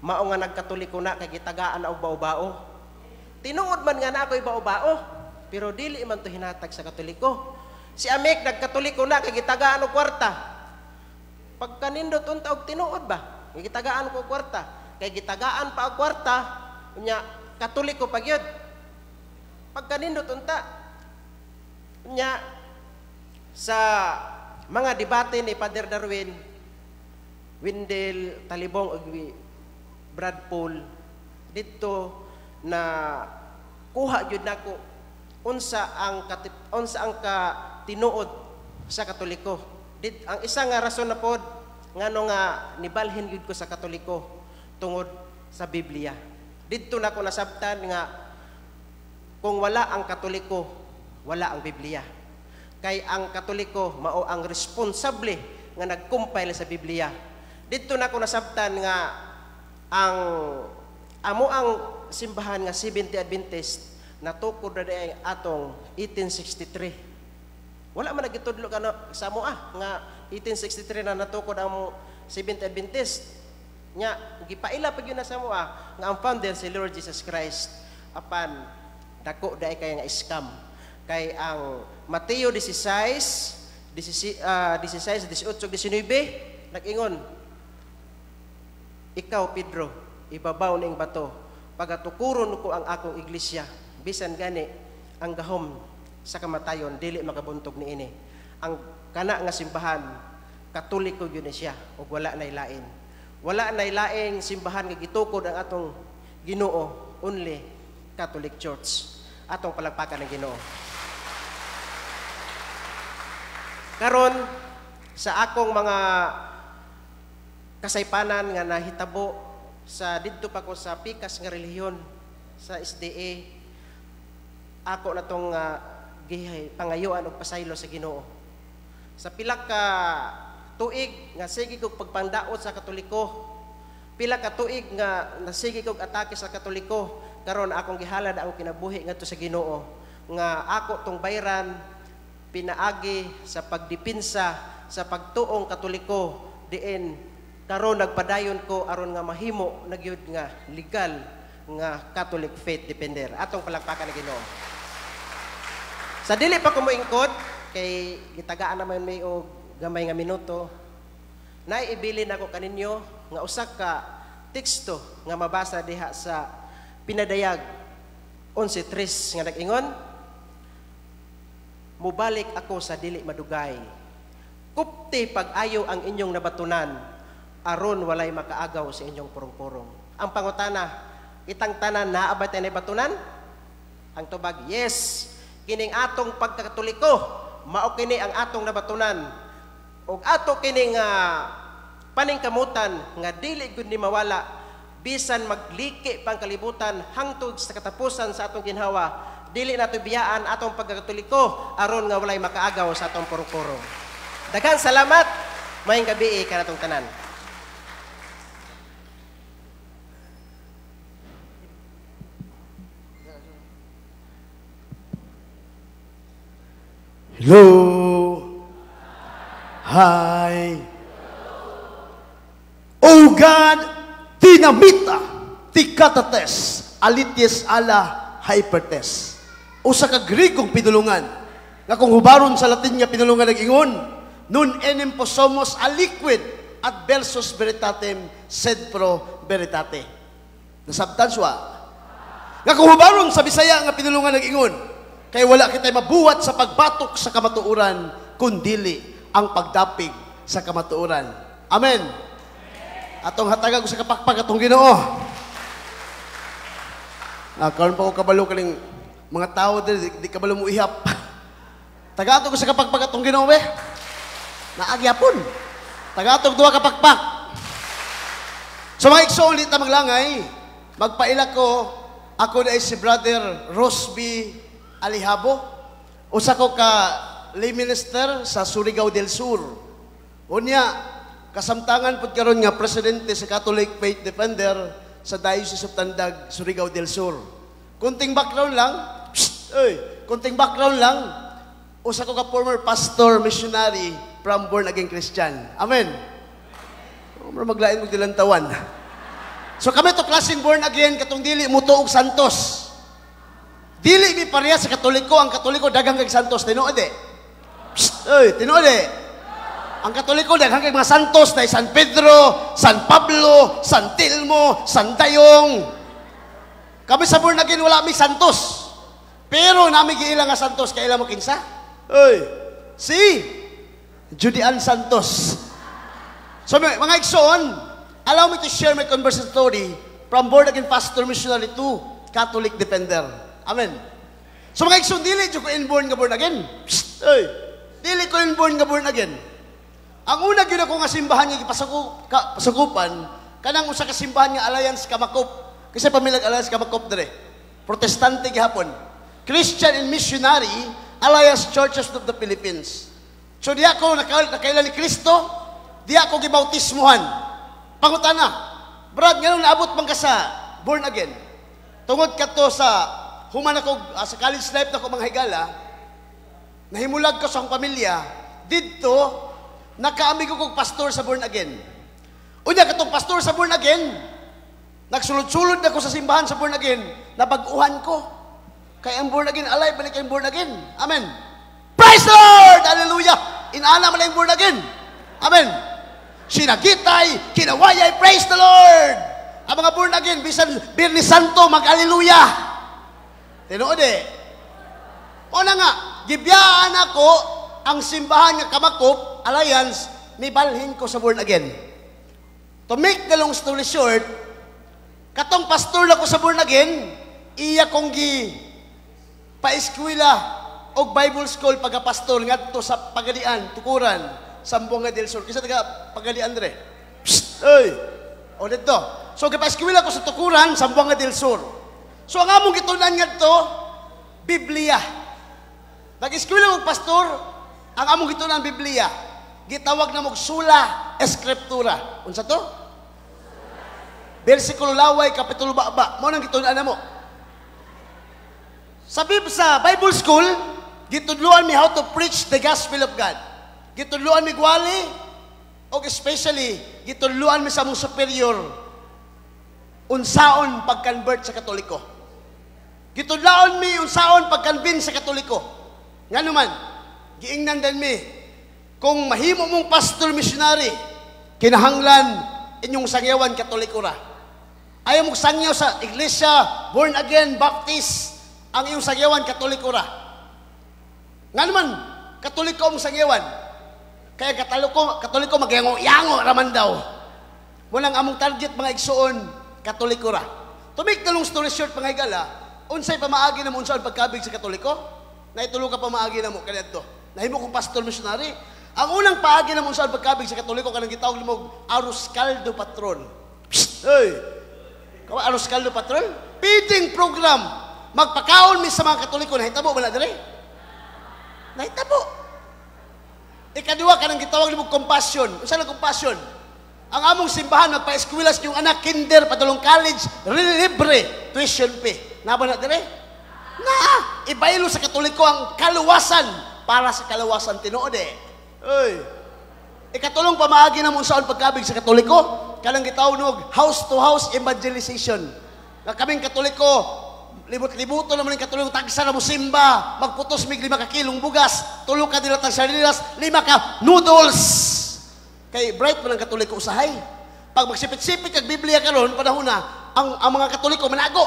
mao nga nagkatoliko na kay gitagaan na og bao-bao. Tinuod man nga na ako'y bao-bao, pero dili man to hinatag sa Katoliko. Si Amik nagkatoliko na kay gitagaan og kwarta. Pagkanindot unta og tinuod ba? Kay gitagaan ko kwarta, kay gitagaan pa og kwarta, unya Katoliko pa gyud. Pagkanindot unta unya sa mga debate ni Father Darwin, Wendell Talibong ug Brad Paul didto na kuha gyud nako unsa ang katinuod sa Katoliko. Ang isa nga rason na pod ngano nga nibalhin gyud ko sa Katoliko tungod sa Biblia. Didto nako nasabtan nga kung wala ang Katoliko, wala ang Biblia. Kay ang Katoliko mao ang responsable nga nag-compile sa Biblia. Didto nako nasabtan nga ang amo ang simbahan nga Seventh-day Adventist natukod na diay atong 1863. Wala man nagitudlo kano sa amo nga 1863 na natukod ang Seventh-day Adventist. Nya gipaila pa gyud na sa amo nga ang founder si Lord Jesus Christ apan dako diay kay nga scam. Kay ang Mateo 16, 16, 18, 19 nag-ingon, ikaw Pedro, ibabaw ning bato, pagatukuron ko ang akong iglesia, bisan gani ang gahom sa kamatayon dili makabuntog niini. Ang kana nga simbahan Katoliko gyud ni siya ug wala nay lain. Wala nay laing simbahan nga gitukod ang atong Ginoo, only Catholic Church. Atong palakpakan ng Ginoo. Karon sa akong mga kasaypanan nga nahitabo sa didto pa ko sa pikas nga relihiyon sa SDA, ako na tong pangayuan og pasaylo sa Ginoo. Sa pila ka tuig nga sige kog pagpangdaot sa Katoliko, pila ka tuig nga nasige kog atake sa Katoliko, karon akong gihalad ang kinabuhi ngadto sa Ginoo nga ako tong bayran pinaagi sa pagdipinsa sa pagtuong Katoliko diin karon nagpadayon ko aron nga mahimo na gyud nga legal nga Catholic faith defender. Atong palakpakan ng Ginoo. Sa dili pa ko moingkod kay gitagaan naman may og gamay nga minuto, naiibilin ako kaninyo nga usa ka teksto nga mabasa diha sa Pinadayag 11:3 nga nag-ingon, mubalik ako sa dili madugay. Kupti pag-ayo ang inyong nabatunan, aron walay makaagaw sa inyong purong-purong. Ang pangutana, itang tanan naa ba tay nabatunan? Ang tubag, yes. Kining atong pagkakatoliko, mao kini ang atong nabatunan. Og ato kining paningkamutan nga dili gud ni mawala bisan magliki pang kalibutan hangtod sa katapusan sa atong ginhawa, dili nato biyaan atong pagkakatoliko aron nga walay makaagaw sa atong purong-purong. Daghang salamat. Maayong gabi kanatong tanan. Hello. Hi. O God, dinamita, tikatates, alities ala hypertes. Usa ka Grigong pinulungan, nga kung hubaron sa Latin nga pinulungan nag-ingon, nun enim posomos aliquid at versus veritatem sed pro veritate. Nasabtan siya. Nga kung hubaron sa Bisaya nga pinulungan nag-ingon, kay wala kita'y mabuhat sa pagbatok sa kamatuoran, kundili ang pagdapig sa kamatuoran. Amen. Atong hatagan ko sa kapakpak atong Ginoo. Karon pa ko kabalo kaning mga tao diri di kabalo mo ihap. Tagato ko sa kapakpak atong Ginoo be. Naagyapon. Tagatog duha ka pakpak. So mga igsoon, di ta maglangay. Magpaila ko, ako na si Brother Rosby Alihabo. Usa ko ka lay minister sa Surigao del Sur. Unya, kasamtangan pud karon nga presidente sa Catholic Faith Defender sa Diocese of Tandag, Surigao del Sur. Kunting background lang, psst, oy, kunting background lang, usa ko ka former pastor missionary from born again Christian. Amen. Oh, maglain mo dilantawan. So kami to klaseng born again katong dili mutuo og santos. Dili mi pareha sa Katoliko, ang Katoliko daghang kag santos, tinuod eh. Psst, oy, tinuod eh. Ang Katoliko daghang kag mga santos na San Pedro, San Pablo, San Telmo, San Dayong. Kami sa born again wala mi santos. Pero nami giila nga santos, kaila mo kinsa? Oy, si Judy Ann Santos. So mga igsoon, allow me to share my conversion story from born again pastor missionary to Catholic defender. Amen. So mga igsoon, dili jud ko inborn nga born again. Psst, oy, dili ko inborn nga born again. Ang una gyud ako nga simbahan nga gipasukupan, kanang usa ka simbahan nga Alliance Kamakop. Kasi pamilyag Alliance Kamakop dire. Protestante gihapon. Christian and Missionary Alliance Churches of the Philippines. So diya ko nakaila ni Kristo, diya ko gibautismuhan. Pangutana, Brad, nganong naabot man ka sa born again? Tungod kadto sa human ako sa college life nako mga higala, nahimulag ko sa akong pamilya, didto nakaamigo kog pastor sa born again. Unya katong pastor sa born again, nagsulod-sulod na ko sa simbahan sa born again, nabag-uhan ko. Kay ang born again, alive man kay born again. Amen. Praise the Lord! Hallelujah! Inana man ang born again. Amen. Sinagitay, kinawayay, praise the Lord! Ang mga born again, bisan Biyernes Santo, mag-hallelujah. Tinuod eh. O na nga, gibiyaan ako ang simbahan nga Kamakop, Alliance, mibalhin ko sa born again. To make the long story short, katong pastor na ko sa born again, iya kong gi paeskwela og Bible school pagka-pastor ngadto sa Pagadian, Tukuran, Zamboanga del Sur. Kinsa taga Pagadian dire. Psst, oy. O didto. So gipaeskwela ko sa Tukuran, Zamboanga del Sur. So ang among gitun-an ngadto, Biblia. Nag-eskwela og pastor, ang among gitun-an Biblia. Gitawag na mog sola escriptura. Unsa to? Versikulo laway, kapitulo baba. Mao nang gitun-an namo. Sa Bible school, gitudloan mi how to preach the gospel of God. Gitudloan mi gwali, og especially, gitudloan mi sa among superior, unsaon pag-convert sa Katoliko. Gitudloan mi unsaon pag-convince sa Katoliko. Ngano man, giingnan din mi, kung mahimo mong pastor missionary, kinahanglan inyong sangyawan Katoliko ra. Ayaw mong sangyaw sa iglesia, born again, Baptist, ang iyong sangyawan, Katoliko ra. Nga naman, Katoliko ang sangyawan. Kaya Katoliko magyango-yango raman daw. Walang among target mga igsuon, Katoliko ra. To make the long story short mga higala, unsay pamaagi na mo unsaon pagkabig sa Katoliko? Naitulo ka pamaagi na mo kaniadto. Nahimo kong pastor missionary. Ang unang paagi na mo unsaon pagkabig sa Katoliko kanang gitawag nimo Arroz Caldo Patrol. Psst, oy. Kawa Arroz Caldo Patrol? Feeding program. Magpakaon mi sa mga Katoliko, nahitabo ba na dire? Nahitabo. Ikaduha kanang gitawag nimo compassion. Unsa na compassion? Ang among simbahan magpa-eskwela sa inyong anak kinder padulong college, libre tuition fee. Naa ba na dire? Na, ibaylo sa Katoliko ang kaluwasan para sa kaluwasan tinuod eh. Oy. Ikatulong pamaagi na mo unsaon pagkabig sa Katoliko, kanang gitawag nog house to house evangelization. Nga kaming Katoliko, libot-libuto naman ang Katoliko, tagsa na mo simba, magputos mig 5 ka kilong bugas, tulo ka dilatang sardinas, 5 ka noodles. Kay bright man ang Katoliko usahay. Pag magsipit-sipit kag Biblia karon panahon na ang mga Katoliko manago.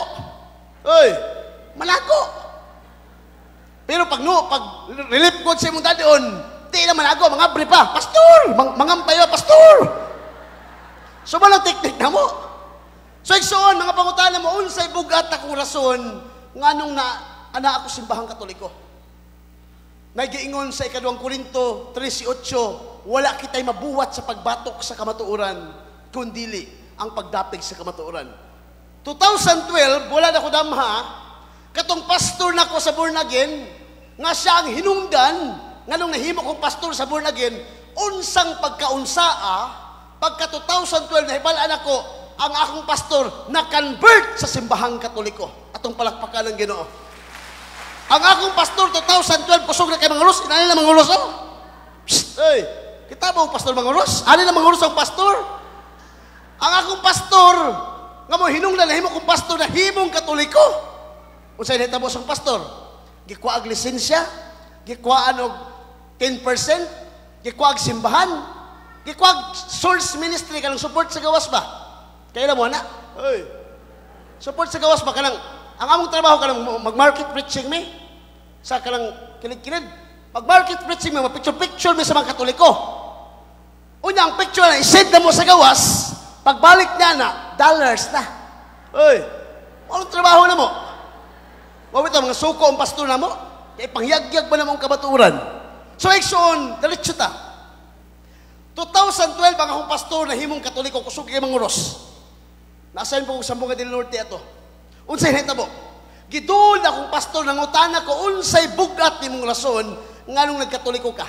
Oy, manago. Pero pag relief goods sa imong dadion, di na manago, mangabre pa, pastor, mangampay pa, pastor. So manang teknik na mo. So igsoon, mga pangutana mo, unsay bugat akong rason nganong na ana ako simbahang Katoliko. Nagiingon sa 2 Korinto 13:8, wala kita'y mabuhat sa pagbatok sa kamatuoran, kundili ang pagdapig sa kamatuoran. 2012, wala na ko damha, katong pastor nako sa born again, nga siya ang hinungdan, nga nung nahimo kong pastor sa born again, unsang pagkaunsaa, pagka 2012, nahibalaan ako, ang akong pastor na-convert sa simbahang Katoliko. Atong palakpakan ng Ginoo. Ang akong pastor 2012, kusog na kay mga ulos, inani na mga ulos, oh. Psst, ey, kita ba ang pastor mga ulos? Ani na mga ulos ang pastor? Ang akong pastor, nga mo hinungdan, nahimo kong pastor na himong Katoliko. Unsay nahitabo sa pastor? Gikuha og lisensya, gikuhaan og 10%, gikuha og simbahan, gikuha og source ministry kanang support sa gawas ba? Kaya mo na? Oy. Support sa gawas ba kanang ang among trabaho kanang mag-market preaching mi sa kanang kilid-kilid. Mag-market preaching mi, mag-picture-picture mi sa mga Katoliko. Unya ang picture na isend na mo sa gawas, pagbalik niya na dollars na. Oy. Anong trabaho na mo? Wa ito, mga suko ang pastor na mo. Kaya pangyagyag ba namang kabaturan? So, igsoon, diretso ta. 2012, ang akong pastor na himong Katoliko, kusog kay manguros. Nasa po kong Zamboanga del Norte ato. Unsay nahitabo? Gidul akong pastor, nangutana ko, unsay bugat nimong rason nganong nagkatoliko ka.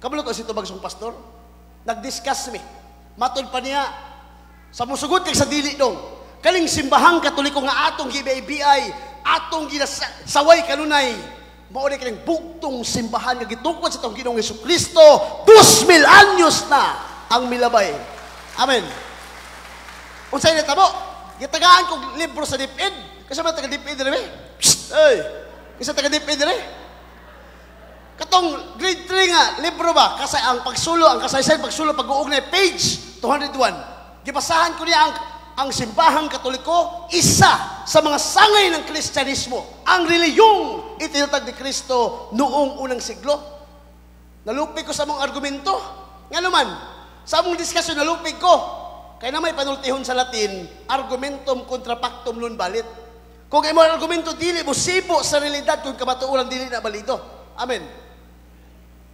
Kabalo ko si tubag sa pastor. Nag-discuss mi. Matod pa niya, sa musugod kay sa dili dong. Kaning simbahang Katoliko nga atong giBIBI, atong ginasaway kanunay, mao ni kaning bugtong simbahan nga gitukod sa atong Ginoong Hesukristo, 2000 anyos na ang milabay. Amen. Unsay nahitabo? Gitagaan kog libro sa DepEd. Kasi ba taga DepEd dire? Psst, ey. Kasi taga DepEd dire. Katong grade 3 nga libro ba kasi ang pagsulo, ang kasaysayan pagsulo pag-uugnay page 201. Gibasahan ko niya ang simbahang Katoliko, isa sa mga sangay ng Kristyanismo, ang reliyong itinatag ni Kristo noong unang siglo. Nalupig ko sa mong argumento. Nga naman, sa among diskusyon, nalupig ko. Kaya na may panultihon sa Latin, argumentum contra factum non balit. Kung imo argumento, dili mo sibo sa realidad kung kamatuoran dili na balido. Amen.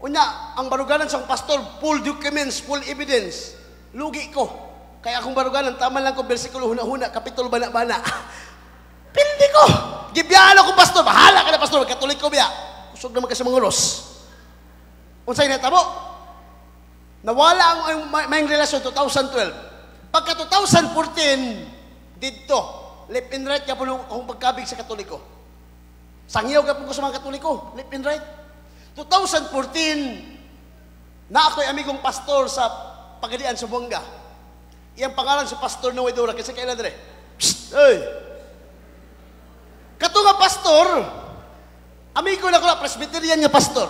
Unya, ang baruganan sa pastor, full documents, full evidence. Lugi ko. Kaya akong baruganan, tama lang ko, bersikulo huna-huna, kapitulo bana-bana. Pindi ko! Gibiyaan ako, pastor. Bahala ka na, pastor. Katoliko biya. Kusog naman kasi mga ulos. Unsay nahitabo? Nawala ang may relasyon 2012. Pagka 2014, didto, left and right ka po akong pagkabig sa Katoliko. Sangyaw ka po ko sa mga Katoliko, left and right. 2014, na ako'y amigong pastor sa Pagadian sa Buanga. Iyang pangalan si Pastor Noe Dora, kasi kailan dire? Psst, ey! Kato nga pastor, amigo na ko na, Presbyterian nga pastor.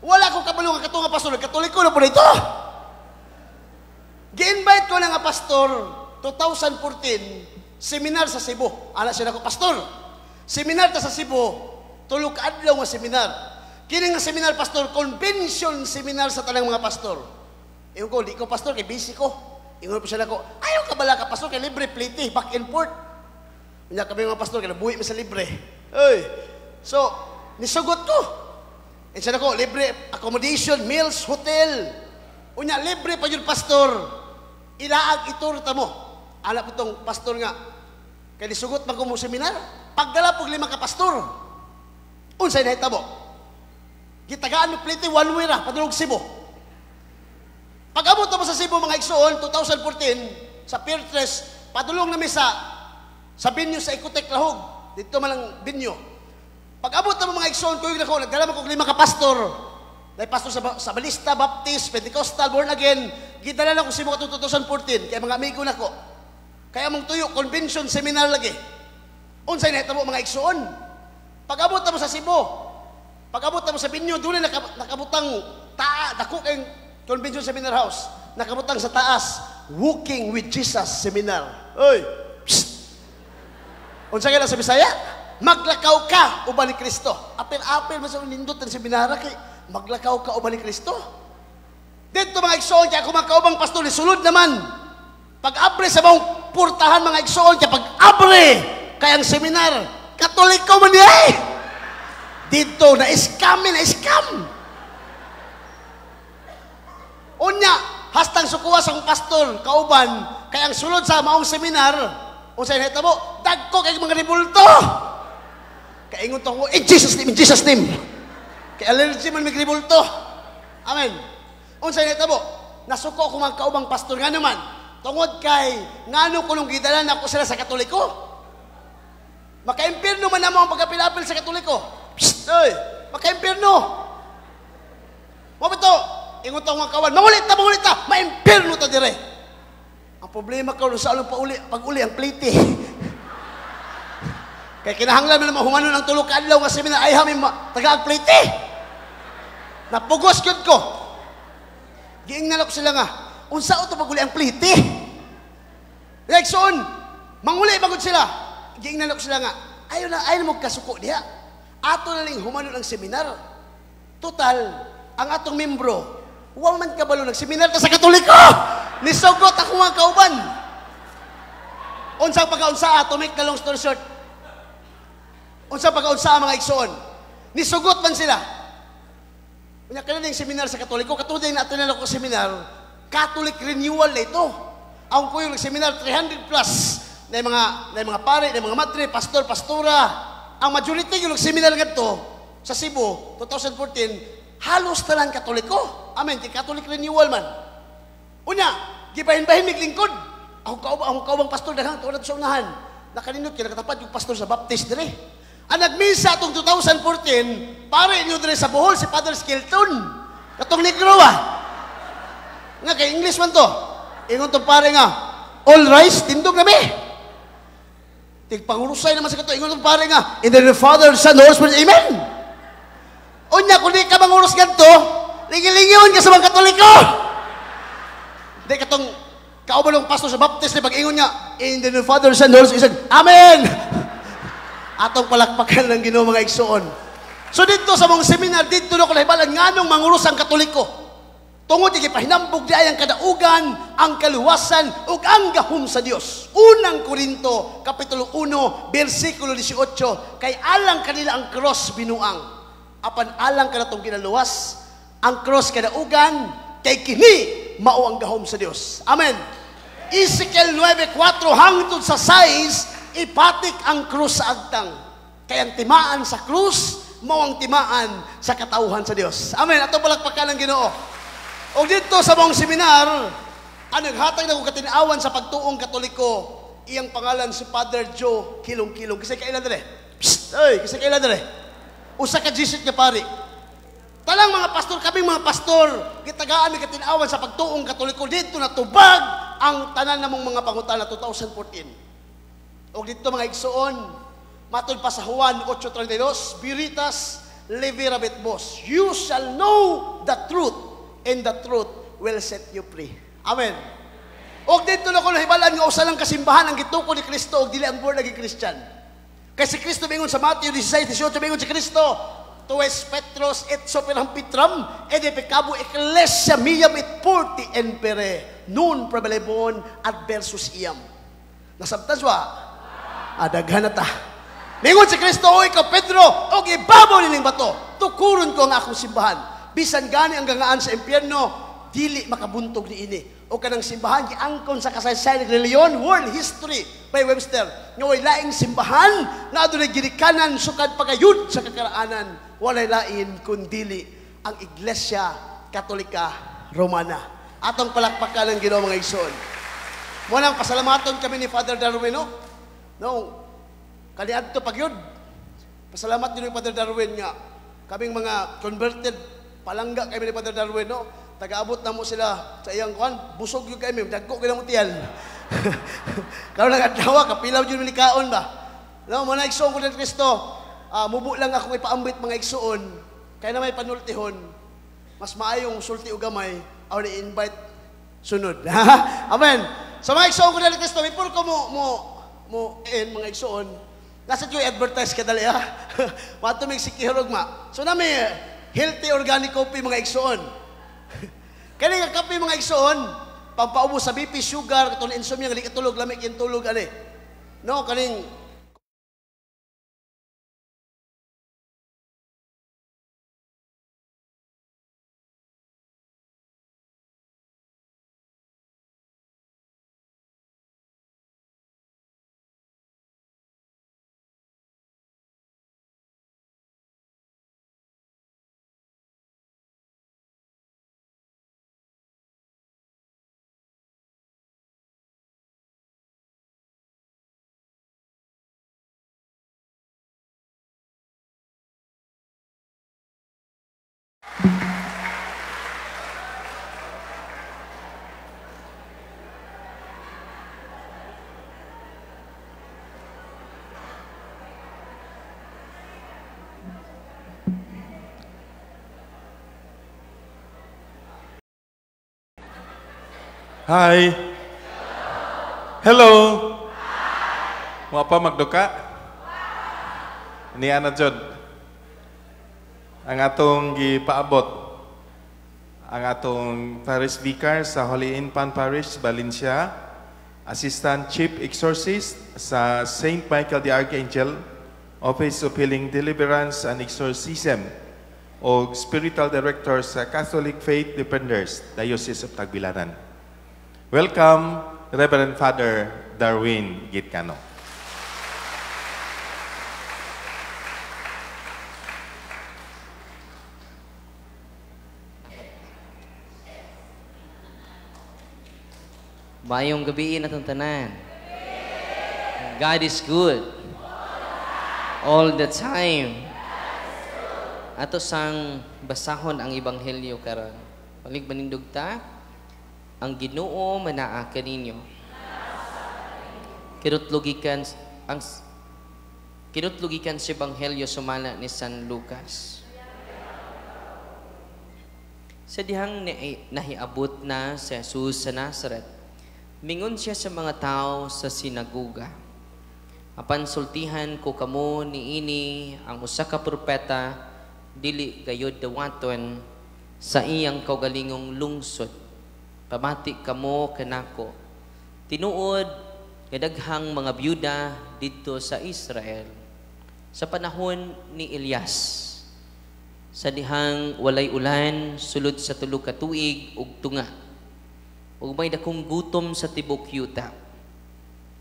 Wala ko kabalo nga kato nga pastor, Katoliko na po na ito. Gi-invite ko na nga pastor, 2014, seminar sa Cebu. Ana siya na ko, pastor, seminar ta sa Cebu, tulo ka adlaw nga seminar. Kini nga seminar, pastor, convention seminar sa tanang mga pastor. Ingon ko, di ko pastor, kay busy ko. Ingon po siya nako, ayaw ka bala ka pastor, kay libre plate, back and forth. Unya kami mga pastor, kay nabuhi mi sa libre. Oy. So, nisugot ko. And siya nako, libre accommodation, meals, hotel. Unya, libre pa yun, pastor. Ilaag iturta mo. Ala po tong pastor nga, kay nisugot man ko mo seminar. Pagdala po 5 ka pastor. Unsay nahitabo? Gitagaan mo plate, one way ra, padulog Cebu. Pag-abot na mo sa Cebu mga igsoon, 2014, sa Pier 3, padulong nami sa binyo sa Ecotec Lahog. Dito man ang binyo. Pag-abot na mo mga igsoon, kuyog na ko, nagdala mo kog 5 ka pastor. Dahil pastor sa Balista, Baptist, Pentecostal, Born Again, gidala na ko Cebu katong 2014, kaya mga amigo na ko. Kaya mong tuyo, convention seminar lagi. Unsay nahitabo mga igsoon? Pag-abot na mo sa Cebu, pag-abot na mo sa binyo, doon na nakabutang taa, dako kayong convention seminar house, nakabutang sa taas, Walking with Jesus seminar. Oy, psst. Unsa kay sa Bisaya? Maglakaw ka uban ni Kristo. Apil-apil man sa nindot ang seminara kay maglakaw ka uban ni Kristo. Dito mga igsoon, kaya ako mga kaubang pastor, sulod naman. Pag-abre sa maong purtahan mga igsoon, kaya pag-abre kay ang seminar, Katoliko man niya eh. Dito, na-scam, na-scam. Unya, hastang sukuha sa pastor, kauban, kaya ang sulod sa maong seminar, Unsay nahitabo? Dagko kay mga ribulto. Kaingon to ko, in Jesus name, in Jesus name. Kay allergy man mig ribulto. Amen. Unsay nahitabo? Nasuko ko mga kaubang pastor nga naman. Tungod kay ngano kunong gidala nako sila sa Katoliko. Makaimpirno man namo ang pagkapilapil sa Katoliko. Psst, oy, makaimpirno. Mo bito, ingon to mga kawan, mangulit ta, maimpirno ta dire. Ang problema karon sa along pauli, pag-uli ang plite. Kay kinahanglan man mahumanon ang tulo ka adlaw nga seminar ay hami tagaag plite. Napugos gyud ko. Giingnan ako sila nga, unsa to pag-uli ang plite? Like soon, manguli bagod sila. Giingnan ako sila nga, ayaw na mo kasuko diha. Ato na ling humanon ang seminar. Total, ang atong membro, wa man kabalo nag-seminar ta sa Katoliko. Nisugot ako mga kauban. Unsang pagkaunsa, to make the long story short. Unsang pagkaunsa mga igsoon. Nisugot man sila. Unya kani ning seminar sa Katoliko, katulad na ato na ko seminar, Catholic Renewal na ito. Ang ko yung seminar 300 plus na mga pare, na mga madre, pastor, pastora. Ang majority yung seminar ngadto sa Cebu 2014, halos tanan Katoliko. Amen, kay Catholic Renewal man. Unya, gibahin-bahin mig lingkod. Ako kaubang pastor daghang tuod sa unahan. Nakaninot kay nakatapad yung pastor sa Baptist dire. Ang nagmisa atong 2014, pare inyo dire sa Bohol si Father Skelton. Katong negro ba? Nga kay English man to. Ingon tong pare nga, all rise, tindog na mi. Tigpangurusay naman sa kato, ingon tong pare nga, in the name of the Father, Son, Holy Spirit, amen. Unya, kung di ka manguros ganito, lingi-lingion ka sa mga Katoliko. Di katong kauban ng pastor sa Baptist, di pag-ingon niya, in the name of the Father, Son, Holy Spirit, amen. Atong palakpakan ng Ginoo mga igsoon. So dito sa mong seminar, dito na ko nahibalan nganong manguros ang Katoliko. Tungod kay gipahinambog di ay ang kadaugan, ang kaluwasan ug ang gahom sa Dios. Unang Korinto kapitulo 1 bersikulo 18, kay alang kanila ang cross binuang. Apan alang kanatong ginaluwas, ang cross kadaugan kay kini mao ang gahom sa Dios. Amen. Ezekiel 9:4 hangtod sa 6, ipatik ang krus sa agtang. Kay ang timaan sa krus mao ang timaan sa katawhan sa Dios. Amen. Ato palakpakan ang Ginoo. O dito sa mong seminar, ang naghatag na kong katinawan sa pagtuong Katoliko, iyang pangalan si Father Joe Kilong-Kilong. Kasi kailan dire? Psst! Oy, kasi kailan dire? Usa ka Jesuit nga pari. Talang mga pastor, kaming mga pastor, gitagaan mi katinawan sa pagtuong Katoliko, dito natubag ang tanan namong mga pangutana 2014. O dito mga igsoon, matud pa sa Juan 8:32, Veritas leverabit vos. You shall know the truth, and the truth will set you free. Amen. Og dito na ko nahibalan nga usa lang kasimbahan ang gituko ni Kristo og dili ang born again Christian. Kay si Kristo mingon sa Mateo 16:18, mingon si Kristo, tu es Petros et superam Petram et de pecabo ecclesia miam et porti empere nun prevalebon adversus iam. Nasabtan siya? Adaghan na ta. Mingon si Kristo, o ikaw Pedro, og ibabaw nining bato, tukuron ko ang akong simbahan. Bisan gani ang gangaan sa impyerno, dili makabuntog niini. O kanang simbahan giangkon sa kasaysayan ng reliyon, World History by Webster, nga way laing simbahan nga adunay ginikanan sukad pagayud sa kakaraanan, walay lain kundili ang Iglesia Katolika Romana. Atong palakpakan ang Ginoo mga igsoon. Mo nang pasalamaton kami ni Father Darwin, no? No, kaniadto pagyud. Pasalamat din ni Father Darwin nga kaming mga converted palangga kami ni Father Darwin, no? Tagaabot na mo sila sa iyang kuan, busog yun kami, dagko kay mo tiyan. Karon lang adlaw, kapilaw jud ni kaon ba. No, mo na igsoon ko ni Kristo. Mubo lang akong ipaambit mga igsoon. Kay na may panultihon. Mas maayong sulti og gamay, aw ni-invite sunod. Amen. Sa mga igsoon ko ni Kristo, before ko mo en mga igsoon, nasa ko advertise kadali ha. Mato mig sikihorog ma. So nami healthy organic coffee mga igsoon. Kani nga kape mga igsoon, pampaubos sa BP, sugar, katong insomnia, nga di katulog, lamig yung tulog ani. No, kaning Hi. Hello. Wa pa magduka? Ni ana jud. Ang atong gipaabot ang atong parish vicar sa Holy Infant Parish, Valencia, Assistant Chief Exorcist sa Saint Michael the Archangel, Office of Healing, Deliverance and Exorcism, o Spiritual Director sa Catholic Faith Defenders, Diocese of Tagbilaran. Welcome, Reverend Father Darwin Gitcano. Maayong gabi na tanan. God is good. All the time. Ato sang basahon ang ebanghelyo karon. Palig manindog ta. Ang Ginoo manaa kaninyo. Kinutlogikan sa ebanghelyo sumala ni San Lucas. Sa dihang nahiabot na si Jesus sa Nazaret, mingon siya sa mga tao sa sinagoga. Apan sultihan ko kamo niini ang usa ka propeta dili gayod dawaton sa iyang kaugalingong lungsod. Pamati kamo kanako. Tinuod nga daghang mga byuda didto sa Israel sa panahon ni Elias. Sa dihang walay ulan sulod sa tulo ka tuig ug tunga, ug may dakong gutom sa tibok yuta.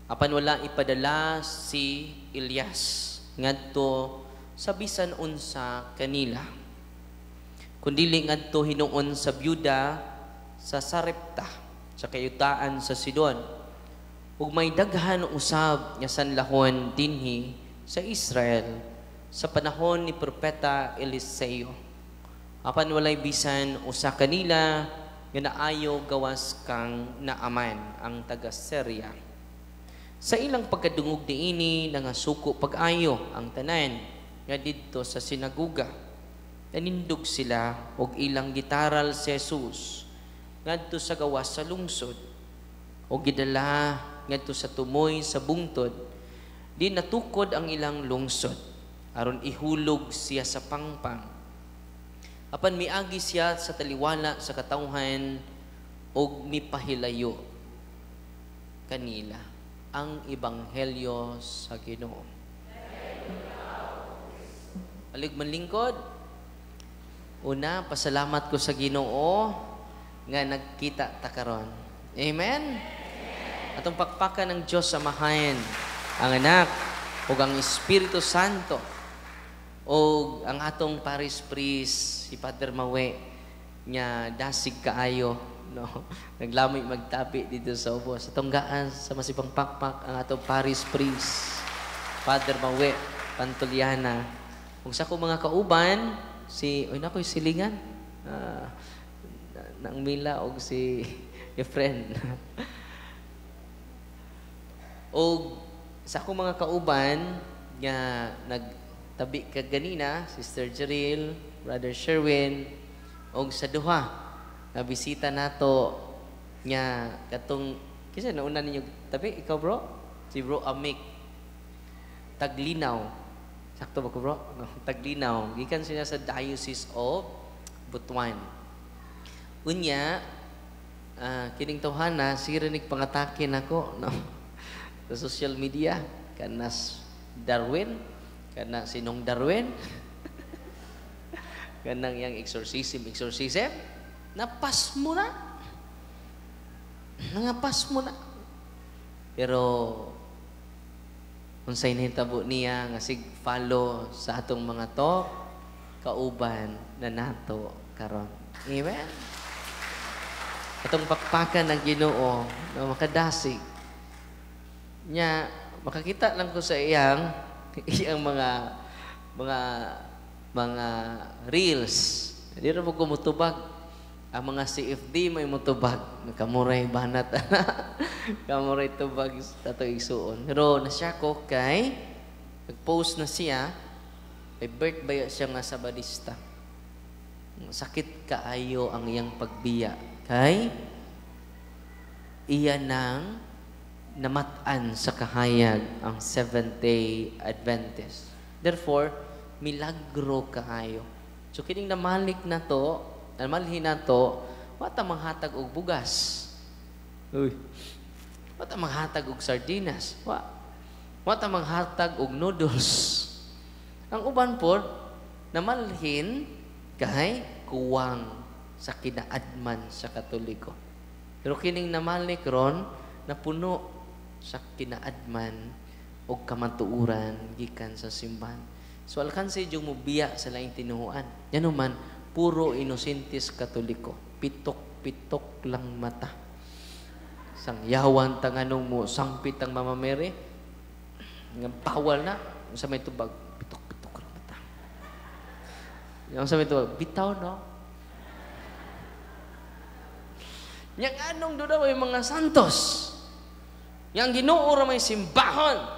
Apan wala ipadala si Elias ngadto sa bisan unsa kanila, kundili ngadto hinuon sa byuda sa Sarepta sa kayutaan sa Sidon. Ug may daghan usab nga sanlahon dinhi sa Israel sa panahon ni propeta Eliseo. Apan walay bisan usa kanila nga naayo gawas kang Naaman ang taga Syria. Sa ilang pagkadungog niini nangasuko pag-ayo ang tanan nga didto sa sinagoga. Nanindog sila og ilang gitaral si Jesus ngadto sa gawas sa lungsod og gidala ngadto sa tumoy sa bungtod. Di natukod ang ilang lungsod aron ihulog siya sa pangpang. Apan miagi siya sa taliwala sa katawhan og mipahilayo kanila. Ang ebanghelyo sa Ginoo. Alig manlingkod. Una, pasalamat ko sa Ginoo nga nagkita ta karon. Amen. Atong pakpakan ng Dios Amahan, ang Anak ug ang Espiritu Santo ug ang atong parish priest si Father Mawe nga dasig kaayo, no. Naglamay magtabi dito sa ubos. Atong gaan sa masibang pakpak ang atong parish priest Father Mawe Pantuliana. Ug sa akong mga kauban si oy nakoy silingan nang Mila og si Efren. Og sa akong mga kauban nga nagtabi ka ganina, Sister Jeril, Brother Sherwin, og sa duha nga bisita nato nga katong kinsa nauna ninyo tabi, ikaw bro, si Bro Amik Taglinaw. Sakto ba ko bro? No, Taglinaw. Gikan siya sa Diocese of Butuan. Unya, kining tawhana sira nig pangatake nako, no. Sa social media kanas Darwin, kana sinong Darwin, kanang yang exorcism, napas mo na. Nangapas mo na. Pero unsay nahitabo niya nga sig follow sa atong mga talk, kauban na nato karon. Amen. Atong pakpakan ng Ginoo na makadasig. Nya makakita lang ko sa iyang mga reels. Di ra mo ko mutubag. Ang mga CFD may mutubag. Kamuray banat. Kamuray tubag sa ato igsuon. Pero nasya ko kay nag-post na siya, may birth ba siya nga Sabadista. Sakit kaayo ang iyang pagbiya. Kay iya nang namat-an sa kahayag ang Seventh-day Adventist. Therefore, milagro kaayo. So kining namalik na to, namalhin na to, wa ta manghatag og bugas. Uy. Wa ta manghatag og sardinas. Wa. Wa ta manghatag og noodles. Ang uban pod namalhin kay kuwang sa kinaadman sa Katoliko. Pero kining namalik ron napuno sa kinaadman og kamatuoran gikan sa simbahan. So alkanse yung mubiya sa laing tinuhuan. Yan man, puro inosentes Katoliko. Pitok-pitok lang mata. Sangyawan tanganong mo, sangpit ang Mama Mary. Nga bawal na. Sa may tubag, pitok-pitok lang mata. Yung sa may tubag, bitaw no? Yang anong doon may mga santos. Yang Ginoo ra may simbahon.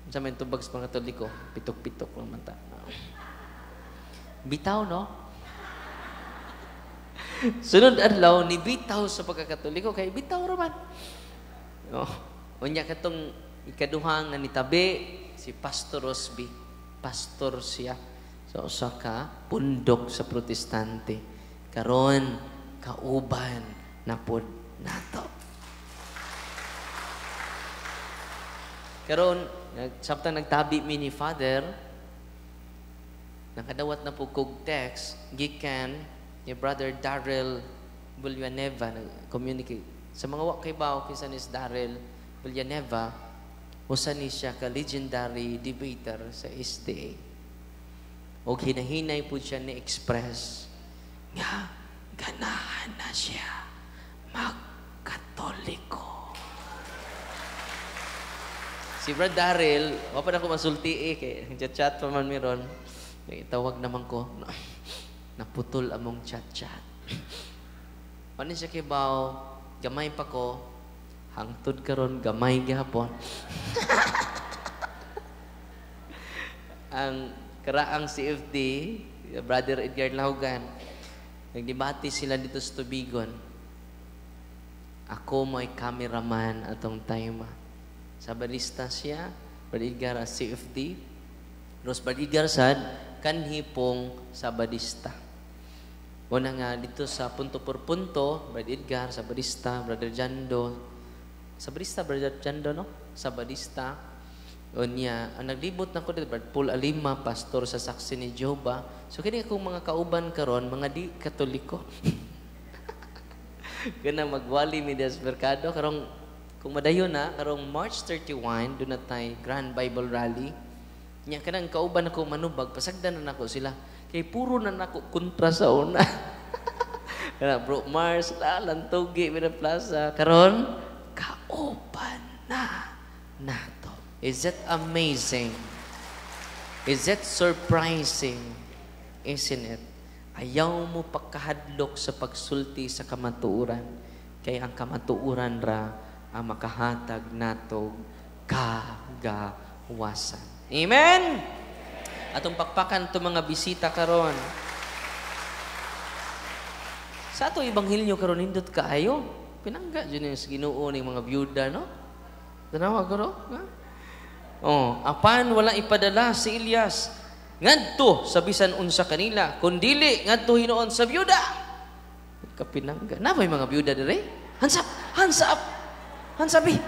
Sa may tubag sa mga Katoliko, pitok-pitok lang mata. Bitaw, no? Sunod adlaw, ni bitaw sa pagkakatoliko, kay bitaw raman. Oh, unya katong ikaduha nga nitabi, si Pastor Rosby. Pastor siya sa usa ka pundok sa Protestante. Karon, kauban na pod nato. Karon, samtang nagtabi mi ni Father, nakadawat na po kog text gikan ni Brother Darrell Villanueva, nag-communicate. Sa mga wa kay bao kinsa ni Darrell Villanueva, usa ni siya ka legendary debater sa SDA. Og hinahinay po siya ni express nga ganahan na siya magkatoliko. Si Brad Darrell, wa pa na ko masulti kay chat-chat pa man miron. Tawag naman ko, naputol among chat-chat. Ano siya kay bao, gamay pa ko, hangtod karon gamay gihapon. Ang karaang CFD, Brother Edgar Lahugan, nagdebate sila dito sa Tubigon. Ako mo'y cameraman atong time. Sa barista siya, Brother Edgar as CFD. Ros Brother Edgar sad, kanhi pong sabadista. Una nga dito sa punto por punto, Brother Edgar, sabadista, Brother Jando. Sabadista, Brother Jando, no? Sabadista. Unya, ang naglibot na ko dito, Brother Paul Alima, pastor sa Saksi ni Jehova. So kini akong mga kauban karon, mga di Katoliko. Kana magwali mi des merkado karong kung madayon na karong March 31 do na tay Grand Bible Rally. Nya kanang kauban ako manubag, pasagdan na nako sila. Kay puro na nako kontra sa una. Kana Bro Mars la lantugi mi na plaza karon kauban na nato. Is that amazing? Is that surprising? Isn't it? Ayaw mo pagkahadlok sa pagsulti sa kamatuoran. Kay ang kamatuoran ra ang makahatag natog kagawasan. Amen? Atong pakpakan itong mga bisita karon. Sa atong ebanghelyo karon nindot kaayo. Pinangga dyan yung Ginoo ning mga byuda, no? Tanawa karon, ha? Oh, apan wala ipadala si Elias ngadto sa bisan unsa kanila, kundili ngadto hinuon sa byuda. Kapinangga. Na ba'y mga byuda dire? Hands up! Hands up! Hands up! Eh.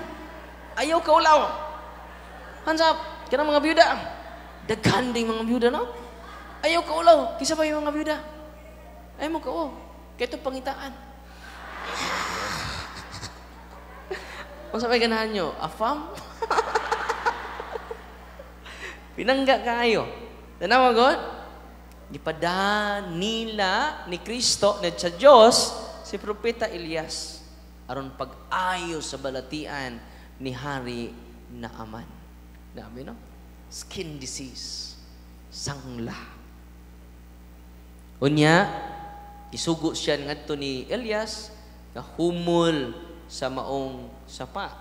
Ayaw ka ulaw. Hands up! Kanang mga byuda. Daghan ding mga byuda, no? Ayaw ka ulaw. Kisa pa yung mga byuda? Ayaw mo ka, oh. Kaya ito pangitaan. Kung sa may ganahan nyo, afam? Pinangga kayo. Tanawa God? Gipada nila ni Kristo, ni sa Diyos, si Propeta Elias. Aron pag-ayo sa balatian ni Hari Naaman. Nabi, no? Skin disease. Sangla. Unya, isugo siya ngadto ni Elias nga humol sa maong sapa.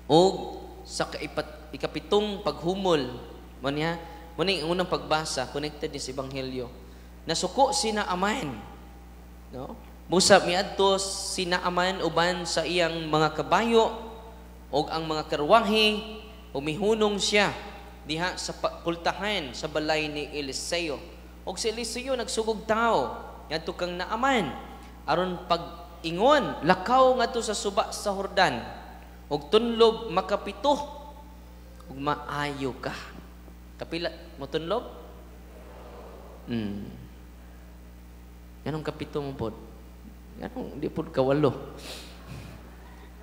Og sa ikapitong paghumol, mo niya, mo ning unang pagbasa connected ni sa ebanghelyo. Nasuko si Naaman, no? Busa miadto si Naaman uban sa iyang mga kabayo og ang mga karwahe, umihunong siya diha sa pultahan sa balay ni Eliseo. Og si Eliseo nagsugog tao ngadto kang Naaman aron pag-ingon, lakaw ngadto sa suba sa Jordan og tunlob makapito ug maayo ka. Kapila mo tunlob? Ganong kapito mo pod? Ganong di pod kawalo?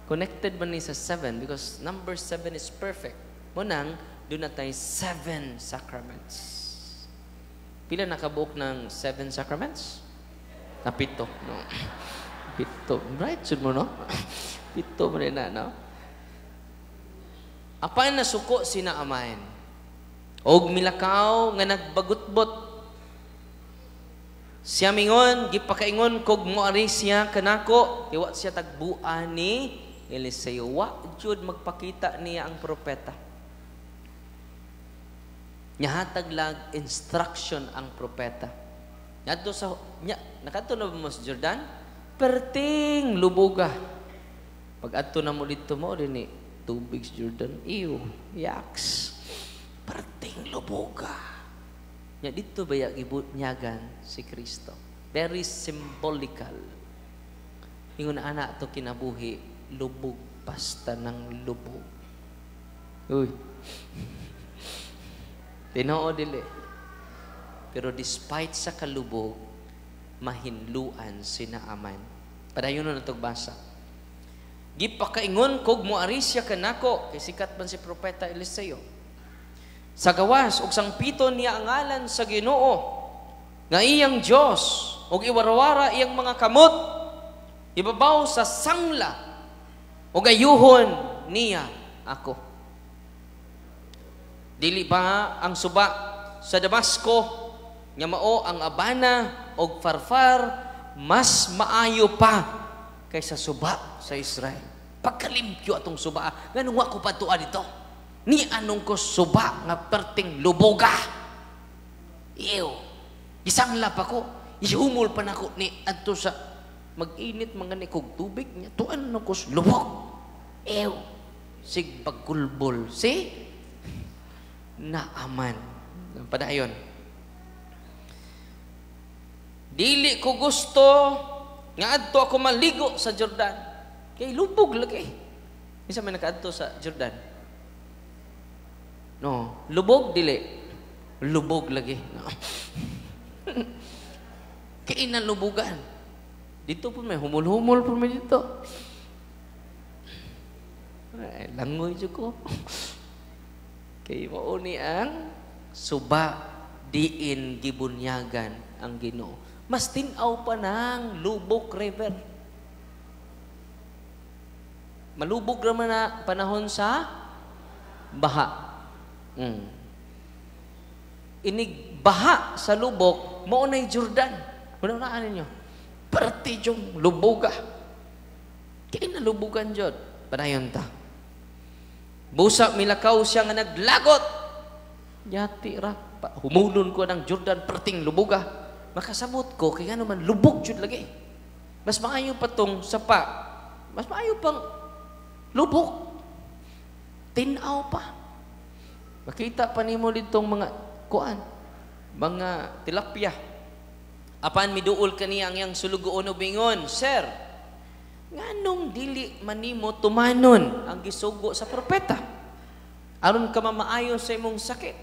Connected man ni sa 7 because number 7 is perfect. Munang doon na tayo 7 sacraments. Pila nakabuok ng 7 sacraments? Na 7, no? 7. Right, sud mo, no? 7 mo rin na, no? Apan nasuko si Naaman og milakaw nga nagbagutbot. Siya mingon, gipakaingon kog moari siya kanako, tiwa siya tagbuan ni Eliseo. Wa jud magpakita niya ang propeta. Nyahatag lag instruction ang propeta. Ngadto sa nya nakadto na ba mo sa Jordan? Perting luboga. Pag adto na mo didto mo dinhi tubig sa Jordan, ew, yaks. Perting luboga. Nya didto baya gibunyagan si Kristo. Very symbolical. Ingon ana to kinabuhi, lubog basta ng lubog. Uy. Tinoo dili. Pero despite sa kalubog, mahinluan si Naaman. Padayon na natog basa. Gipakaingon kog moari siya kanako, kay sikat man si propeta Eliseo. Sa gawas og sangpiton niya ang ngalan sa Ginoo nga iyang Dios og iwarawara iyang mga kamot ibabaw sa sangla og ayuhon niya ako. Dili ba ang suba sa Damasco nga mao ang Abana og Farfar mas maayo pa kaysa suba sa Israel? Pagkalimpyo atong suba, nganong wa ko padtua dito? Ni anong ko suba nga perting luboga? Ew. Isang lap ako, ihumol pa nako ni adto sa mag-init mga ni kog tubig niya. Tuan no ko lubog. Ew. Sig pagkulbol si Naaman. Padayon. Dili ko gusto nga adto ako maligo sa Jordan. Kay lubog lagi. Kinsa may nakaadto sa Jordan? No, lubog dili. Lubog lagi. No. Kay nalubugan. Dito po may humul-humul po may dito. Ay, langoy jud ko. Kay mao ni ang suba diin gibunyagan ang Ginoo. Mas tin-aw pa ng Lubok River. Malubog raman na panahon sa baha. Inig baha sa lubok, mao nay Jordan. Unaan ninyo. Parte yung luboga. Kaya nalubugan jud. Padayon ta. Busa milakaw siya nga naglagot. Yati ra. Humulon ko ng Jordan, perting luboga. Makasabot ko, kaya naman lubog jud lagi. Mas maayo pa tong sapa. Mas maayo pang lubok. Tinaw pa. Makita pa nimo ditong mga kuan, mga tilapia. Apan miduol kaniya ang iyang sulugoon og bingon, "Sir, nganong dili manimo tumanon ang gisugo sa propeta? Aron ka mamaayo sa imong sakit."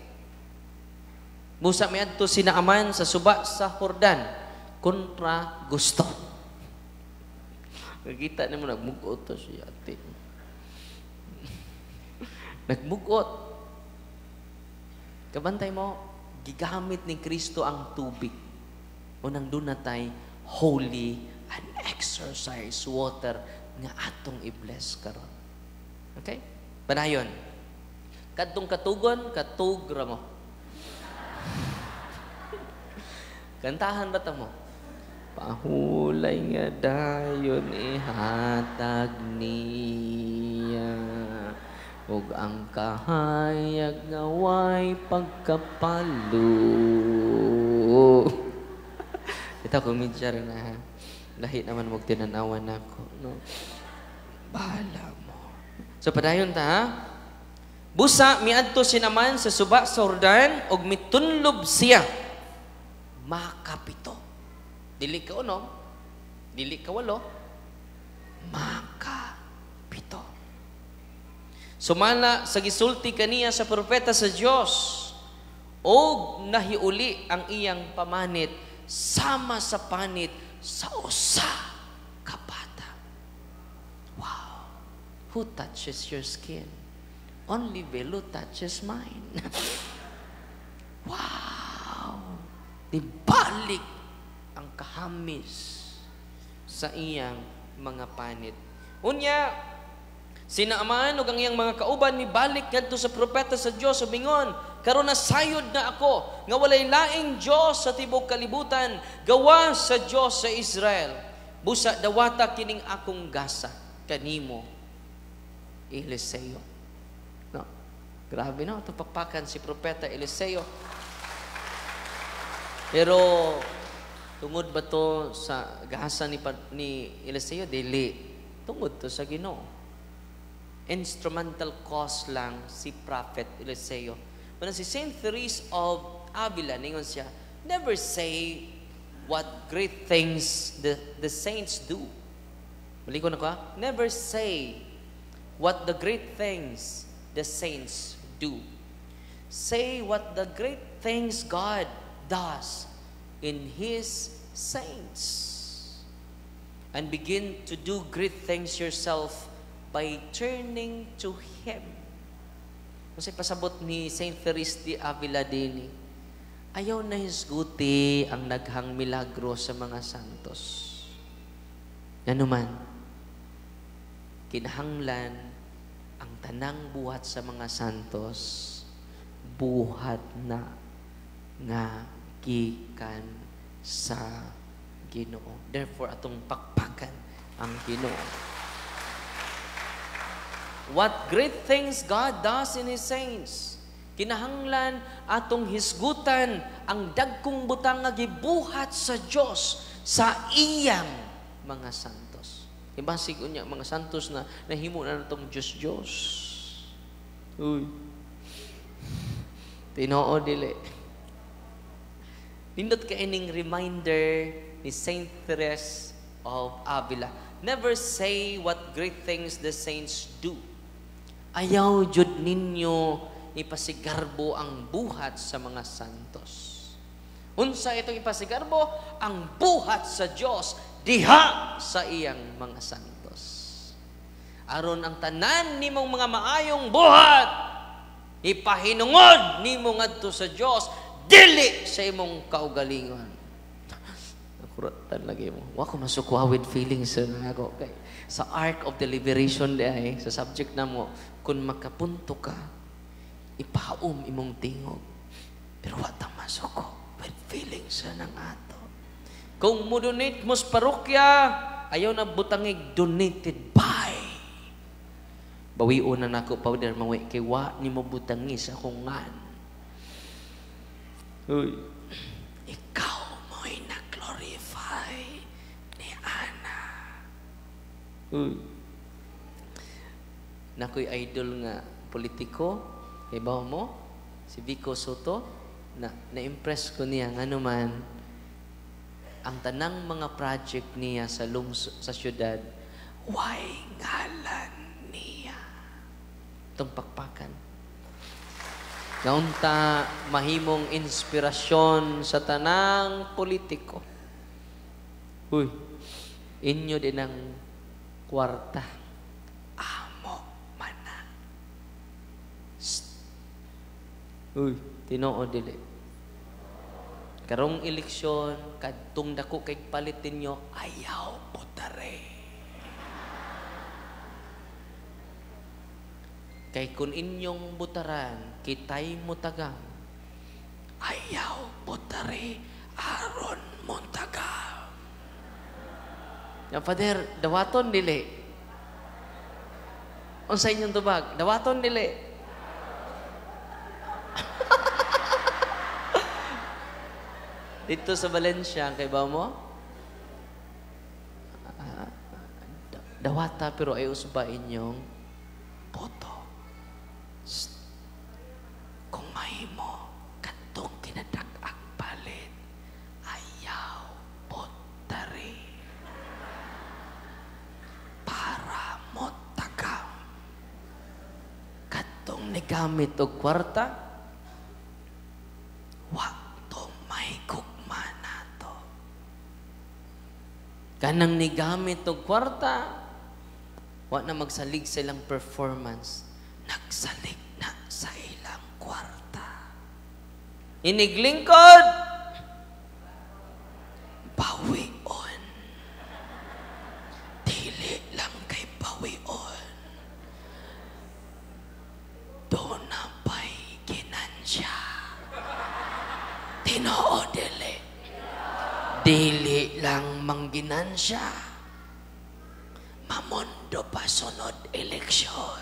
Busa miadto si Naaman sa suba sa Jordan kontra gusto. Nakita nimo nagmugot to siya ate. Nagmugot. Kabantay mo, gigamit ni Kristo ang tubig. Unang dunatay holy and exorcise water nga atong i-bless karon. Okay? Padayon. Kadtong katugon, katug ra mo. Kantahan ba ta mo? Pahulay nga dayon ihatag niya, ug ang kahayag nga way pagkapalo. Ito, komedya rin na ha. Lahi naman mo tinanawan nako, no? Bahala mo. So padayon ta ha. Busa miadto si Naman sa suba sa Jordan ug mitunlob siya. Makapito. Dili ka unom, dili ka walo, makapito. Sumala sa gisulti kaniya sa propeta sa Dios, og nahiuli ang iyang pamanit sama sa panit sa usa ka bata. Wow! Who touches your skin? Only Velo touches mine. Wow! Dibalik ang kahamis sa iyang mga panit. Unya, si Naaman ug ang iyang mga kauban mibalik ngadto sa propeta sa Dios ug mingon, karon nasayod na ako nga walay laing Dios sa tibok kalibutan gawa sa Dios sa Israel. Busa dawata kining akong gasa kanimo, Eliseo. No. Grabe no, tupakpakan si propeta Eliseo. Pero tungod ba to sa gasa ni Eliseo? Dili. Tungod to sa Ginoo. Instrumental cause lang si Prophet Eliseo. Pero si Saint Therese of Avila, ningon siya, never say what great things the saints do. Balik ko na ko, ha? Never say what the great things the saints do. Say what the great things God does in His saints. And begin to do great things yourself by turning to Him. Kasi pasabot ni Saint Therese de Avila dini, ayaw na hisguti ang naghang milagro sa mga santos. Nanuman, kinahanglan ang tanang buhat sa mga santos, buhat na nga gikan sa Ginoo. Therefore, atong pakpakan ang Ginoo. What great things God does in His saints. Kinahanglan atong hisgutan ang dagkong butang nga gibuhat sa Dios sa iyang mga santos. Ibasig unya mga santos na nahimo na natong Dios-Dios. Uy. Tinoo dili. Nindot ka ining reminder ni Saint Therese of Avila. Never say what great things the saints do. Ayaw jud ninyo ipasigarbo ang buhat sa mga santos. Unsa itong ipasigarbo? Ang buhat sa Dios diha sa iyang mga santos. Aron ang tanan nimong mga maayong buhat ipahinungod nimo ngadto sa Dios, dili sa imong kaugalingon. Nakuratan lagi mo. Wa ko masukwa with feelings sa ako. Kay sa arc of deliberation di ay, sa subject na mo, kung makapunto ka, ipaum imong tingog. Pero wa ta masuko with feelings sa nang ato. Kung mo donate mo sa parokya, ayaw na butangig donated by. Bawion na nako powder mawi kay wa nimo butangi sa akong ngan. Uy, ikaw mo'y na-glorify ni Ana. Uy. Nakoy idol nga politiko, ibaw mo, si Vico Soto, na na-impress ko niya ngano man ang tanang mga project niya sa sa syudad, why ngalan niya? Itong pakpakan. Naunta mahimong inspirasyon sa tanang politiko. Uy, inyo din ang kwarta. Amo mana. Uy, tinoo dili. Karong eleksyon, kadtong dako kay palit ninyo, ayaw putare. Kay kun inyong butaran, kitay mutagang. Ayaw putare Aron montagam. Ya, Father, dawaton dili. Unsa inyong tubag? Dawaton dili. Dito sa Valencia, kay ba mo? Dawata pero ay usba inyong boto. Shh. Kung mahimo, katong kinadak-ang palit, ayaw botari. Para mo tagam. Katong nigamit og kwarta, wa to may gugma nato. Kanang nigamit og kwarta, wa na magsalig sa ilang performance, nagsalig na sa ilang kwarta. Iniglingkod, bawion. Dili lang kay bawion. Doon na pa'y ginansya. Tinoo dili. Dili lang mangginansya. Mamondo pa sunod eleksyon.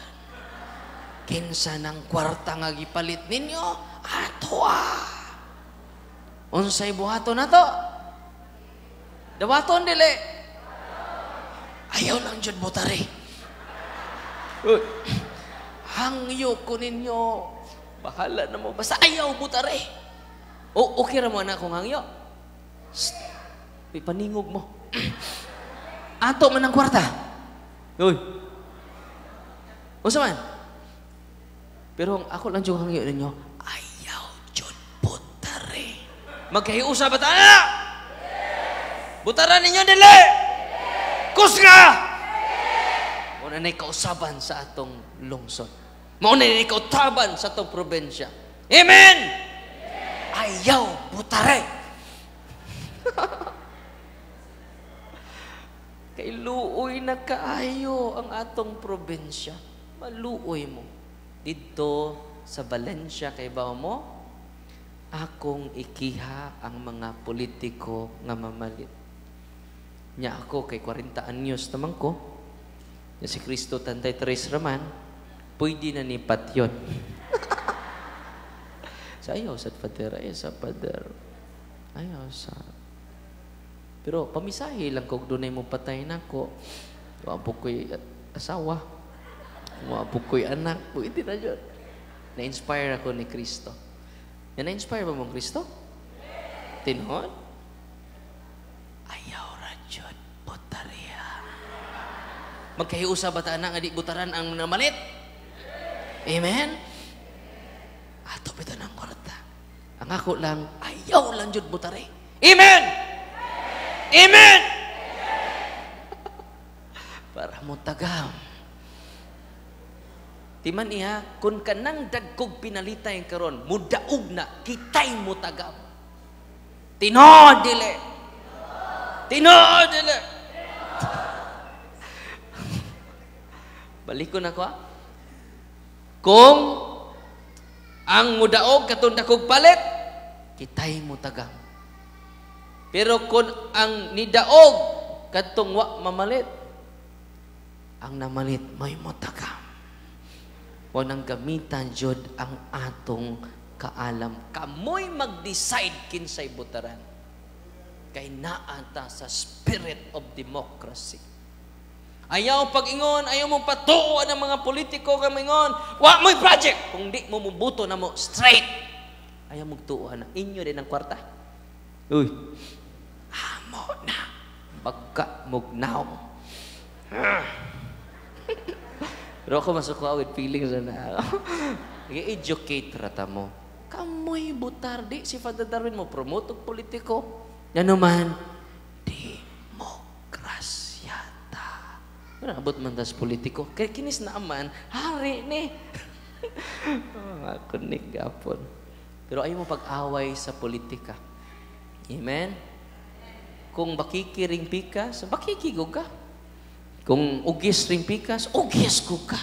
Kinsa ng kwarta nga gipalit ninyo, ato ah. Unsay buhaton nato? Dawaton dili. Ayaw lang jud botari. Uy. Hangyo ko ninyo. Bahala na mo. Basta ayaw botari. O, okay ra mo na akong hangyo. Shh. Paningog mo. Ato man ang kwarta. Uy. Unsa man? Pero ako lang jud hangyo ninyo, ayaw jud botari. Magkahiusa ba ta na? Butaran ninyo dili. Kusga. Muna na'y kausaban sa atong lungsod. Muna na'y kautaban sa atong probinsya. Amen. Ayaw butare. Kay luoy na kaayo ang atong probinsya. Maluoy mo. Dito sa Valencia, kay ba mo? Akong ikiha ang mga politiko nga mamalit. Nya ako kay 40 anyos naman ko. Nya si Kristo Tantay Tres raman, pwede na ni patyon. Sa ayaw sa Father, ayaw sa Father. Ayaw sa... Pero pamisahi lang kung dunay mo patay nako. Wa po ko'y asawa. Wa po ko'y anak. Pwede na yun. Na-inspire ako ni Kristo. Na-inspire ba mong Kristo? Tinuod? Ayaw ra jud botariya. Magkahiusa ba ta na nga di butaran ang namalit? Amen? Ato bitaw ng kwarta. Ang ako lang, ayaw lang jud butari. Amen! Amen! Para mo tagam. Timan iha, kung kanang dagkog pinalitay karon, mudaog na, kitay mo tagam. Tinuod dili. Tinuod dili. Balik ko na ko. Kung ang mudaog katong dakog palit, kitay mo tagam. Pero kung ang nidaog kadtong wa mamalit, ang namalit may motagam. Wa nang gamitan jud ang atong kaalam. Kamoy mag-decide kinsay butaran. Kay naa ta sa spirit of democracy. Ayaw pag-ingon, ayaw mong patuo ang mga politiko nga mingon, wa mo'y project. Kung di mo mubuto na mo straight. Ayaw mong tuo na inyo din ang kwarta. Uy. Amo na. Bagka mugnaw. Pero ako masuko with feelings na. I-educate rata mo. Kamoy butar di si Father Darwin mo promote og politiko. Ngano man demokrasya ta. Pero abot man tas politiko. Kay kinis na man hari ni. Oh, ako ni gapon. Pero ayaw mo pag-away sa politika. Amen? Kung bakiki ring pikas, bakiki go ka. Kung ugis ring pikas, ugis ko ka.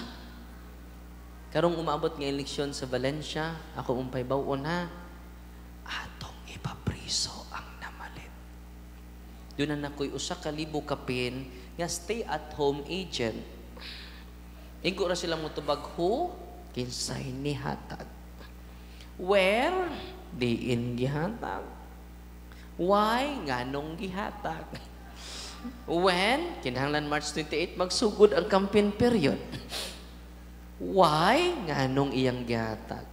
Karong umabot nga eleksyon sa Valencia, ako umpay bawon ha, atong ipapriso ang Doon na nakoy 1,000 kapin nga stay at home agent. Igo ra sila motubag who kinsay nihatag. Where diin gihatag. Why nganong gihatag. When kinahanglan March 28 magsugod ang campaign period. Why nganong iyang gihatag.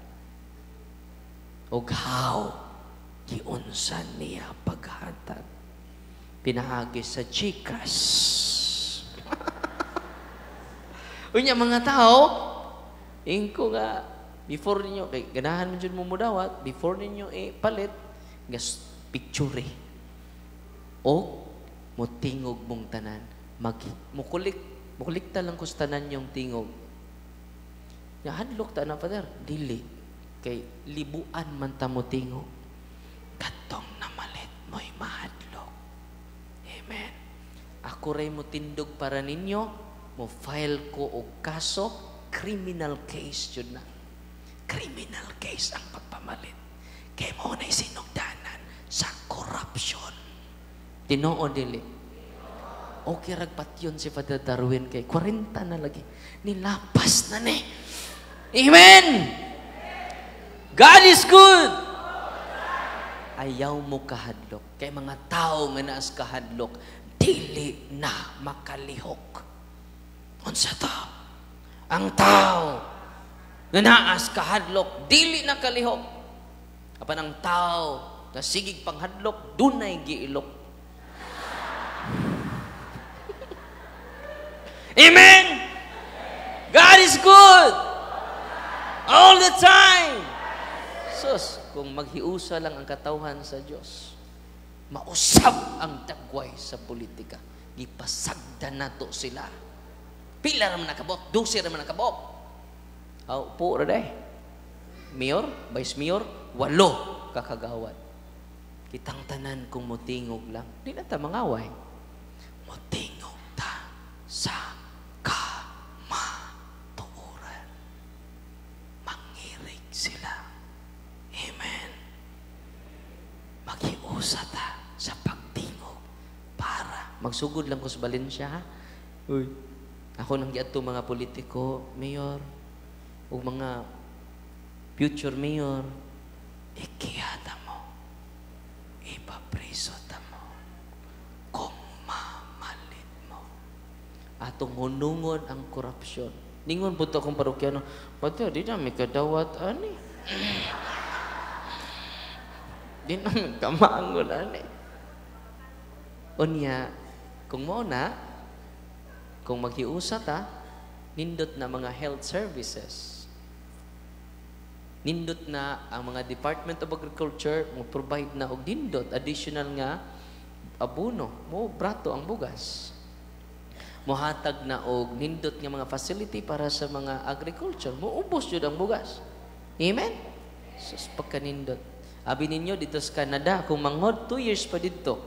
Og how giunsa niya paghatag. Pinaagi sa GCash. Unya mga tao, ingko nga before ninyo kay ganahan man jud mo mudawat, before ninyo palit nga picture. O motingog mong tanan, mukulik, mukulikta lang kus tanan yung tingog. Nga hadlok ta na, Father, dili kay libuan man ta mo tingog. Katong namalit mo'y mahadlok. Amen. Ako ray mo tindog para ninyo, mo file ko og kaso, criminal case jud na. Criminal case ang pagpamalit. Kay mo na'y sinugdanan sa corruption. Tinuod dili. Okay ragpat yun si Father Darwin kay 40 na lagi. Nilapas na ni. Amen! God is good! Ayaw mo kahadlok. Kay mga tao nga naas kahadlok, dili na makalihok. Unsa to? Ang tao nga naas kahadlok, dili na kalihok. Apan ang tao nga sigig panghadlok, dunay giilok. Amen! God is good! All the time! Sus, kung maghiusa lang ang katawhan sa Diyos, mausab ang dagway sa politika. Gipasagdan nato sila. Pila raman nakabok? 12 raman nakabok. Aw, po ra day. Mayor, vice mayor, 8 kakagawad. Kitang tanan kung motingog lang. Di na ta mangaway. Motingog ta sa kamatuoran. Mangirig sila. Amen. Maghiusa ta sa pagtingog para magsugod lang ko sa Valencia, ha? Uy. Ako nang giadto mga politiko, mayor, ug mga future mayor, ikiyata mo, ipapriso ta mo, kung mamalit mo. Atong hunungon ang korupsyon. Ningon po to akong parokyano, pati di na may kadawat, ani. Di na may kamangon, ani. Unya, kung mo na, kung maghiusa ta, nindot na mga health services. Nindot na ang mga Department of Agriculture mo provide na og nindot additional nga abono, mo brato ang bugas. Mohatag na og nindot nga mga facility para sa mga agriculture, mo ubos jud ang bugas. Amen. Sus pagkanindot. Abi ninyo dito sa Canada, kung manghod 2 years pa didto,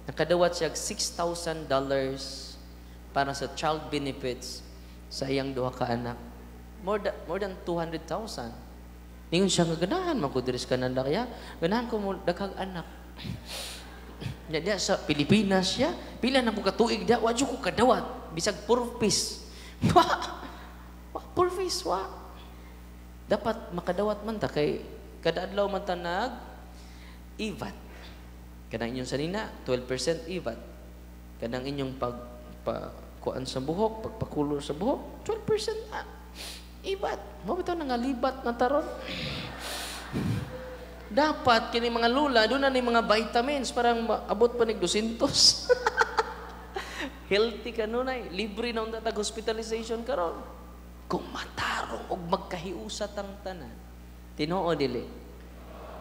nakadawat siya $6,000 para sa child benefits sa iyang duha ka anak. More than 200,000. Ningon siya nga ganahan man ko diri sa Canada kaya ganahan ko mo daghang anak. Nya diya sa Pilipinas siya, pila na ko katuig diya, wa jud ko kadawat bisag purpose. Wa purpose wa. Dapat makadawat man ta kay kada adlaw man ta nag IVAT. Kanang inyong sanina 12% IVAT. Kanang inyong pag kuan sa buhok, pagpakulor sa buhok, 12% na. Ibat. Mo bitaw nangalibat na taron. Dapat kini mga lula doon na ni mga vitamins parang abot pa nig 200. Healthy ka nunay, libre na unta tag hospitalization karon. Kung matarong og magkahiusa tang tanan. Tinuod dili.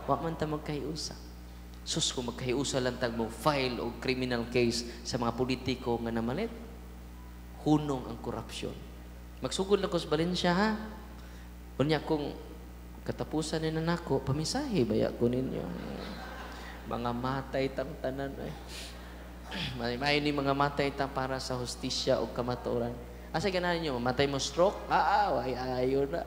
Wa man ta magkahiusa. Sus, kung magkahiusa lang tag mo file og criminal case sa mga politiko nga namalit, hunong ang korupsyon. Magsugod lang ko sa Valencia, ha? Unya kung katapusan ni nako, pamisahe baya ko ninyo. Mga matay tang tanan ay. May ni mga matay ta para sa hustisya o kamatuoran. Asa ganahan ninyo? Mamatay mo stroke? Ay, ayo na.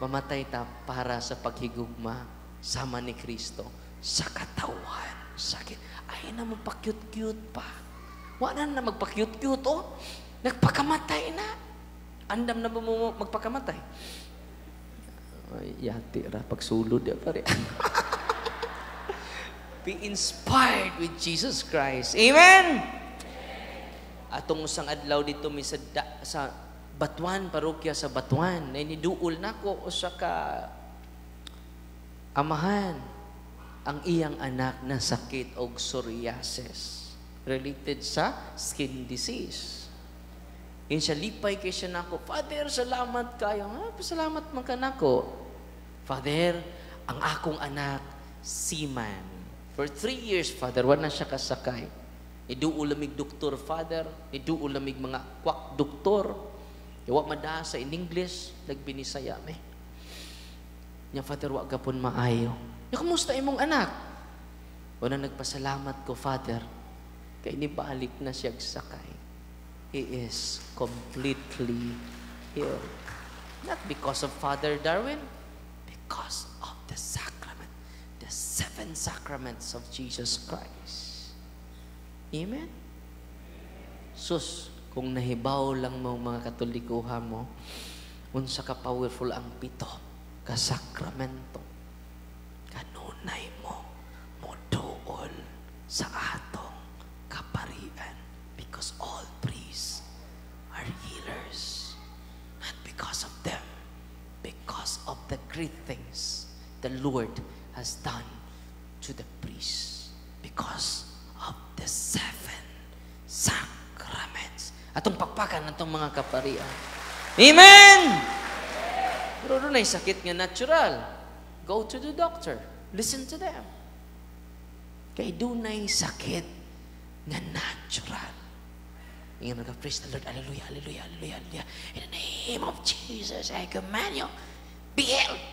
Mamatay ta para sa paghigugma sama ni Kristo sa katawan. Sakit. Ay na mo pa-cute-cute pa. Wala na magpa-cute-cute, oh. Nagpakamatay na. Andam na ba mo magpakamatay? Ay, yati ra. Pagsulod ya pare. Be inspired with Jesus Christ. Amen! Atong usang adlaw dito mi sa Batuan, parokya sa Batuan. Ay niduol nako usa ka amahan ang iyang anak na sakit og psoriasis related sa skin disease. Yun siya, lipay kay siya nako. Father, salamat kayo. Ah, pasalamat man ka nako. Father, ang akong anak, seaman. For 3 years, Father, wala siya kasakay. Niduol lamig doktor, Father. Niduol lamig mga kwak doktor. Wa madasa in English, nagbinisaya me. Nya, Father, wa gapon maayo. Nya, kumusta imong anak? Wala, nagpasalamat ko, Father. Kay nibalik na siya sakay. He is completely healed. Not because of Father Darwin, because of the sacrament, the 7 sacraments of Jesus Christ. Amen? Sus, kung nahibaw lang mo mga Katolikoha mo, unsa ka powerful ang 7 ka sakramento. Kanunay mo, moduol sa atong kaparian. Because all priests are healers. Not because of them, because of the great things the Lord has done to the priests. Because of the 7 sacraments. Atong pakpakan atong mga kaparian. Amen! Pero dunay sakit nga natural. Go to the doctor. Listen to them. Kay dunay sakit nga natural. Ingon ka, praise the Lord, hallelujah, hallelujah, hallelujah, hallelujah. In the name of Jesus, I command you, be healed.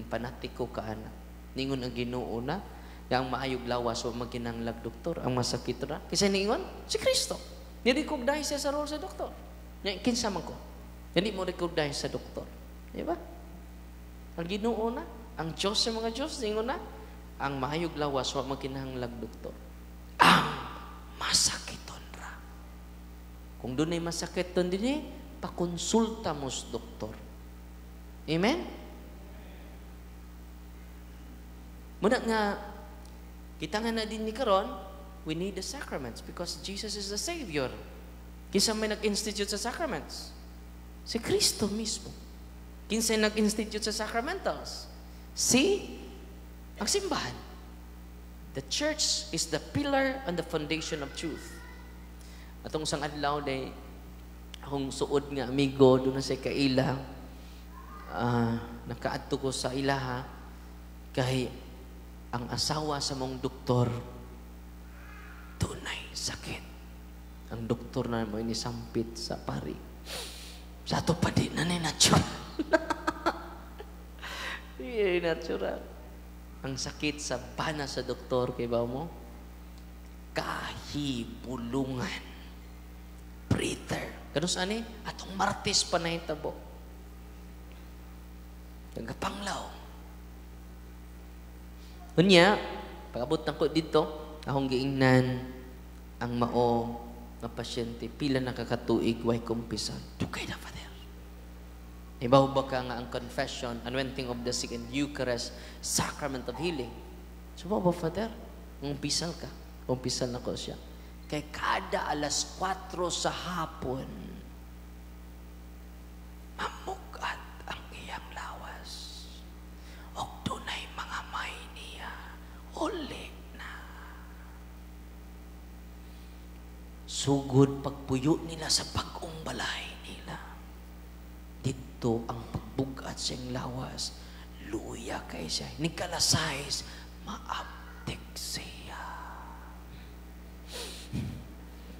Panatiko ka, anak. Ningon ang Ginoo na, ang maayog lawas o maginanglag doktor, ang masakit ra. Kasi ningon, si Kristo. Ni-recognize siya sa role sa doktor. Nya, kinsa man ko. Hindi mo recognize sa doktor. Di ba? Ang Ginoo na, ang Diyos sa mga Diyos, ningon na, ang maayog lawas wa maginanglag doktor. Ang masakiton ra. Kung dunay masakit doon din pakonsulta mo sa doktor. Amen? Muna nga, kita nga na din ni karon, we need the sacraments because Jesus is the Savior. Kinsa may nag-institute sa sacraments? Si Kristo mismo. Kinsa nag-institute sa sacramentals? Si ang simbahan. The church is the pillar and the foundation of truth. Atong isang adlaw day, akong suod nga amigo, doon na sa kaila, nakaadto ko sa ilaha, kay ang asawa sa mong doktor, dunay sakit. Ang doktor na mo inisampit sa pari. Sa ato pa di na ni natural. Di natural. Ang sakit sa bana sa doktor, kay ba mo? Kahibulungan. Breather. Ganun saan eh? Atong Martes pa na itabo. Nagkapanglaw. Unya, pag-abot na ko dito, akong giingnan ang mao nga pasyente, pila na kakatuig, way kumpisal. Dugay na, Father. Ibaw ba ka nga ang confession, anointing of the sick, and Eucharist, sacrament of healing? So, ba, Father? Umpisal ka. Umpisal na ko siya. Kay kada alas 4 sa hapon, mamugat ang iyang lawas. Og dunay mga may niya, uli na. Sugod pagpuyo nila sa bag-ong balay nila. Dito ang pagbugat siyang lawas, luya kay siya. Nikalasais, maaptik siya.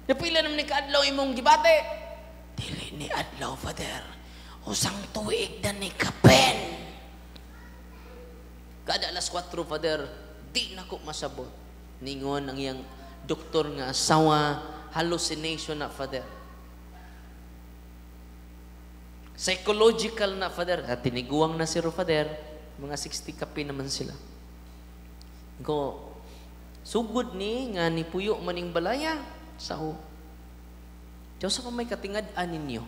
Napila naman ni kaadlaw imong gibate. Dili ni adlaw, Father. Usang tuig na ni kapen. Kada alas 4, Father, di na ko masabot. Ningon ang iyang doktor nga asawa, hallucination na, Father. Psychological na, Father. At tiniguang na si Father, mga 60 kape naman sila. Ko, Sugod ni nga ni puyo maning balaya sao. Diyo sa may katingad-an ninyo.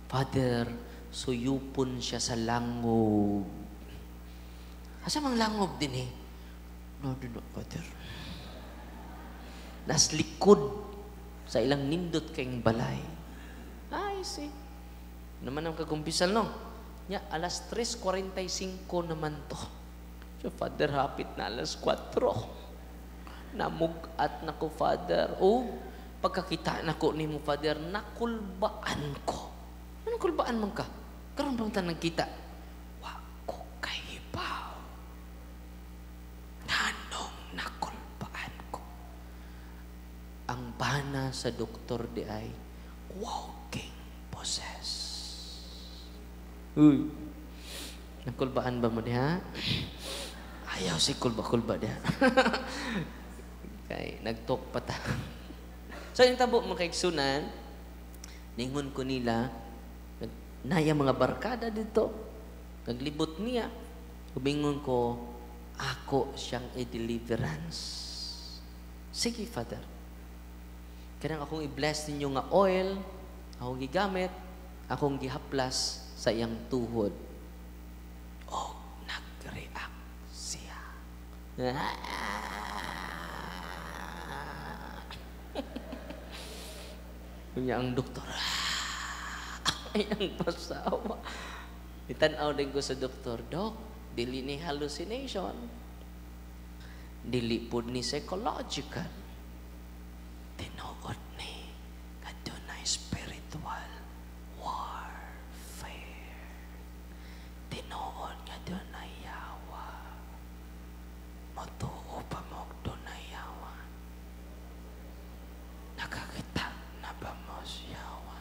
Father, suyupon siya sa langob. Asa mang langob din eh? No, no, no, Father. Nas likod sa ilang nindot kayong balay. Ay, see. Naman ang kagumpisal, no? Nya, alas 3:45 naman to. So, Father, hapit na alas 4. Namugat na ko, Father. Oh, pagkakita na ko ni mo, Father, nakulbaan ko. Anong kulbaan man ka? Karon bang tanang kita? Wa ko kahibaw. Nanong nakulbaan ko. Ang bana sa doktor di ay walking possess. Uy. Nakulbaan ba mo diha? Ayaw si kulba-kulba diha. Kay nagtok pa ta. So yung tabo mga kaigsunan, ningon ko nila, naya mga barkada dito, naglibot niya, humingon ko, ako siyang i-deliverance. Sige, Father. Kanang akong i-bless ninyo nga oil, akong gigamit, akong gihaplas sa iyang tuhod. Oh, nag-react siya. Kunya ang doktor, ay ang pasawa. Itanaw din ko sa doktor, Dok, dili ni hallucination. Dili po ni psychological. Tinuod ni kadunay spiritual warfare. Tinuod nga dunay yawa. Motuo pa mo dunay yawa. Nakakita na ba mo siyawa?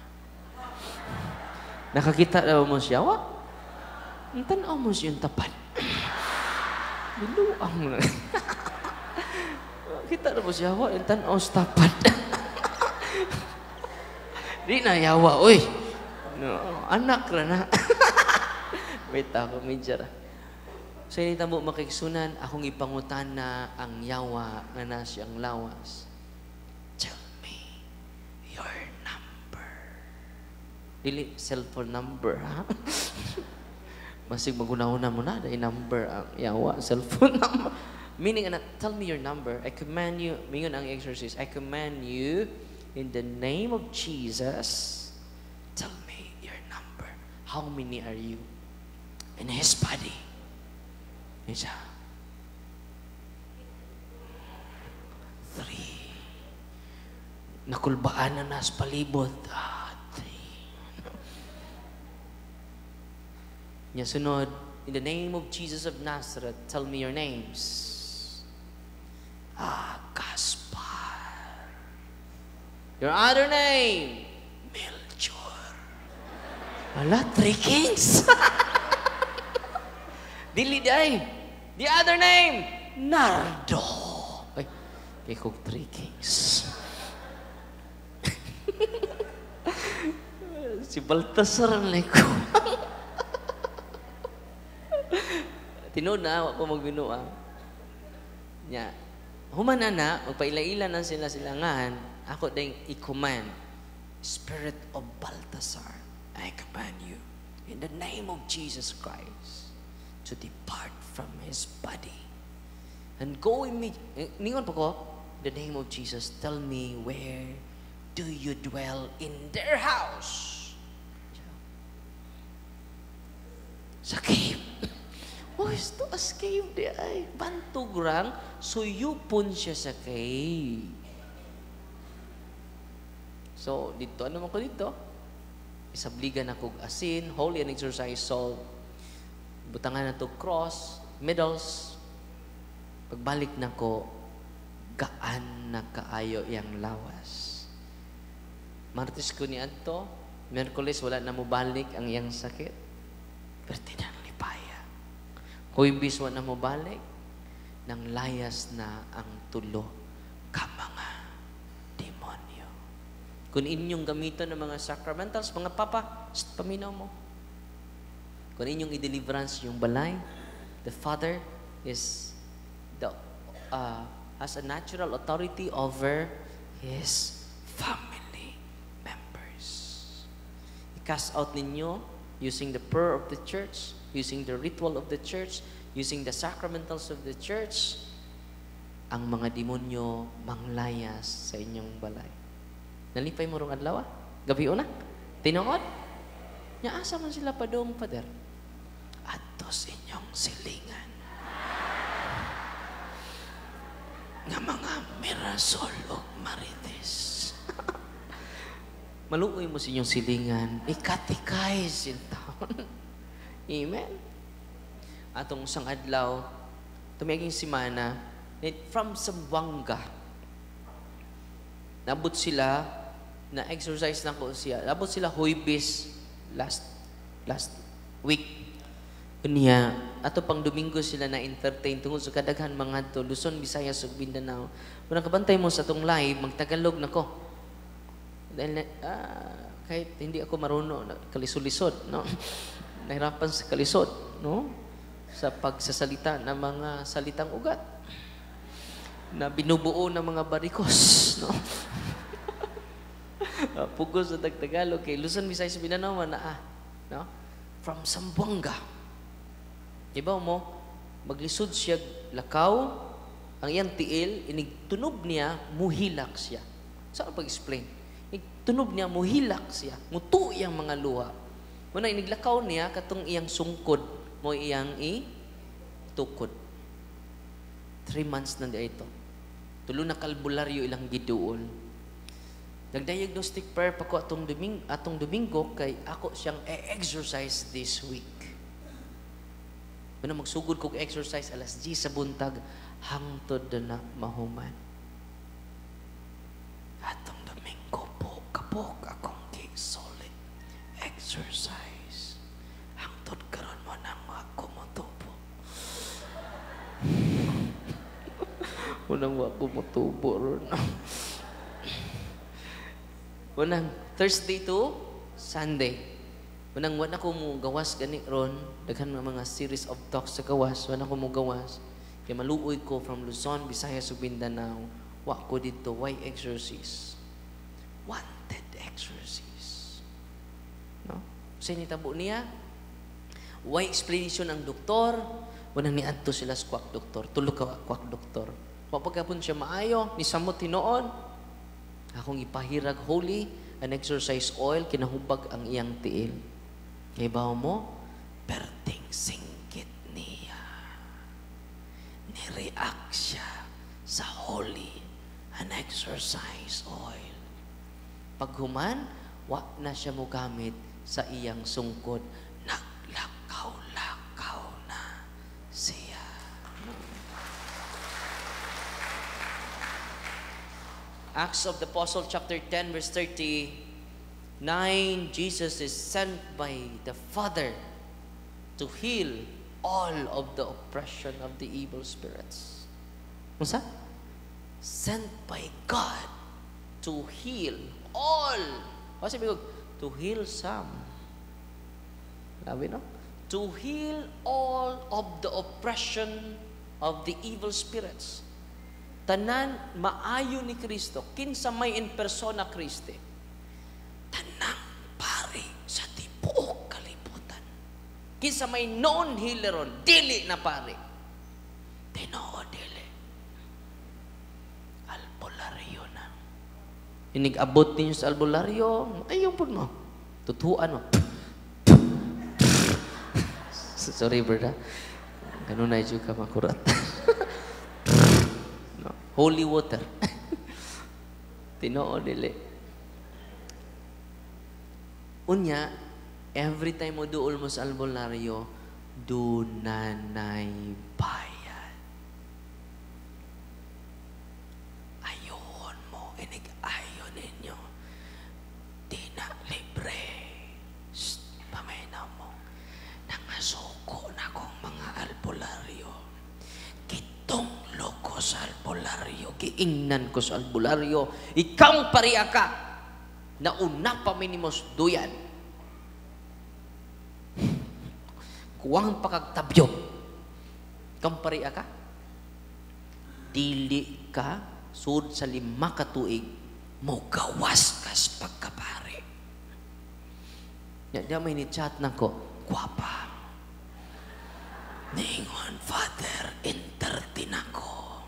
Nakakita na ba mo siyawa? Ang tanaw mo siyang tapat. Biluang na. Kita na mo siyawa? Ang tanaw sa tapat. Di na yawa, uy. No, anak ra na. Wait ako, medyo ra. So, ini tamo makiksunan, akong ipangutan na ang yawa nga na siyang lawas. Tell me your number. Dili, cellphone number, ha? Masig magunahuna mo na, dahil number ang yawa, cellphone number. Meaning, ana, tell me your number. I command you, mingon ang exorcist, I command you in the name of Jesus, tell me your number. How many are you in his body? Isa. 3. Nakulbaan na nas palibot. 3. Nya sunod, in the name of Jesus of Nazareth, tell me your names. Gaspar. Your other name, Melchor. Ala, 3 kings. Dili day. The other name, Nardo. Ay, kay kog 3 kings. Si Baltasar ang ko. Tinuod na, wa ko magbinua. Nya, human na, magpaila-ila na sila silangan, ako ding i-command, Spirit of Baltasar, I command you, in the name of Jesus Christ, to depart from his body. And go immediately. Ningon pa ko, in the name of Jesus, tell me where do you dwell in their house? Sa cave. Oh, ito as cave di ay. Bantog rang, suyupon siya sa cave. So, dito, ano man ko dito? Isabligan ako asin, holy and exorcise salt. Butangan na to cross, medals. Pagbalik na ko, gaan na kaayo yang lawas. Martes ko ni adto, Miyerkules wala na mobalik ang iyang sakit. Pero tinang lipaya. Huwebes wala na mobalik, nang layas na ang tulo ka mga demonyo. Kung inyong gamiton ng mga sacramentals, mga papa, paminaw mo. Kung inyong i-deliverance yung balay, the Father is the has a natural authority over his family members. I-cast out ninyo using the prayer of the church, using the ritual of the church, using the sacramentals of the church, ang mga demonyo manglayas sa inyong balay. Nalipay mo rong adlaw? Gabi una? Tinuod? Nya asa man sila padung, Father? Adto sa inyong silingan. Nga mga Mirasol o Marites. Maluoy mo sa inyong silingan. Ikatikay in town. Amen? Atong usang adlaw, tumiaging simana, from Zamboanga, nabot sila, na exercise na ko siya, nabot sila Huwebes last week. Unya, ato pang Domingo sila na entertain tungod sa kadaghan mga to Luzon, Visayas ug Mindanao. Kung nakabantay mo sa atong live, magtagalog na ko. Dahil kahit hindi ako marunong, kalisod-lisod, no? Nahirapan sa kalisod, no? Sa pagsasalita ng mga salitang ugat na binubuo ng mga barikos, no? Pugos sa Tagalog kay Luzon, Visayas, Mindanao man naa, no? From Zamboanga. Iba mo, maglisod siya lakaw, ang iyang tiil, inigtunob niya, muhilak siya. Saan pag-explain? Inigtunob niya, muhilak siya. Mutu iyang mga luha. Muna, iniglakaw niya, katong iyang sungkod, mo iyang itukod. 3 months na di ito. Tulo na kalbularyo ilang giduol. Nag-diagnostic prayer pa ko atong Domingo kay ako siyang e-exercise this week. Muna magsugod kog exercise alas 10 sa buntag hangtod na mahuman. Atong Domingo po kapok akong gi-solid exercise. Hangtod karon mo nang ako motubo. Unang wa ko motubo ron. Unang Thursday to Sunday. Unang wala ko mo gawas gani ron, daghan mga series of talks sa gawas, wala ko mo gawas. Kay maluoy ko from Luzon, Visayas ug Mindanao, wa ko didto why exorcist? Wanted exorcist. No? Sa nitabo niya, why explanation ang doktor? Unang niadto sila sa quack doktor, tulo ka quack doktor. Wa pagkapon siya maayo, ni samot hinuon. Akong ipahirag holy and exercise oil, kinahubag ang iyang tiil. Kay bawo mo, perting singkit niya. Nireact siya sa holy and exercise oil. Paghuman, wa na siya mogamit sa iyang sungkod. Naglakaw-lakaw na siya. Acts of the Apostle chapter 10 verse 39, Jesus is sent by the Father to heal all of the oppression of the evil spirits. Unsa? Sent by God to heal all. What's it? To heal some. Labi, no? To heal all of the oppression of the evil spirits. Tanan maayo ni Kristo, kinsa may in persona Christi. Tanang pari sa tibuok kalibutan. Kinsa may known healeron, dili na pari. Tinuod dili. Albularyo na. Inig-abot ninyo sa albularyo, ayaw po mo. Tutuan mo. Sorry, brother. Ganun na yung ka makurat. No. Holy water. Tinuod dili. Unya, every time mo duol mo sa albularyo, dunanay bayad. Ayon mo, inig-ayon ninyo. Di na libre. Shh, pamaynaw mo. Nangasuko na kong mga albularyo. Kitong loko sa albularyo. Giingnan ko sa albularyo. Ikaw pariya ka. Nauna pa minimos duyan. Kuwang pakagtabyo. Ikaw pariya ka. Dili ka sud sa 5 ka tuig mogawas kas pagkapare. Nya may ni chat nako, gwapa. Ningon, Father, entertain ako.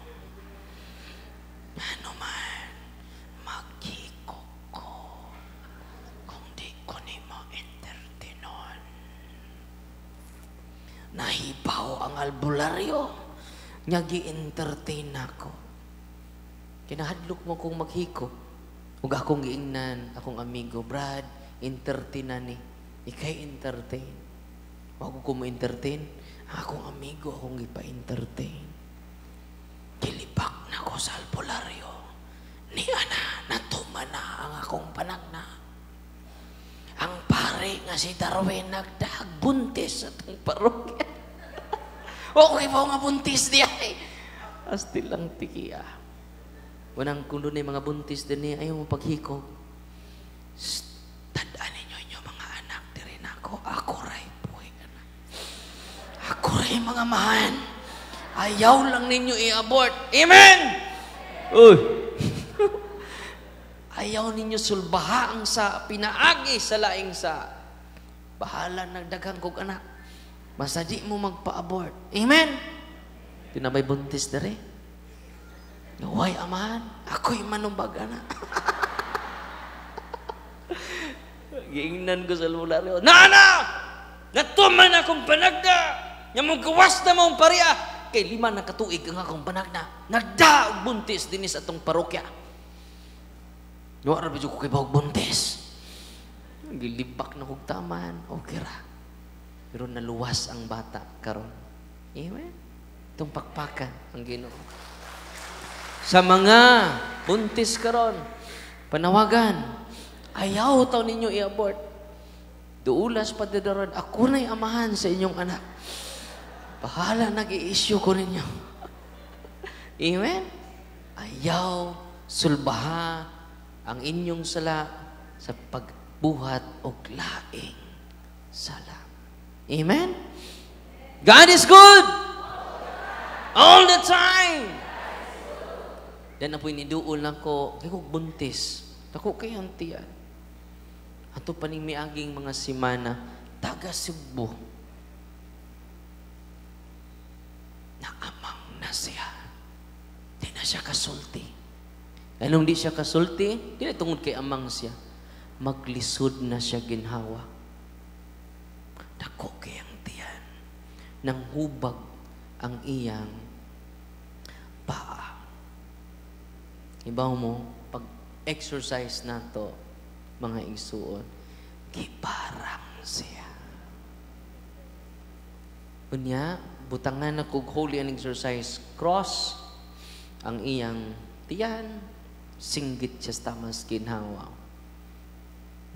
Ano man, maghiko ko kung di ko nimo entertainon. Nahibaw ang albularyo nga gi-entertain ako. Kinahadlok mo kong maghiko. Ug akong giingnan akong amigo, Brad, entertain na ni. Ikay entertain. Wag ko mo entertain. Akong amigo akong gipa-entertain. Gilibak na ko sa albularyo. Ni ana, natuman na ang akong panagna. Ang pare nga si Darwin nagdag buntis sa itong parokya. Okay pa nga buntis diya. Asti lang tikiya. Wanang kung doon mga buntis din ayaw mo paghikog. Tadaan ninyo inyo mga anak diri nako. Ako ray buhay anak. Ako ray mga mahan. Ayaw lang ninyo i-abort. Amen! Uy! Ayaw ninyo sulbaha ang sa pinaagi sa laing sa bahala nagdaghang kog anak. Basta di mo magpa-abort. Amen? Tinabay buntis dere. Naway amahan, ako'y manumbag anak. Giingnan ko sa albularyo. Nana! Natuman akong panagda! Nga mong gawas na mong pariya! Kay 5 na katuig ang akong panagda. Nagda og buntis dinis atong parokya. Wa ra ba ko kay bahog buntis. Gilibak na kog taman. Okay ra. Pero naluwas ang bata karon. Amen? Itong pakpakan ang Ginoo. Sa mga buntis karon, panawagan, ayaw taw ninyo i-abort. Duulas pa daron, ako na'y amahan sa inyong anak. Bahala nag-i-issue ko ninyo. Amen? Ayaw sulbaha ang inyong sala sa pagbuhat og laing sala. Amen? God is good! All the time! Dan na po'y niduol lang ko, kay kog buntis. Dako kay ang tiyan. Ato pa ning miaging mga simana, taga Cebu. Naamang na siya. Di na siya kasulti. Anong di siya kasulti? Di na tungod kay amang siya. Maglisod na siya ginhawa. Dako kay ang tiyan. Nang hubag ang iyang paa. Ibaw mo, pag-exercise na to, mga igsuon, giparang siya. Unya, butangan na kog holy and exercise cross, ang iyang tiyan, singgit siya sa tamas ginhawa.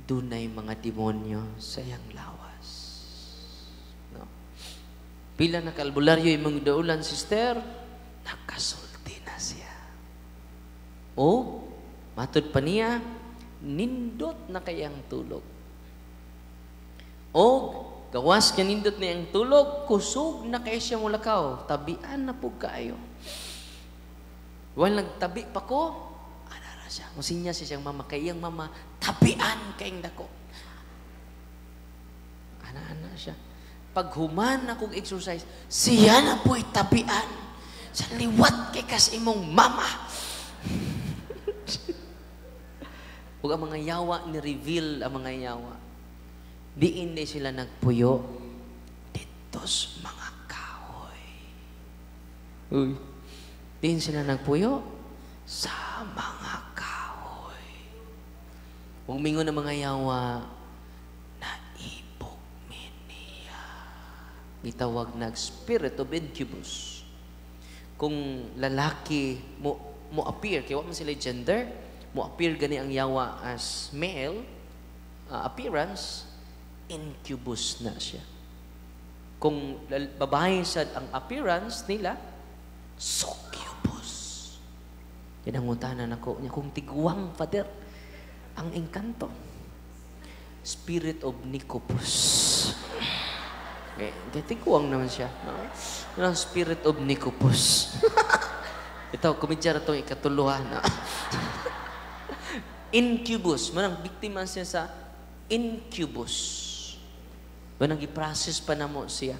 Dunay mga demonyo sa iyang lawas. No? Pila na kalbularyo imong daulan, sister, nakasulti na siya. O, matud pa niya, nindot na kayang tulog. O, gawas ka nindot na iyang tulog, kusog na kay siya mulakaw, tabian na po kayo. While nagtabi pa ko, anara siya. Musinya siya siyang mama, kay iyang mama, tabian kayong dako. Ana-ana siya. Pag human akong exercise, siya na po'y tabian. Sa liwat kay kas imong mama. Ug ang mga yawa, ni-reveal ang mga yawa. Diin di sila nagpuyo. Ditos mga kahoy. Uy. Diin sila nagpuyo sa mga kahoy. Ug mingon ang mga yawa, naibog mi niya. Gitawag nag spirit of incubus. Kung lalaki mo appear, kaya wa man sila gender, mo appear gani ang yawa as male appearance, incubus na siya. Kung babae sad ang appearance nila, succubus. Yan ang utanan ako niya kung tiguang father ang engkanto. Spirit of Nicopus. Okay, tiguang naman siya. No? Yan ang spirit of Nicopus. Ito, komedya ra itong ikatuluhan. Incubus. Manang biktima siya sa incubus. Manang gi-process pa namo siya.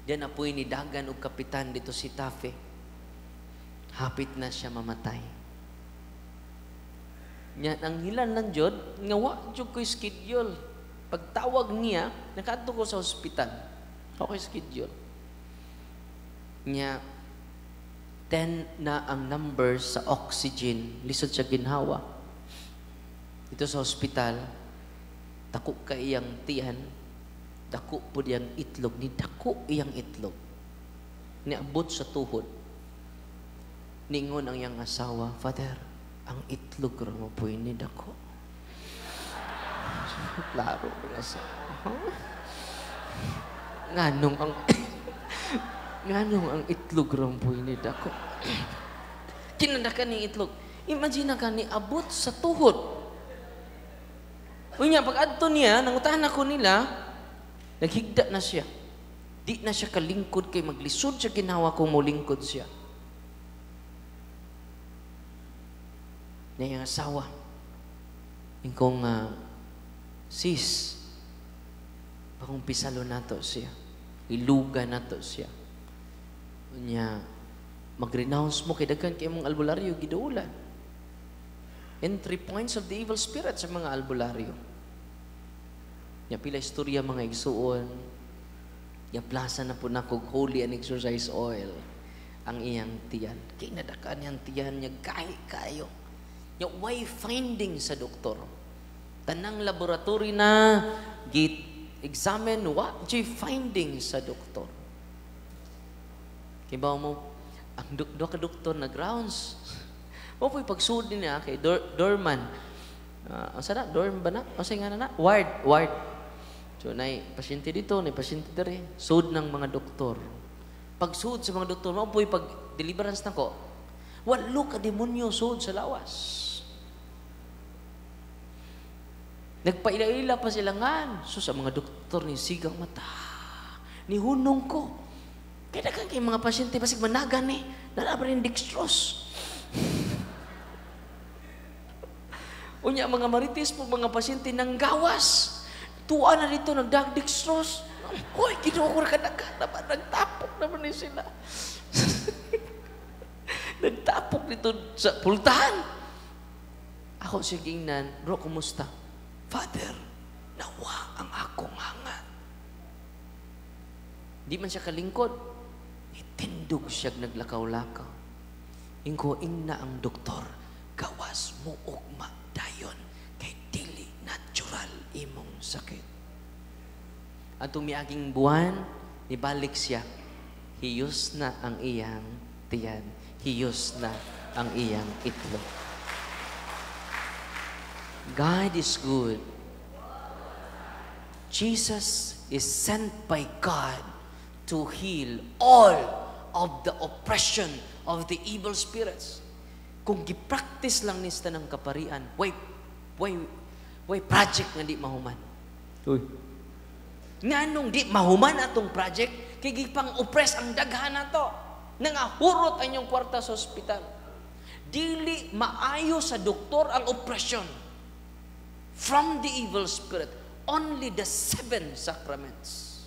Diyan apoy ni dagan og kapitan dito si Tafe. Hapit na siya mamatay. Nya ang hilan lang jud nga wa jud ko'y schedule. Pagtawag niya, nakaadto ko sa ospital. Okay schedule. Nya 10 na ang number sa oxygen. Lisod siya ginhawa. Dito sa ospital, dako ka iyang tiyan, dako po iyang itlog, ni dako iyang itlog. Niabot sa tuhod. Ningon ang iyang asawa, "Father, ang itlog ra mo po ni dako." Klaro ang asawa. Huh? Nganong ang itlog ra mo ni dako? Kinadaka ni itlog. Imagine ka ni abot sa tuhod. Unya, pag adto niya, nangutahan ako nila, naghigda na siya. Di na siya kalingkod kay maglisod siya ginawa kung molingkod siya. Niya yung asawa. Ingkong, sis, bakong pisalo nato siya. Iluga nato siya. Unya, mag-renounce mo kay daghan kay imong albularyo giduulan. Entry points of the evil spirit sa mga albularyo. Nya pila istorya mga igsuon. Nya plaza na po na kog holy and exorcise oil ang iyang tiyan. Kay nadakan niyang tiyan niya gahi kayo. Nya why finding sa doktor? Tanang laboratory na git examine wa jay finding sa doktor. Kibaw mo ang duha ka doktor na grounds. Mo po'y pagsud niya kay doorman. Ang sana dorm ba na? O nga na na? Ward, ward. So nay pasyente dito, nay pasyente dere. Sud ng mga doktor. Pagsud sa mga doktor, mo po'y pag deliverance nako. Walo ka demonyo sud sa lawas. Nagpaila-ila pa sila ngan. So sa mga doktor ni sigang mata. Ni hunong ko. Kaya daghang kay mga pasyente basig managan ni, dala pa rin dextrose. Unya mga marites po mga pasyente nang gawas. Tuwa na dito nagdag dextrose. Hoy, Ginoo ko ra kadaghan naman nagtapok naman ni sila. Nagtapok dito sa pultahan. Ako siya gingnan, bro, kumusta? Father, nawa ang akong hangat. Di man siya kalingkod. Itindog siya naglakaw-lakaw. Ingko, ingna ang doktor, gawas mo ugma dayon kay dili natural imong sakit. Atong miaging buwan, nibalik siya. Hiyos na ang iyang tiyan. Hiyos na ang iyang itlog. God is good. Jesus is sent by God to heal all of the oppression of the evil spirits. Kung gipractice lang nista ng kaparian, way project nga di mahuman. Uy. Nganong di mahuman atong project, kay gipang-oppress ang daghan nato. Nangahurot ang inyong kwarta sa ospital. Dili maayo sa doktor ang oppression from the evil spirit. Only the 7 sacraments.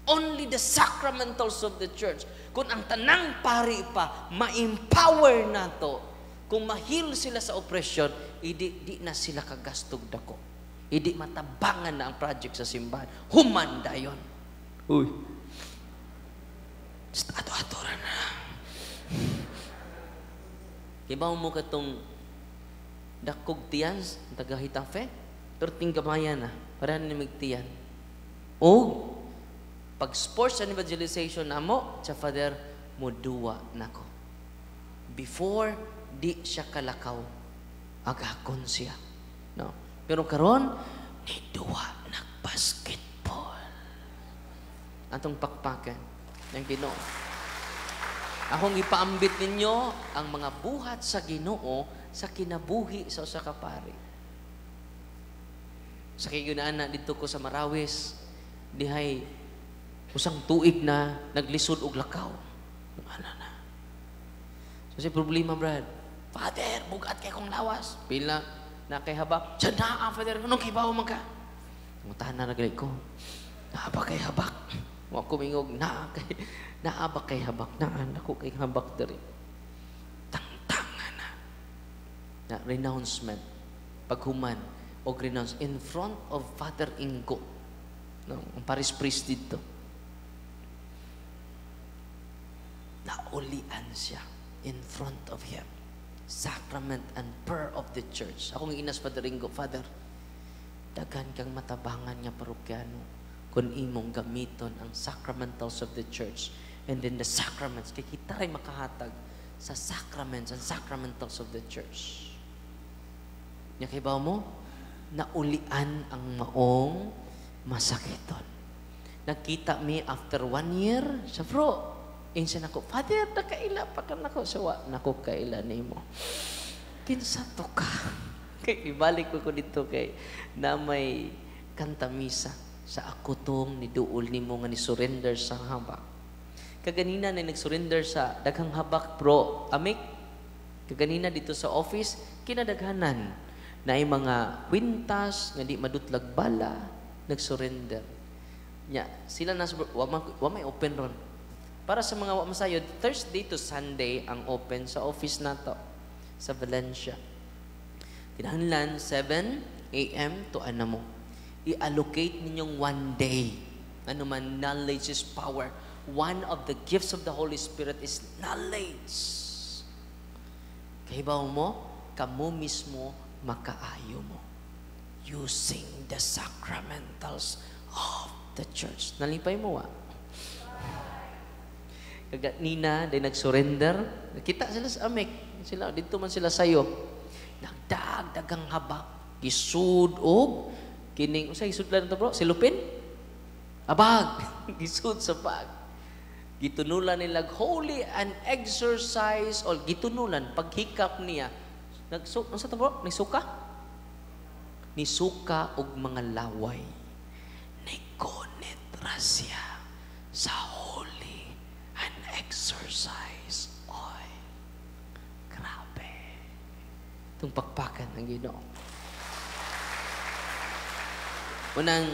Only the sacramentals of the church. Kung ang tanang pari pa, ma-empower nato. Kung ma-heal sila sa oppression, idi di na sila kagastog dako. Idi matabangan na ang project sa simbahan. Human dayon. Uy. Ato-ato ra na. Kibaw mo katong dakog tiyan, taga Hitafe, pero tinggamayan na, para ni migtiyan. O, pag sports and evangelization namo, sa Father, muduwa nako. Before, di siya kalakaw. Agakon siya. No? Pero karon, ni duwa nagbasketball. Atong pakpakan ng Ginoo. Akong ipaambit ninyo ang mga buhat sa Ginoo sa kinabuhi sa usa ka pari. Sa kaygunaan na dito ko sa Marawis, dihay usang tuig na naglisod og lakaw. Ana na. So si problema, Brad. Father, bugat kay kong lawas. Pila na kay habak. Diyan na, Father. Anong kibaw man ka? Mutahan na nagali ko. Naa ba kay habak? Wa ko mingog, naa ba kay habak? Naa, nako kay habak diri. Tangtanga na. Na renouncement. Paghuman og renounce in front of Father Ingo. No, ang parish priest dito. Naulian siya in front of him. Sacrament and prayer of the church. Akong inas Father Ingo, Father, daghan kang matabangan nga parokyano kung imong gamiton ang sacramentals of the church and then the sacraments. Kay kita ray makahatag sa sacraments and sacramentals of the church. Nya kay ba mo? Naulian ang maong masakiton. Nagkita mi after 1 year sa bro. Insa nako, Father, nakaila pa ka nako. So, wa nako kaila nimo. Kinsa to ka? Kay ibalik ko dito kay na may kantamisa sa ako tong niduol nimo nga ni-surrender sa habak. Kaganina na nag-surrender sa daghang habak bro, amik. Kaganina dito sa office, kinadaghanan na ay mga kwintas nga di madutlag bala, nag-surrender. Nya, sila nas wa may open ron. Para sa mga wa masayod, Thursday to Sunday ang open sa office nato sa Valencia. Kinahanglan 7 a.m. to anamo. I-allocate ninyong one day. Ano man, knowledge is power. One of the gifts of the Holy Spirit is knowledge. Kahibaw mo, kamo mismo makaayo mo. Using the sacramentals of the church. Nalipay mo, wa? Kaganina, day nag-surrender. Nakita sila sa amek. Sila, dito man sila sayo. Nagdagdagang habak. Gisud og kining, usa gisudlan to bro? Silupin? Abag. Gisud sa bag. Gitunulan nila holy and exercise all. Gitunulan paghikap niya. Unsa to bro? Nisuka? Nisuka og mga laway. Nikonit ra siya sa holy and exercise oil. Grabe. Itong pakpakan ng Ginoo. Unang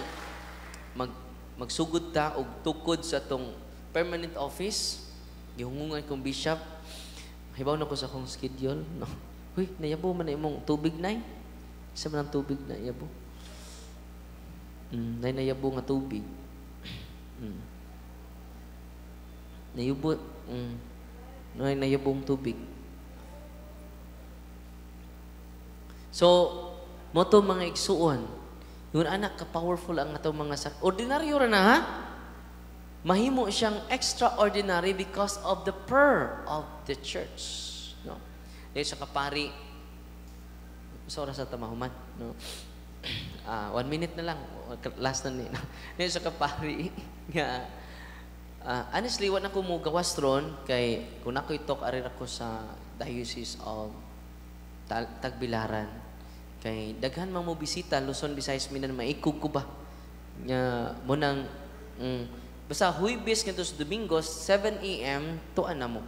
magsugod ta og tukod sa atong permanent office. Gihungungan kong bishop. Hibaw na ko sa akong schedule. No. Uy, nayabo man na imong tubig nay. Isa man ang tubig na yabo. Nay nayabo nga tubig. Nayubo, nay nayabong tubig. So, moto mga igsuon, yun anak, ka-powerful ang atong mga ordinaryo ra na, ha? Mahimo siyang extraordinary because of the prayer of the church. No? Dahil sa kapari, sa oras sa tamahuman, no? 1 minute na lang, last na ni. Dahil sa kapari, nga, honestly, wala ko mo gawas ron, kay kung ako'y talk, arir ako sa Diocese of Tagbilaran. Kay daghan mang mo bisita Luzon, Visayas, Mindanao, maikog ko ba? Nga mo nang basta Huwebes ngadto sa Domingo 7 a.m. tuan na mo.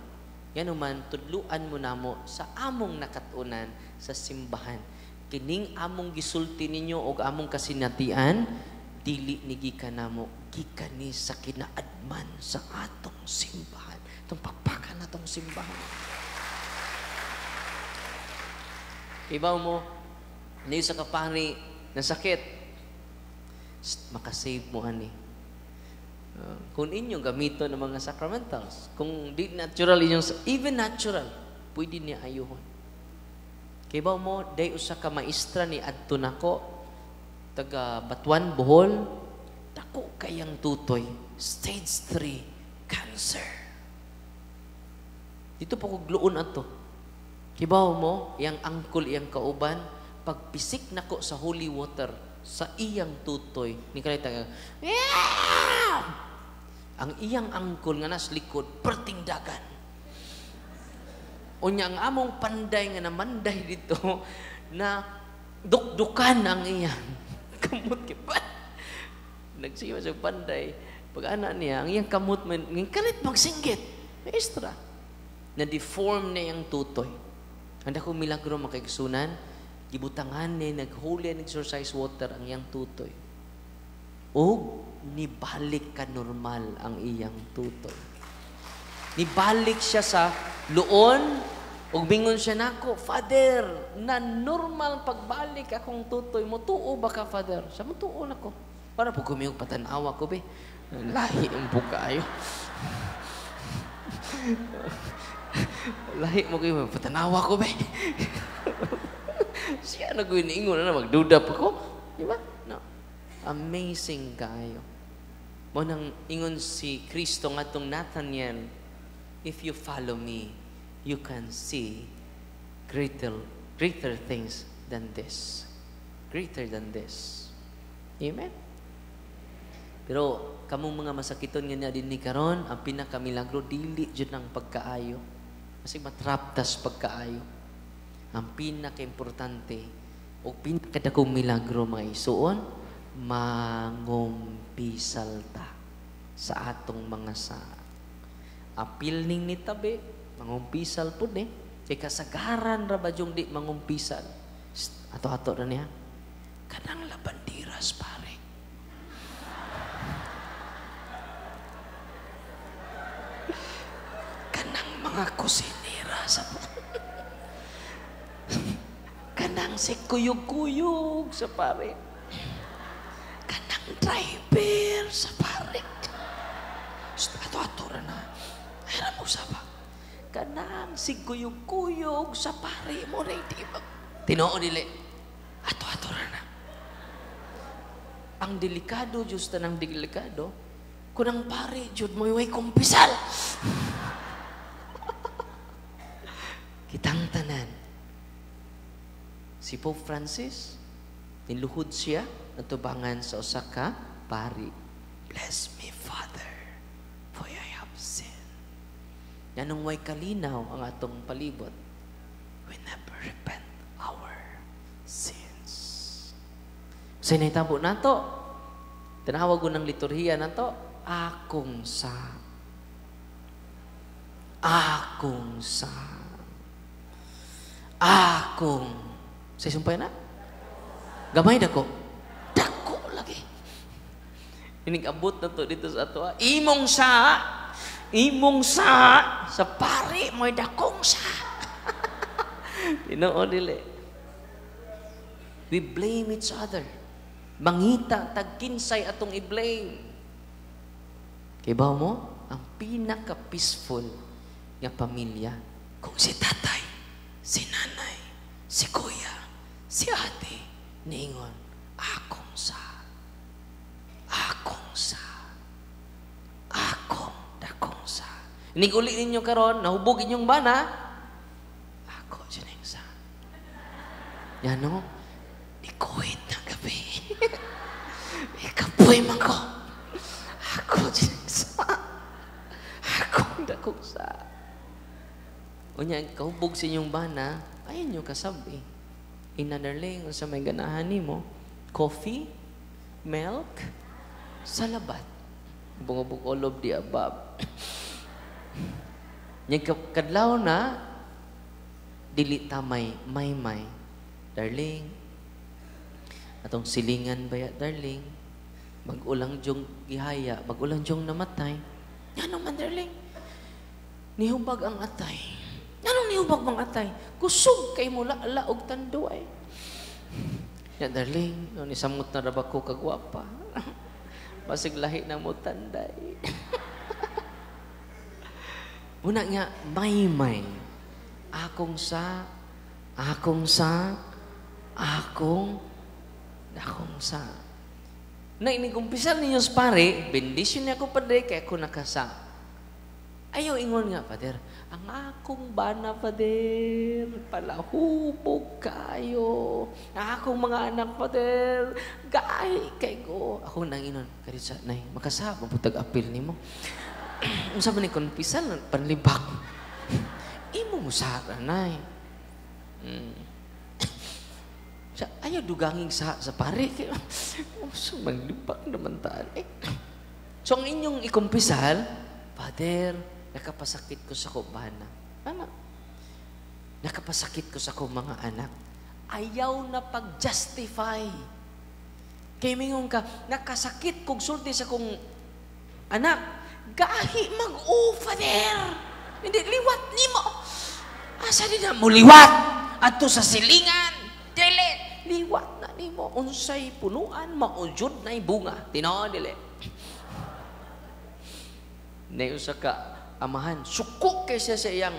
Yan man tudluan mo namo sa among nakatunan sa simbahan. Kining among gisulti ninyo og among kasinatian dili ni gikan namo, gikan ni sa kinaadman sa atong simbahan. Itong pakpakan natong simbahan. Ibaw mo, niyo sa kapari na sakit, makasave mo ani. Kung inyong gamito ng mga sacramentals, kung di natural inyong, even natural, pwede niya ayuhon. Kaya ba mo, day usa ka maestra ni adto nako, taga Batuan, Bohol, dako kayang tutoy, stage 3 cancer. Dito po kugluon ato. Kibaw mo, iyang angkol, iyang kauban, pagpisik nako sa holy water, sa iyang tutoy, ni kalita, ang iyang angkol nga nas likod, perting dagan. Unya ang among panday nga namanday dito, na dukdukan ang iyang kamot kay pa. Nagsiwa sa panday, pag ana niya, ang iyang kamot man, kalit magsinggit, maestra. Na-deform na iyang tutoy. Ang dakong milagro makaigsunan, gibutangan ni nag-holy and exorcise water ang iyang tutoy. O nibalik ka normal ang iyang tutoy. Nibalik siya sa luon, ug bingon siya nako, Father, na normal pagbalik akong tutoy, mutuo ba ka, Father? Sa mutuo nako. Para po kumiyog patanawa ko, be. Lahi ang bukayo. Lahi mo kayo, patanawa ko, be. Siya na ko iniingon na magduda pa ko. Di ba? No. Amazing kayo. Mo nang ingon si Kristo ngatong Nathaniel, if you follow me, you can see greater things than this. Greater than this. Amen? Pero kamong mga masakiton nga niya din ni karon, ang pinakamilagro dili jud ang pagkaayo. Kasi matraptas pagkaayo. Ang pinakaimportante o pinakadakong milagro mga isuon, mangumpisal ta sa atong mga sa. Apil ning nitabi, mangumpisal pud eh. Kay kasagaran ra ba yung di mangumpisal? Ato-ato ra niya. Kanang labandiras pare. Kanang mga kusinera sa kanang si kuyog-kuyog sa pare. Kanang driver sa pare. Ato-ato ra na. Ay ra mo saba. Kanang si kuyog-kuyog sa pare mo na hindi ba? Tinuod dili. Ato-ato ra na. Ang delikado, Diyos tanang delikado, kung ang pare, Diyos mo iway kumpisal. Kitang tanan. Si Pope Francis, niluhod siya natubangan sa usa ka pari. Bless me, Father, for I have sinned. Nganong way kalinaw ang atong palibot, we never repent our sins. Sa nahitabo nato, tinawag ko ng liturhiya nato, akong sa. Akong sa. Akong. Sa sumpay na? Gamay dako. Dako lagi. Inigabot na to dito sa ato. Imong sa. Imong sa. Sa pare, may dakong sa. Tinuod dili. We blame each other. Mangita, tagkinsay atong i-blame. Kay ba mo, ang pinaka-peaceful nga pamilya, kung si tatay, si nanay, si kuya, si ate, niingon, akong sa, akong sa, akong dakong sa. Iniguli ninyo karon, nahubog inyong bana, ako sining sa. Yan no, nikuhit na gabi. Ikapoy man ko. Ako sining sa. Akong dakong sa. Unya, kahubog sa inyong bana, ayun nyo kasabi. Ina darling, unsa may ganahan nimo? Coffee, milk, salabat. Bungobog all of the above. Nya kadlaw na dili tamay may. Darling, atong silingan baya darling, mag-ulang jong gihaya, mag-ulang jong namatay. Ngano man darling? Nihubag ang atay. Anong nihubag bang atay? Kusog kay mo laala og tanduay. Ya darling, no nisamot na ra ba ko kagwapa. Basig lahi na mo tanday. Una nga may. Akong sa, akong sa, akong dakong sa. Na inigumpisal ninyo sa pare, bendisyon niya ako padre, kaya ako nakasa. Ayaw ingon nga, Father, ang akong bana, Father, palahubog kayo. Ang akong mga anak, Father, gahi kay ko. Ako nang inon, karit sa, nay, makasaba po tag-apil nimo. Unsa man ni konpisal, panlibak. Imo mo sara, nay. Sa, ayaw duganging sa pare. So, manlibak naman taan. Eh. So, ang inyong ikumpisal, Father, nakapasakit ko sa kubana. Ana. Nakapasakit ko sa akong mga anak. Ayaw na pag-justify. Kay mingon ka, nakasakit kog sulti sa kong anak. Gahi mag-o, Father. Hindi, liwat nimo. Asa di na mo liwat? Adto sa silingan. Dili, liwat na nimo. Unsay punuan, maujud na bunga. Tinuod, dili. Nay usa ka amahan, suko kay siya sa iyang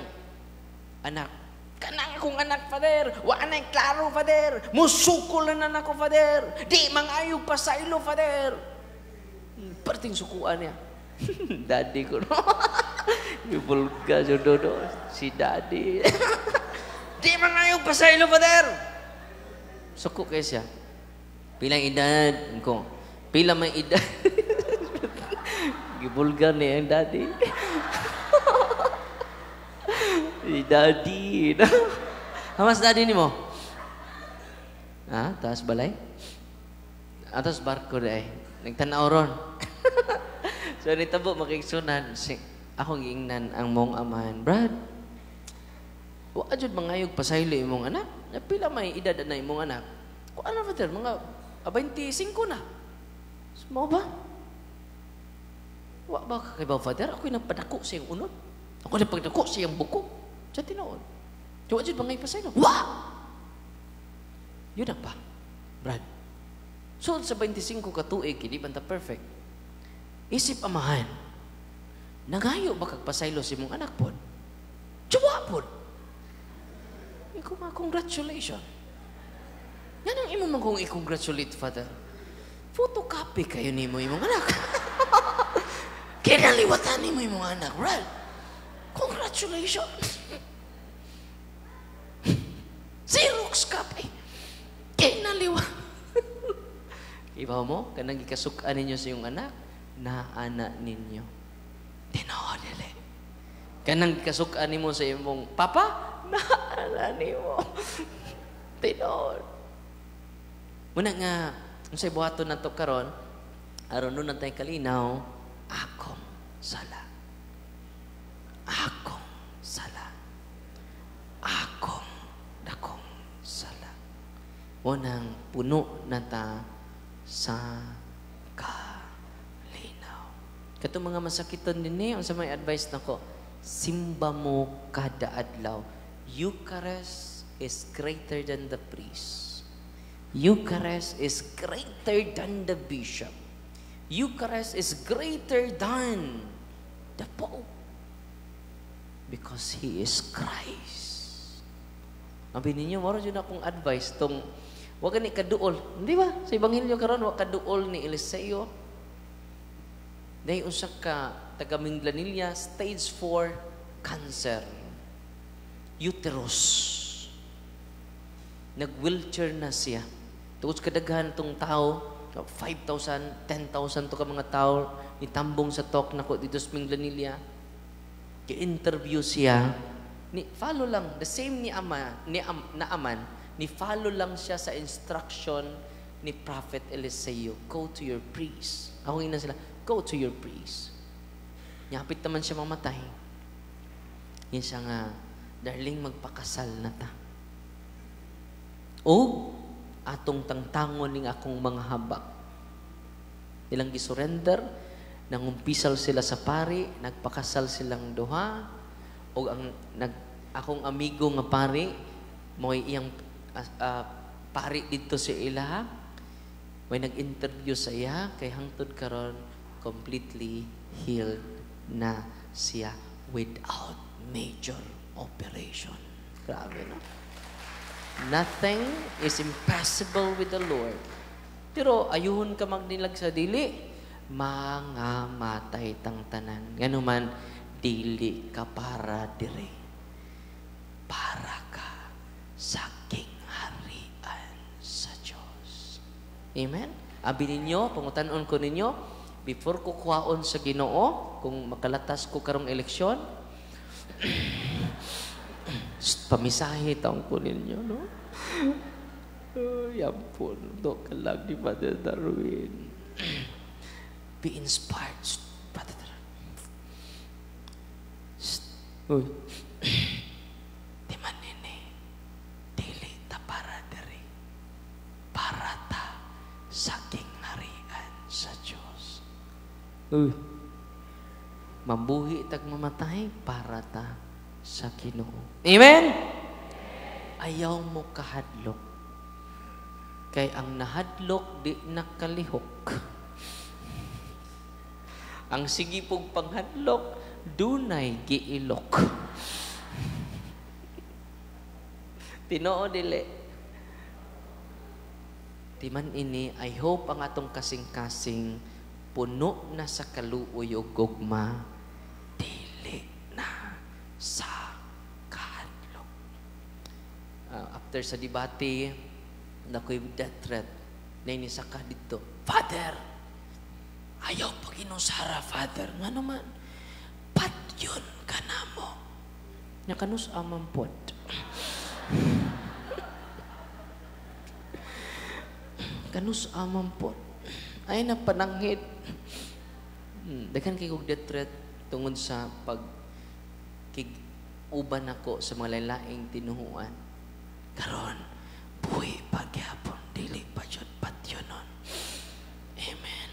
anak. Kanang akong anak, Father. Wa na klaro, Father. Musuko lang na nako, Father. Di mangayog pasaylo, Father. Perting sukuan niya. Daddy ko, no? Ibulga sa dodo. Si daddy. Di mangayog pasaylo, Father. Suko kay siya. Pilang edad ko. Pila may edad. Gibulga niya ang daddy. Si daddy. Hamas daddy ni mo? Ha? Taas balay? Atos barko na eh. Nagtanaw ron. So nitabo makigsunan. Si, akong giingnan ang mong amahan. Brad, wa jud mangayog pasaylo imong anak. Pila may edad na imong anak? Kung ano, Father? Mga 25 na. So, mao ba? Wa ba ka kay ba, Father? Ako'y nagpadako sa iyong unod. Ako nagpadako sa iyong buko. Sa tinuod. Wa jud mangayog pasaylo. Wa! Yun ang pa, Brad. So, sa 25 ka tuig, hindi man ta perfect. Isip amahan, nangayo ba kag pasaylo sa imong anak pod? Tsuwa pod! Ikaw nga, congratulations. Yan ang imo man kong i-congratulate, Father. Photocopy kayo nimo imong anak. Kinaliwatan nimo imong anak, Brad. Congratulations. Xerox copy. Kinaliwa. Ibaw mo, kanang gikasukan ninyo sa iyong anak, naana ninyo. Tinuod dili. Kanang gikasukan nimo sa imong papa, naana nimo. Tinuod. Muna nga, unsay buhaton nato karon, aron nun natay kalinaw, akong sala. Akong sala. Akong dakong sala. Unang puno na ta sa kalinaw. Katong mga masakiton dinhi, unsa may advice nako? Simba mo kada adlaw. Eucharist is greater than the priest. Eucharist is greater than the bishop. Eucharist is greater than the Pope. Because He is Christ. Abi ninyo, moro jud akong advice tong wa gani kaduol. Hindi ba? Sa Ebanghelyo karon wa kaduol ni Eliseo. Dahil usa ka taga Minglanilla, stage 4 cancer. Uterus. Nag-wheelchair na siya. Tungod sa kadaghan tong tao, 5,000, 10,000 to ka mga tao, nitambong sa talk nako dito sa Minglanilla. Gi-interview siya. Ni follow lang the same ni ama ni am, Naaman, ni follow lang siya sa instruction ni Prophet Eliseo. Go to your priest. Ako ina sila, go to your priest. Nyapit naman siya mamatay. Yan siya nga, darling, magpakasal na ta. O atong tangtangon ning akong mga habak. Ilang gisurrender, nangumpisal sila sa pari, nagpakasal silang duha, o ang nag, akong amigo nga pari, mo'y iyang pari dito sa ilaha, may nag-interview sa iya, kay hangtod karon completely healed na siya without major operation. Grabe, no? Nothing is impossible with the Lord. Pero ayuhon ka magnilag sa dili, mga matay tang tanan. Nganuman, dili ka para dire. Para ka sa kingharian sa Diyos. Amen? Abi ninyo, pangutan-on ko ninyo, before ko kuhaon sa Ginoo, kung makalatas ko karong eleksyon, pamisahe taong ko ninyo, no? Oh, yampun, do ka lang ni Father Darwin. Be inspired. Shh, Father Darwin. Shh. Uy. sa gingharian sa Dios. Uy. Mabuhi tag mamatay para ta sa Ginoo. Amen? Ayaw mo kahadlok. Kay ang nahadlok di nakalihok. Ang sige pog panghadlok, dunay giilok. Tinoo dili. Timan ini, I hope ang atong kasing-kasing puno na sa kaluoy ug gugma, dili na sa kahadlok. After sa debate, nakoy death threat, na inisaka dito, "Father, ayaw pag inusara, Father." "Nga naman?" "Patyon ka na mo." Nya kanus amang pod. Kanus amang pod. Ay na pananghid. Daghan kay kog death threat tungod sa pag kig uban ako sa mga laing tinuhuan. Karon buhi pa gyapon, dili pa jud patyonon. Amen.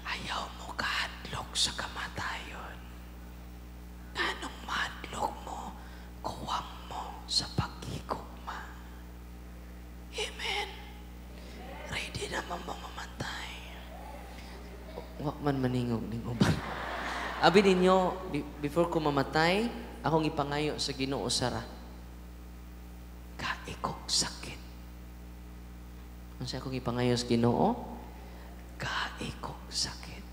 Ayaw mo kahadlok sa kamatayon. Anong mahadlok mo? Kuwang mo sa paghigugma. Amen. Ready naman mo mamatay. Wa man maningog ning uban. Abi ninyo, before ko mamatay, akong ipangayo sa Ginoo sara. Kaikog sakit. Unsa akong ipangayo sa Ginoo? Kaikog sakit.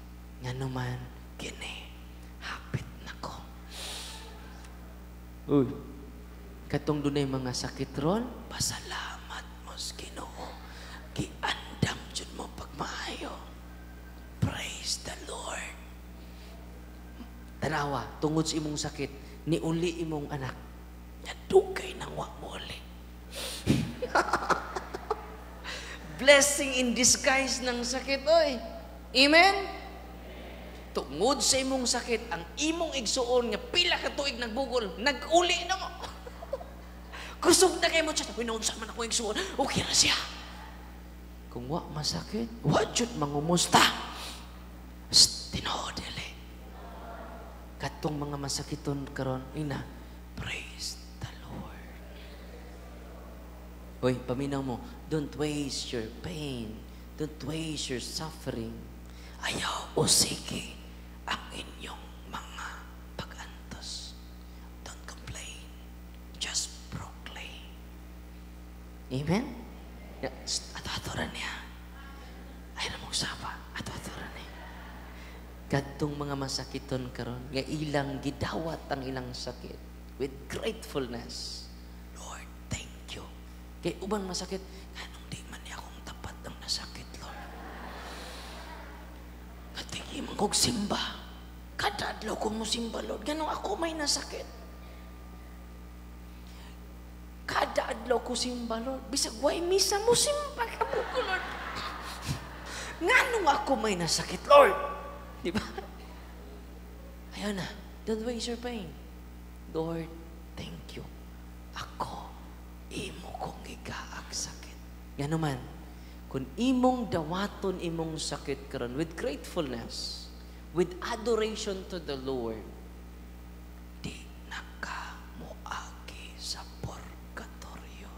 Ngano man kini hapit nako. Uy. Katong dunay mga sakit ron, pasalamat mo sa Ginoo. Giandam jud mo pagmaayo. Praise the Lord. Tanawa, tungod sa imong sakit, niuli imong anak. Nadugay nang wa mo uli. Blessing in disguise ng sakit, oy. Amen? Tungod sa imong sakit, ang imong igsuon nga pila ka tuig nagbugol, nag-uli na mo. Kusog na kayo mo siya. Uy, naunsa man ako igsuon. Okay na siya. Kung wa masakit, wa jud mangumusta. Tinuod dili. Katong mga masakiton karon, ina, praise the Lord. Hoy, paminaw mo, don't waste your pain. Don't waste your suffering. Ayaw o sige ang inyong mga pag-antos. Don't complain. Just proclaim. Amen? Ato-atoran niya. Ay na mong sapa. Ato-atoran niya. Kadtong mga masakiton karon nga ilang gidawat ang ilang sakit with gratefulness. Lord, thank you. Kay uban masakit, nganong di man niya akong tapat ang nasakit, Lord? Katigi man kog simba. Kada adlaw ko mo simba, Lord. Ganong ako may nasakit. Kada adlaw ko simba, Lord. Bisag way misa mo simba ka mo ko, Lord. Nganong ako may nasakit, Lord? Di ba? Ayaw na. Don't waste your pain. Lord, thank you. Ako, imo kong gigaag sakit. Yan naman, kung imong dawaton imong sakit karon with gratefulness, with adoration to the Lord, di na ka moagi sa purgatorio.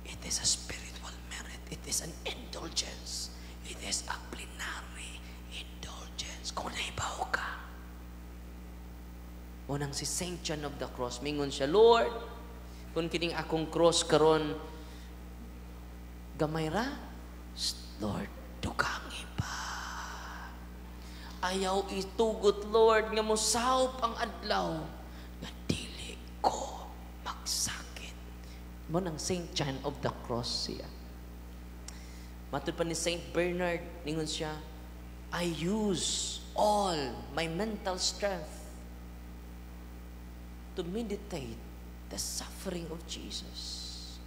It is a spiritual merit. It is an indulgence. It is a plenary indulgence. Kung naibaw ka. Unang si Saint John of the Cross, mingon siya, "Lord, kung kining akong cross karon gamay ra, Lord, dugangi pa. Ayaw itugot, Lord, nga mosawp ang adlaw nga dili ko magsakit." Mo nang Saint John of the Cross siya. Matud pa ni Saint Bernard, ningon siya, "I use all my mental strength to meditate the suffering of Jesus."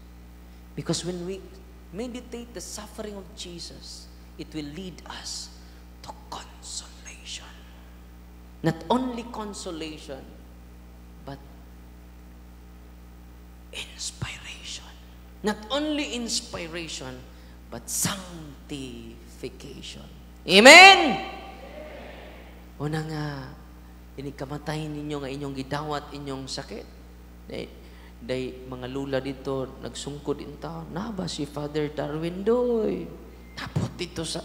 Because when we meditate the suffering of Jesus, it will lead us to consolation. Not only consolation, but inspiration. Not only inspiration, but sanctification. Amen! Una nga, inikamatay ninyo nga inyong gidawat inyong sakit. Day, mga lula dito, nagsungkod in town. Na ba si Father Darwin doy? Tapot dito sa...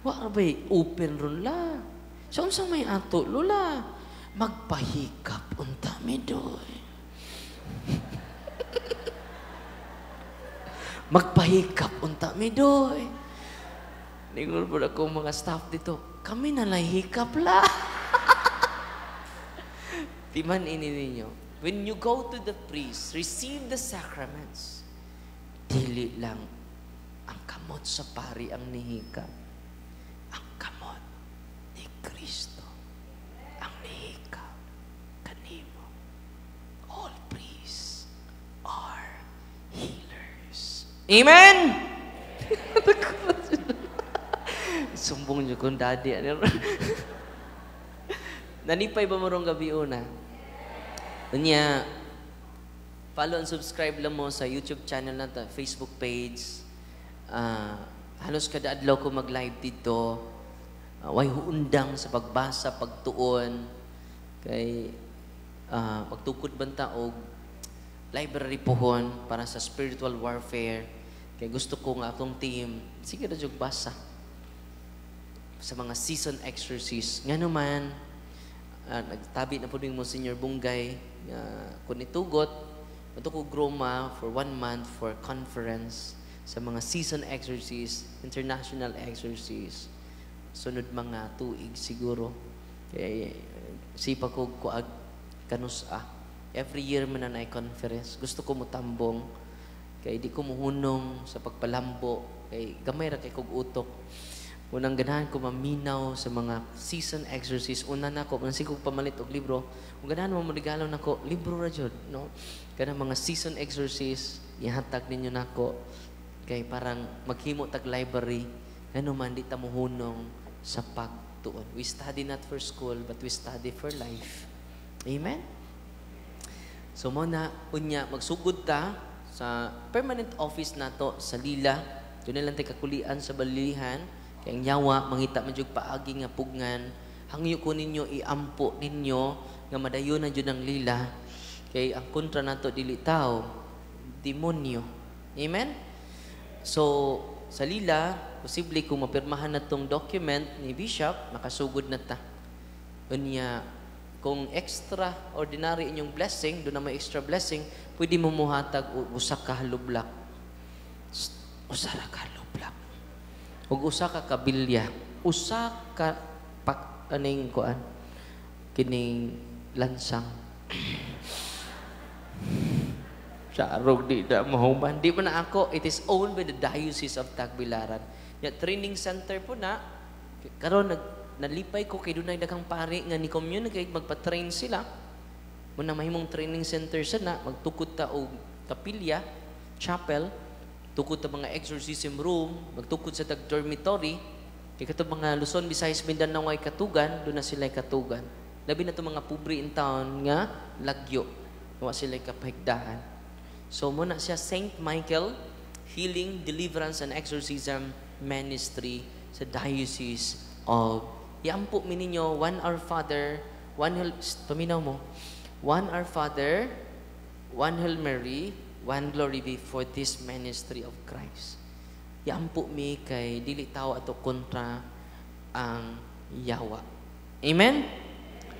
Wa ba'y open ron la? Sa unsa may ato, lula? Magpahikap unta mi doy. Magpahikap unta mi doy. Ningon po ako mga staff dito, kami na lang hikap la. Timan ini ninyo. When you go to the priest, receive the sacraments, dili lang ang kamot sa pari ang nihikap. Ang kamot ni Kristo ang nihikap kanimo. All priests are healers. Amen? Sumbong niyo kung daddy. Ano? Nanipay ba mo rong gabi una? Unya, follow and subscribe lang mo sa YouTube channel nato, Facebook page. Halos kada adlaw ko mag-live dito. Way huundang sa pagbasa, pagtuon. Kay magtukod banta og library pohon para sa spiritual warfare. Kay gusto ko nga akong team, sige ra jud basa sa mga season exercise. Nga naman, nagtabi na po din mo Senior Bunggay, kung nitugot, ito ko groma for 1 month for conference sa mga season exercise, international exercise. Sunod mga tuig siguro. Kaya sipa ko kuag kanusa. Every year man na conference. Gusto ko mutambong. Kaya di ko muhunong sa pagpalambo. Kay gamay ra kay kog utok. Unang ganahan ko maminaw sa mga season exercise. Una na ako, mansi kong pamalit og libro. Kung ganahan mo regalo nako, libro ra jud, no? Kanang mga season exercise, ihatag ninyo nako. Kay parang maghimo tag library, ngano man di ta mohunong sa pagtuon. We study not for school, but we study for life. Amen? So mo na, unya, magsugod ta sa permanent office nato sa Lila. Doon na lang tayo kakulian sa balilihan. Kaya ang yawa, mangita man jud paagi nga pugnan. Hangyo ko ninyo, iampo ninyo, nga madayon na jud ang Lila. Kay ang kontra nato dili tao, demonyo. Amen? So, sa Lila, posible kung mapirmahan na tong document ni Bishop, makasugod na ta. Unya, kung extraordinary inyong blessing, doon na may extra blessing, pwede mo muhatag usa ka halublak. Usa ra ka halublak. Ug usa ka kabilya, usa ka pak aning kuan kining lansang. Sa arog di na mahuman. Di pa na ako, it is owned by the Diocese of Tagbilaran. Ya, training center po na. Karon nalipay ko kay dunay daghang pari nga ni communicate magpa-train sila. Muna mahimong training center sa na, magtukod ta og kapilya, chapel, tukod ta mga exorcism room, magtukod sa tag dormitory. Kay katong mga Luzon, Visayas, Mindanao ay katugan, doon na sila katugan. Labi na itong mga pobre in town nga lagyo. Wa sila kapahigdahan. So muna siya Saint Michael Healing, Deliverance and Exorcism Ministry sa Diocese of Iampo mi ninyo, one Our Father, one Hail, paminaw mo. One Our Father, one Hail Mary, one glory be for this ministry of Christ. Iampo mi kay dili tao ato kontra ang yawa. Amen?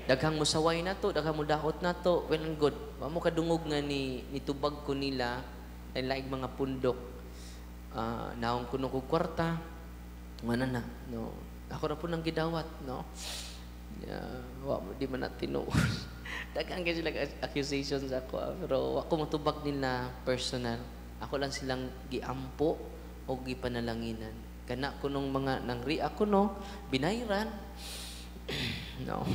Daghang musaway na to, daghang mudaot na to, well and good. Wa mo kadungog nga ni nitubag ko nila, lain mga pundok. Naong kuno kog kwarta, wala na, no. Ako ra po nang gidawat, no. Wa di man na tinuod. Daghang kay sila accusations ako, pero wa ko motubag nila personal. Ako lang silang giampo o gipanalanginan. Kana ko nung mga nangri ako, no, binayran. No.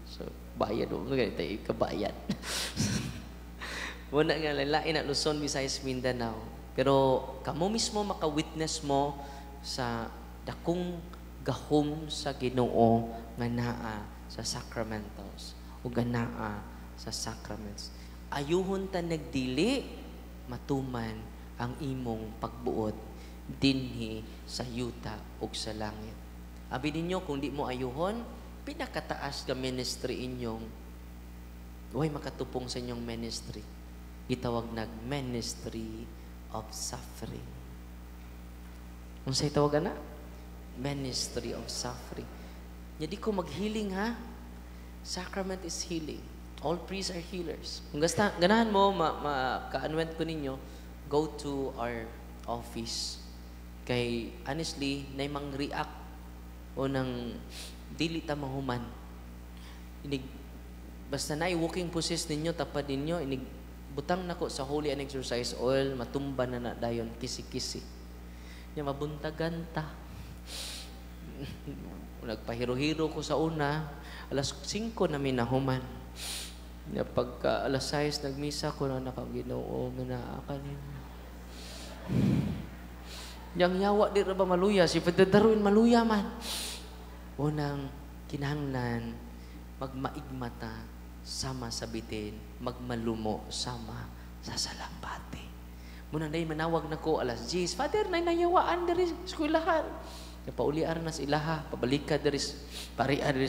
So, bayad mo, ganito, kabayad. Muna nga, lain na Luzon, Visayas, Mindanao. Pero, kamo mismo maka-witness mo sa dakong gahom sa Ginoo nga naa sa sacramentals o nga naa sa sacraments. Ayuhon ta nagdili, matuman ang imong pagbuot dinhi sa yuta ug sa langit. Abi ninyo kung di mo ayuhon, pinakataas nga ministry inyong way makatupong sa inyong ministry. Gitawag nag ministry of suffering. Unsay tawag ana? Ministry of suffering. Nya di ko mag-healing ha. Sacrament is healing. All priests are healers. Kung gasta, ganahan mo, ma, ko ninyo, go to our office. Kay, honestly, nay mang react o nang dili ta mahuman. Inig, basta na walking possess ninyo, tapad ninyo, inig, butang nako sa holy and exorcise oil, matumba na na dayon, kisi-kisi. Nya mabuntagan ta. Nagpahiro-hiro ko sa una, alas 5 na minahuman. Nya pagka alas 6 nagmisa ko na nakaginoo nga naa ka ninyo. Yang yawa di ra ba maluya, si Father Darwin maluya man. Unang kinahanglan magmaigmata sama sa bitin, magmalumo sama sa salambati. Muna day manawag na ko alas 10, "Father, nay nayawaan diri sa eskwelahan." Napauliar na sa ilaha, pabalik ka diri, paria diri,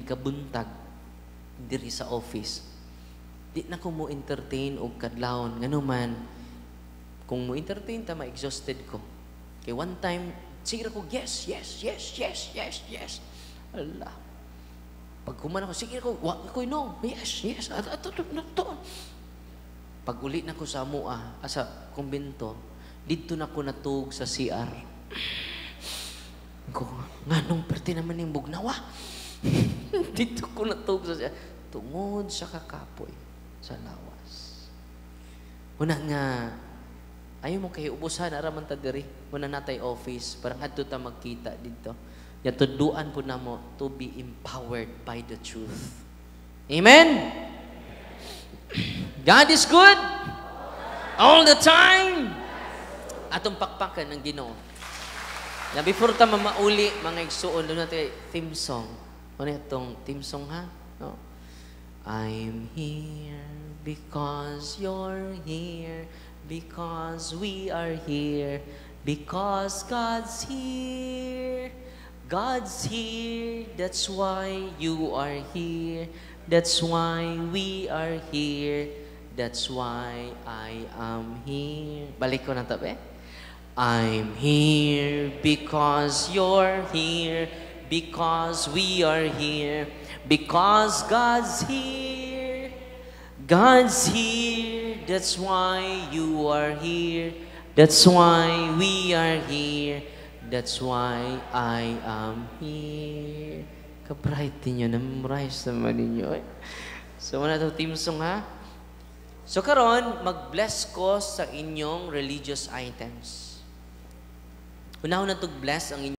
kabuntag diri sa office. Di na ko mo entertain og kadlawon ngano man kung mo entertain ta, ma-exhausted ko. Kay one time, sige ko, yes. Allah. Pag human ako, sige ko, wa ko no, yes, at at at to. Pag uli na ko sa amua, sa kumbento, didto na ko natug sa CR. Ko, nganong perte naman yung bugnawa? Didto ko natug sa CR. Tungod sa kakapoy sa lawas. Una nga, ayaw mo kay ubusan, araman ta diri. Muna natay office, parang adto ta magkita dito. Ya tuduan po namo to be empowered by the truth. Amen? God is good all the time. Atong pakpakan ng Ginoo. Na before ta mamauli, mga igsuon, doon natin theme song. Ano itong theme song ha? No? I'm here because you're here, because we are here, because God's here. God's here, that's why you are here. That's why we are here. That's why I am here. Balik ko na tabi. I'm here because you're here, because we are here, because God's here. God's here, that's why you are here. That's why we are here. That's why I am here. Ka-bright ninyo, na-memorize naman ninyo. Eh. So, muna ito theme song ha. So, karon mag-bless ko sa inyong religious items. Unahon na bless ang inyong